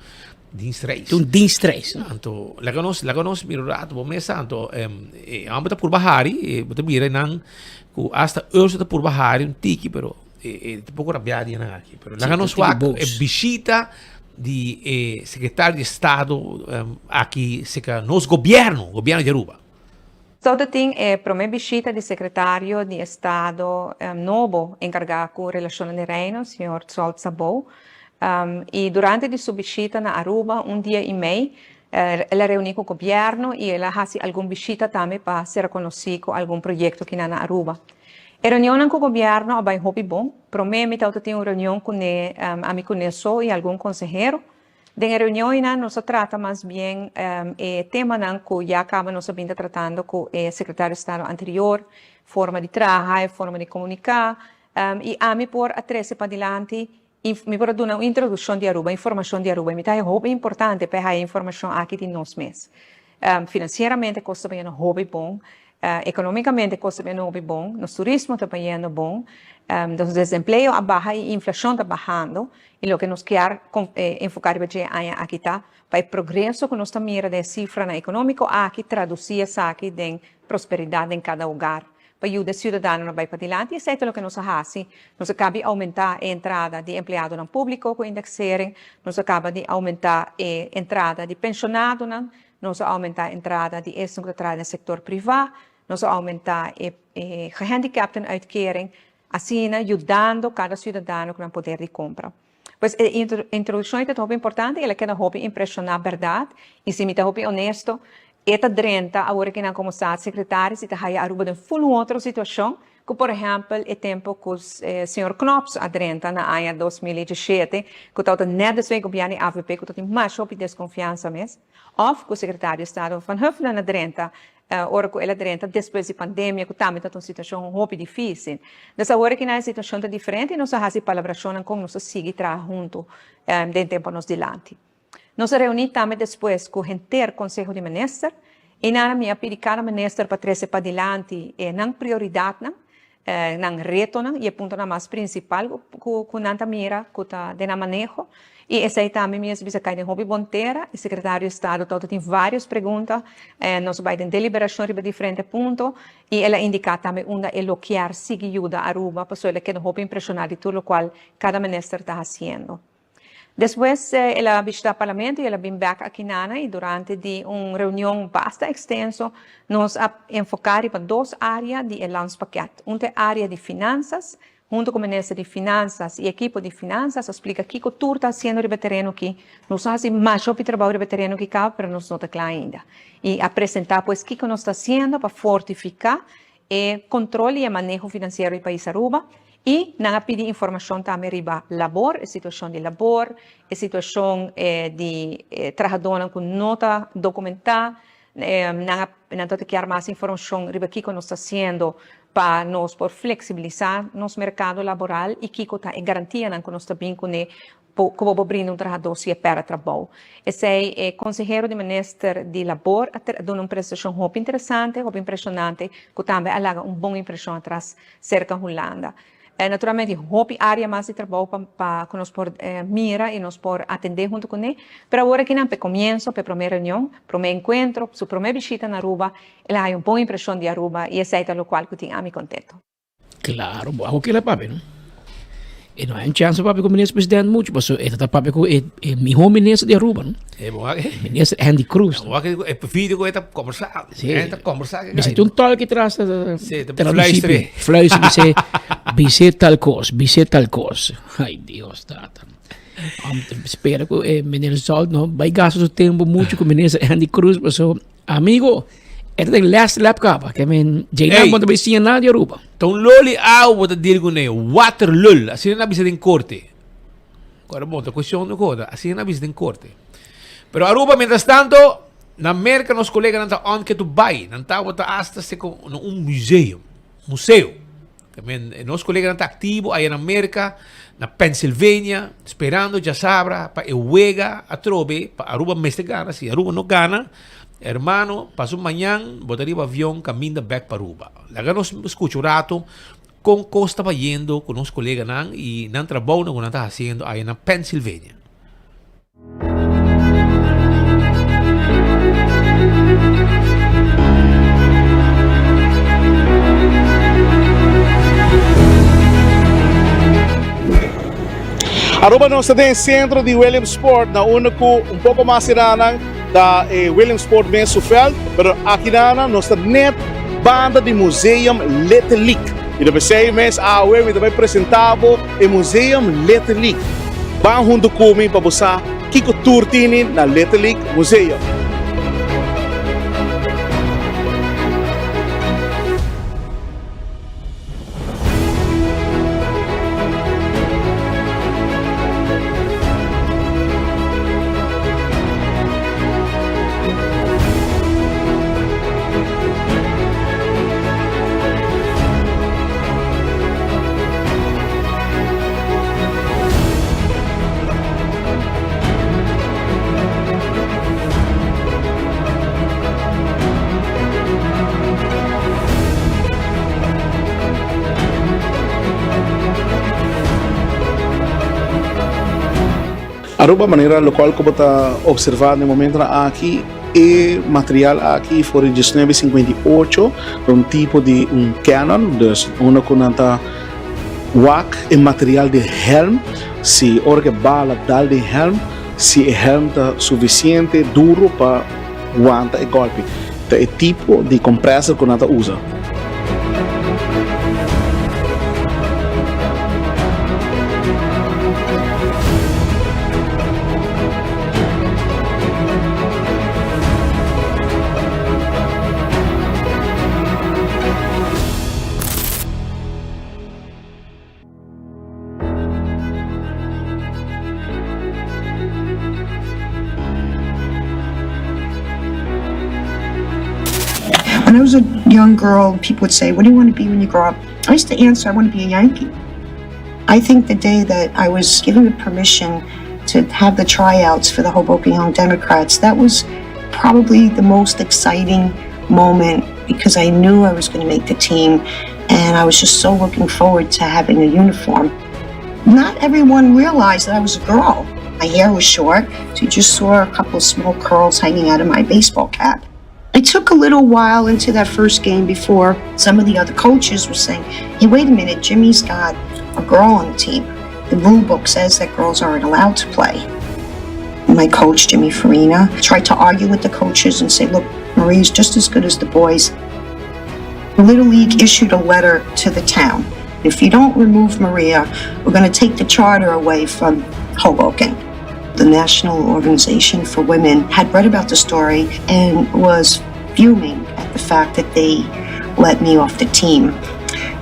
S11: dienstreis.
S13: Un dienstreis.
S11: Anto laga nos laga nos mira un rato bo mesa anto em eh, hombre ta purba hari eh, bo ta mira nan ku hasta Urso ta purba hari un tiki pero eh, eh, tampoco rabia di nan aki pero laga nos wak e bishita di eh, secretario di estado em, aki seka nos gobierno gobierno di Aruba.
S14: Sou ta tin e promé bishita di Sekretario di Estado nobo enkargá ku Relashonnan di Reino, señor Zsolt Szabó, i durante di su bishita na Aruba un dia i mei el a reuní ku gobièrnu i el a hasi algun bishita tambe pa sera konosí ku algun proyekto kinan na Aruba. E reunionnan ku gobièrnu a bai hopi bon. Promé mi tabata tin un reunion kuné, ami kuné so i algun konsehero. Den e reunionnan nos a trata mas bien e temanan ku ya kaba nos a bin ta tratando ku e sekretario di estado anterior, forma di traha, e forma di komuniká, i ami por a trese padilanti, mi por a duna un introdukshon di Aruba, informashon di Aruba, i mi ta haña hopi importante pa e haña e informashon aki di nos mes. Finansieramente kos ta bayendo hopi bon, economicamente kos ta bayendo hopi bon, nos turismo ta bayendo bon, nos desempleo a baha i inflashon ta bahando i loke nos kier enfoká riba dje aña aki ta pa e progreso ku nos ta mira den e sifranan ekonómiko aki tradusí esaki den prosperidat den kada hogar. pa yuda e siudadanonan bai padilanti i esei ta loke nos a hasi. Nos a kaba di oumentá e entrada di empleadonan públiko ku indeksering, nos a kaba di oumentá e entrada di penshonadonan, nos a oumentá entrada di esnan ku ta traha den sektor privá, nos a oumentá e gehandicaptenuitkering, asina yudando kada siudadano ku nan poder di kompra. Pues e introdukshon ei ta hopi importante i el a keda hopi impreshoná bèrdat i si mi ta hopi honesto e ta drenta awor aki nan komo staatssecretaris i ta haya Aruba den ful un otro situashon ku por ehèmpel e tempu ku señor Knops a drenta na aña 2017 ku tabata nèt despues di gobièrnu di avp ku tabatin masha hopi deskonfiansa mes òf ku sekretario di estado Van Huffelen a drenta Ora ku el a drenta despues di pandemia ku tambe ta un situashon hopi difísil. Dus awor aki nan e situashon ta diferente i nos a hasi palabrashonnan kon nos ta sigui traha huntu den tempu nos dilanti. Nos a reuní tambe despues ku henter Konseho di Minister i nan mi a pidi kada minister pa trese padilanti e nan prioridatnan nan retonan i e puntonan mas prinsipal ku nan ta mira ku ta den nan maneho i esei tambe mi a bisa kai den hopi bon tera. E sekretario di estado tabata tin vários pregunta, nos a bai den deliberashon riba diferente punto i el a indiká tambe unda e lo kier sigui yuda Aruba pasobra el a keda hopi impreshoná di tur lokual kada minister ta hasiendo. Despues el a bishita Parlamento y el a bin bek aki nana y durante di un reunion basta extenso nos a enfoca riba dos area di e landspakket. Un ta e area di finanzas, hunto cu Minister di Finanzas y ekipo di Finanzas a splica kico tur ta haciendo riba e tereno aki. Nos a haci masha hopi trabao riba e tereno aki caba pero nos no ta cla ainda. Y a presenta pues kico nos ta haciendo pa fortifica e control y e maneho financiero di pais Aruba y nan a pidi informacion tambe riba labor, e situacion di labor, e situacion di trahadonan cu no ta documenta, nan a nan ta kier mas informacion riba kico nos ta haciendo pa nos por flexibilisa nos mercado laboral y kico ta e garantianan cu nos ta bin cune Ku bo por brinda un trahadó si e pèrdè trabou. Esei e konsehero di minister di labor a duna un presentashon hopi interesante, hopi impreshonante, ku tambe a laga un bon impreshon atras serka Hulanda. Naturalmente tin hopi área mas di trabou pa pa ku nos por mira i nos por atendé huntu kuné, pero awor akinan pa e komienso, pa e promé reunion, promé enkuentro, su promé bishita na Aruba, el a haña un bon impreshon di Aruba i esei ta lokual ku tin ami kontentu.
S13: Claro, bo a kila papia, no? E no hay un chance papia ku minister president mucho, paso e ta papia ku e, e miho minister di Aruba, no?
S11: E bo a
S13: Minister Andy Cruz.
S11: Bo a e video ku e ta conversa.
S13: Sí.
S11: E ta conversa.
S13: Mi senti un tolk atrás.
S11: Sí, ta fluistere.
S13: Fluister, bise, bise tal kos, bise tal kos. Ay, Dios, tata. Um, spera ku eh, meneer Zolt no bai gasta su tempo mucho ku minister Andy Cruz, paso Amigo, e ta den last lap kaba. Ke men, Jay
S11: Ey.
S13: no ta bay siña nada di Aruba.
S11: Ta un loli awa bo ta deal kuné, waterlul. Asina nan a bisa den korte. Ora bon, ta cuestion di cosa. Asina nan a bisa den korte. Pero Aruba, mientras tanto, na Merca nos coleganan ta on ke tu bay. Nan tabata hasta se con na un museum. Museo. Ke men, nos coleganan ta activo aya na Merca, na Pennsylvania, sperando djasabra pa e wega atrobe pa Aruba mester gana. Si Aruba no gana, hermano, paso mañan bo ta riba avion caminda bek pa Aruba. Laga nos scucha un rato con cos ta bayendo cu nos coleganan y nan trabounan cu nan ta haciendo aya na Pennsylvania.
S10: Aruba nos ta den centro di Williamsport na unda cu un poco mas iranan ta e Williamsport mes su veld, pero aki nan nos ta net banda di Museum Letterlijk. Y ta pesey mes awe mi ta bay presenta bo e Museum Letterlijk. Ban huntu ku mi pa bo sa kiko tur tini na Letterlijk Museum. Aruba, manera locual cu bo ta observa den momentonan aki, e material aki for di diesnuebe sinkuenta i ocho ta un tipo di un cannon, dus unda cu nan ta wak e material di helm, si ora cu e bala dal den helm, si e helm ta suficiente duro pa wanta e golpi. Ta e tipo di compressor cu nan ta usa.
S12: When I was a young girl, people would say, What do you want to be when you grow up? I used to answer, I want to be a Yankee. I think the day that I was given the permission to have the tryouts for the Hoboken Young Democrats, that was probably the most exciting moment because I knew I was going to make the team and I was just so looking forward to having a uniform. Not everyone realized that I was a girl. My hair was short, so you just saw a couple of small curls hanging out of my baseball cap. It took a little while into that first game before some of the other coaches were saying, hey, wait a minute, Jimmy's got a girl on the team. The rule book says that girls aren't allowed to play. My coach, Jimmy Farina, tried to argue with the coaches and say, look, Marie's just as good as the boys. Little League issued a letter to the town. If you don't remove Maria, we're going to take the charter away from Hoboken. The National Organization for Women had read about the story and was fuming at the fact that they let me off the team.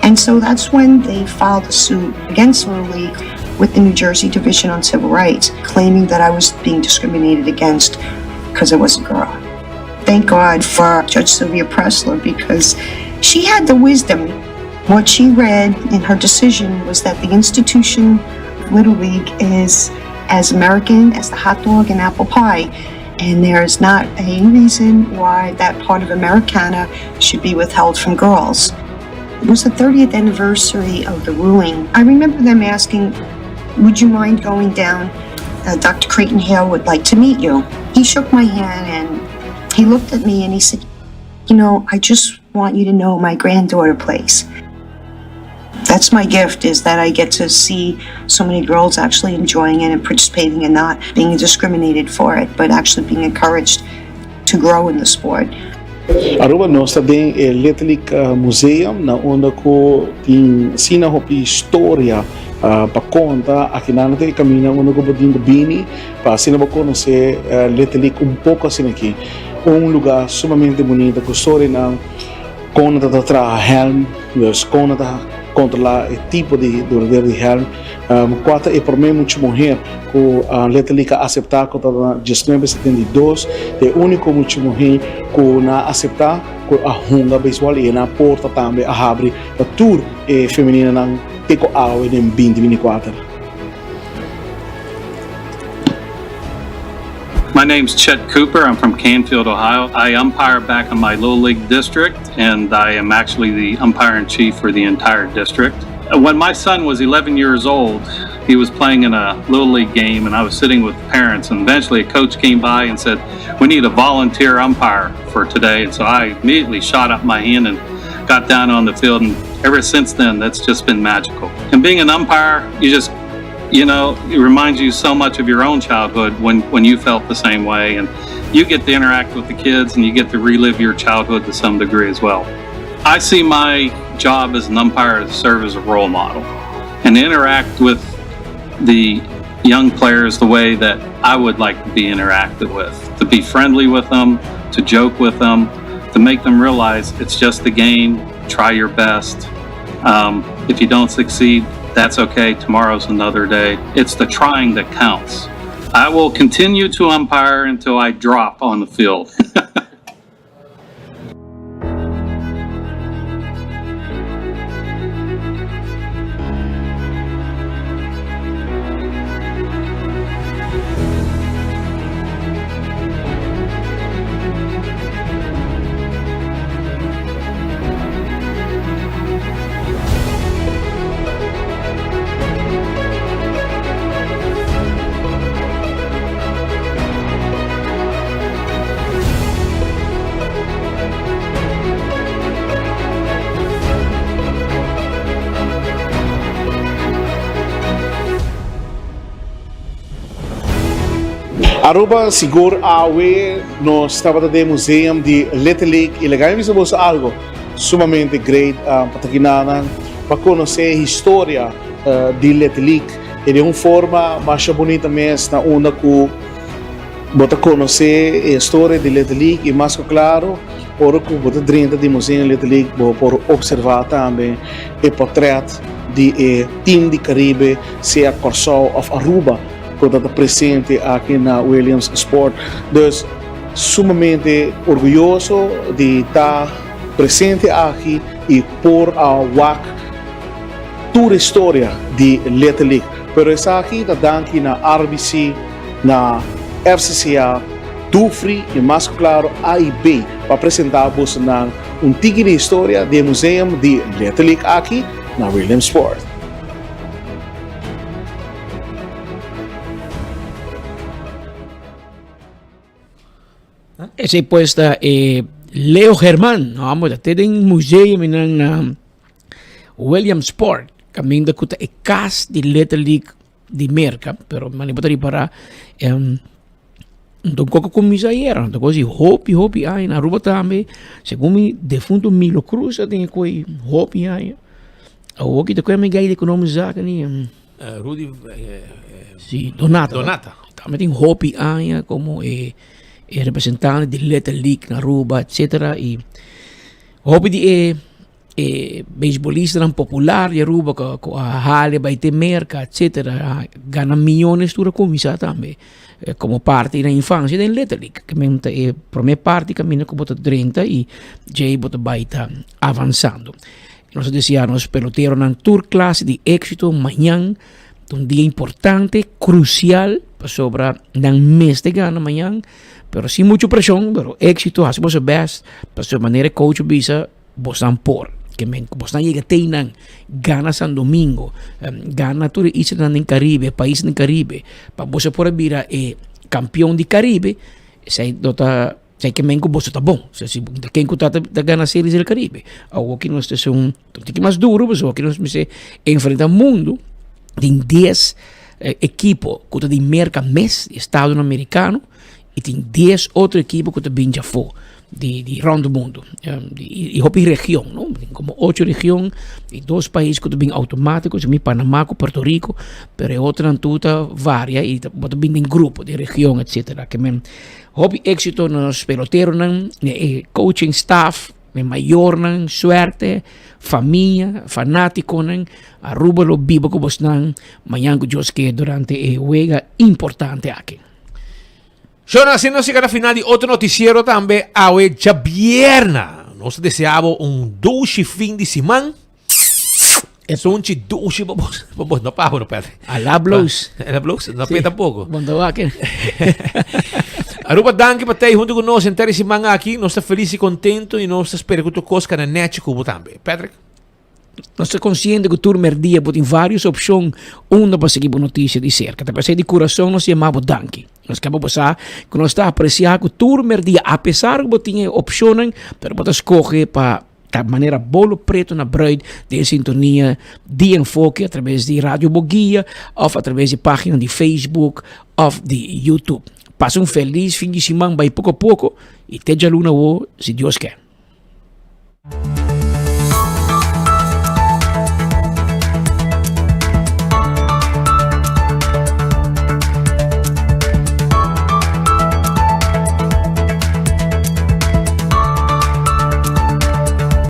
S12: And so that's when they filed a suit against Little League with the New Jersey Division on Civil Rights, claiming that I was being discriminated against because I was a girl. Thank God for Judge Sylvia Pressler because she had the wisdom. What she read in her decision was that the institution of Little League is as American as the hot dog and apple pie. And there is not a reason why that part of Americana should be withheld from girls. It was the 30th anniversary of the ruling. I remember them asking, Would you mind going down? Uh, Dr. Creighton Hale would like to meet you. He shook my hand and he looked at me and he said, You know, I just want you to know my granddaughter plays. That's my gift is that I get to see so many girls actually enjoying it and participating and not being discriminated for it, but actually being encouraged to grow in the sport.
S10: Aruba nos ta den e Little League Museum na unda cu tin asina hopi historia pa conta. Akinan ta e camina unda cu bo tin cu bini pa asina bo conoce Little League un poco asina aki. Un lugar sumamente bunita cu storianan con nan ta traha helm, dus con nan ta controla e tipo di duradero di helm. Cua ta e prome mucha muher cu Little League a acepta cu ta na diesnuebe setenta i dos, ta e unico mucha muher cu nan a acepta cu a hunga beisbol y nan porta tambe a habri pa tur e femeninanan te cu awe den binti binti kuater.
S16: My name's Chet Cooper. I'm from Canfield, Ohio. I umpire back in my Little League district, and I am actually the umpire in chief for the entire district. When my son was 11 years old, he was playing in a Little League game, and I was sitting with parents. And eventually, a coach came by and said, We need a volunteer umpire for today. And so I immediately shot up my hand and got down on the field. And ever since then, that's just been magical. And being an umpire, you just you know, it reminds you so much of your own childhood when, when you felt the same way. And you get to interact with the kids and you get to relive your childhood to some degree as well. I see my job as an umpire to serve as a role model and interact with the young players the way that I would like to be interacted with, to be friendly with them, to joke with them, to make them realize it's just a game, try your best. Um, if you don't succeed, that's okay. Tomorrow's another day. It's the trying that counts. I will continue to umpire until I drop on the field.
S10: Aruba sigur awe nos tabata den museum di Little League y laga mi bisa boso algo sumamente great pa ta kinanan pa conoce historia di Little League y den un forma masha bunita mes na unda cu bo ta conoce e historia di Little League y mas cu claro ora cu bo ta drenta di museum Little League bo por observa tambe e portret di e team di Caribe sea Corsou of Aruba. Cu ta ta presente aki na Williams Sport. Dus sumamente orguyoso di ta presente aki y por a wak tur historia di Little League. Pero esaki ta danki na RBC, na FCCA, Dufry y mas cu claro AIB pa presenta bosonan un tiki di historia di e museum di Little League aki na Williamsport.
S13: Esei pues ta e Leo Germán, no amo ta te den museum nan na Williamsport, kaminda ku ta e kas di Little League di Merka, pero mane bo ta ripara em un koko kuminsá ayera, un kos di hopi hopi aña na Aruba tambe, segun mi defunto Milo Cruz a tin e koi hopi aña. Awor ki ta kue mi gai di economische zaken ni.
S11: Rudy
S13: Sí, Donata.
S11: Donata.
S13: Tambe tin hopi aña como e e representante di Little League na Aruba, etcetera. Y hopi di e e beisbolistanan popular di Aruba ku ku a hale bai te Merka, etcetera, a gana miyones tur a kuminsá tambe komo parti di nan infansia den Little League. Ke men ta e promé parti kaminda ku bo ta drenta i djei bo ta bai ta avansando. Nos ta desea nos peloteronan tur clase di éxito mañan. Ta un dia importante, crucial, pasobra nan mester gana mañan, pero sin mucho presion, pero éxito, haci boso best, pasobra manera e coach a bisa, bosnan por. Ke men ku bosnan yega te einan, gana San Domingo, gana tur e islanan den Caribe, paisnan den Caribe, pa boso por a bira e campeon di Caribe, esei lo ta. Esei ke men ku boso ta bon. Osea, si ta ken ku ta ta gana Series del Caribe. Awoki nos ta un tiki mas duro, pasobra awoki nos mester enfrenta mundu tin dies ekipo ku ta di Merka mes, di Estadonan Amerikano, i tin dies otro ekipo ku ta bin djafó di di rònt mundu. Di hopi region, no? Tin komo ocho region i dos pais ku ta bin outomátiko, mi Panama ku Puerto Rico, pero e otronan tur ta varia i bo ta bin den grupo, den region, etsetera. Ke men Hopi éxito na nos peloteronan, na e coaching staff, na e mayornan, suerte, famia, fanaticonan. Aruba lo biba cu bosnan mañan cu Dios ke durante e wega importante aki.
S11: Shona, asina nos yega na final di otro noticiero tambe awe djabierna. Nos ta desea bo un dushi fin di siman. Sunchi dushi pa bos, pa bos no pa no Patrick.
S13: A la bloos.
S11: A la bloos, no pe tampoco.
S13: Bon te wak.
S11: Aruba danki pa tei hunto ku nos entero siman aki. Nos ta feliz y contento y nos ta spera ku tur kos kana nechi ku bo tambe. Patrick.
S13: Nos ta konsiente ku tur merdia bo tin varios opshon unda pa sigui bo notisia di serka. Ta p'esei di kurason nos yama bo danki. Nos ke pa bo sa ku nos ta apresiá ku tur merdia, apesar ku bo tin e opshonnan, pero bo ta skohe pa Ta manera bolo preto na bruid den sintonia di Enfoke a traves di Radio Boguia of a traves di pagina di Facebook of di YouTube. Pasa un feliz fin di siman bai poko poko y te djaluna awo si Dios ke.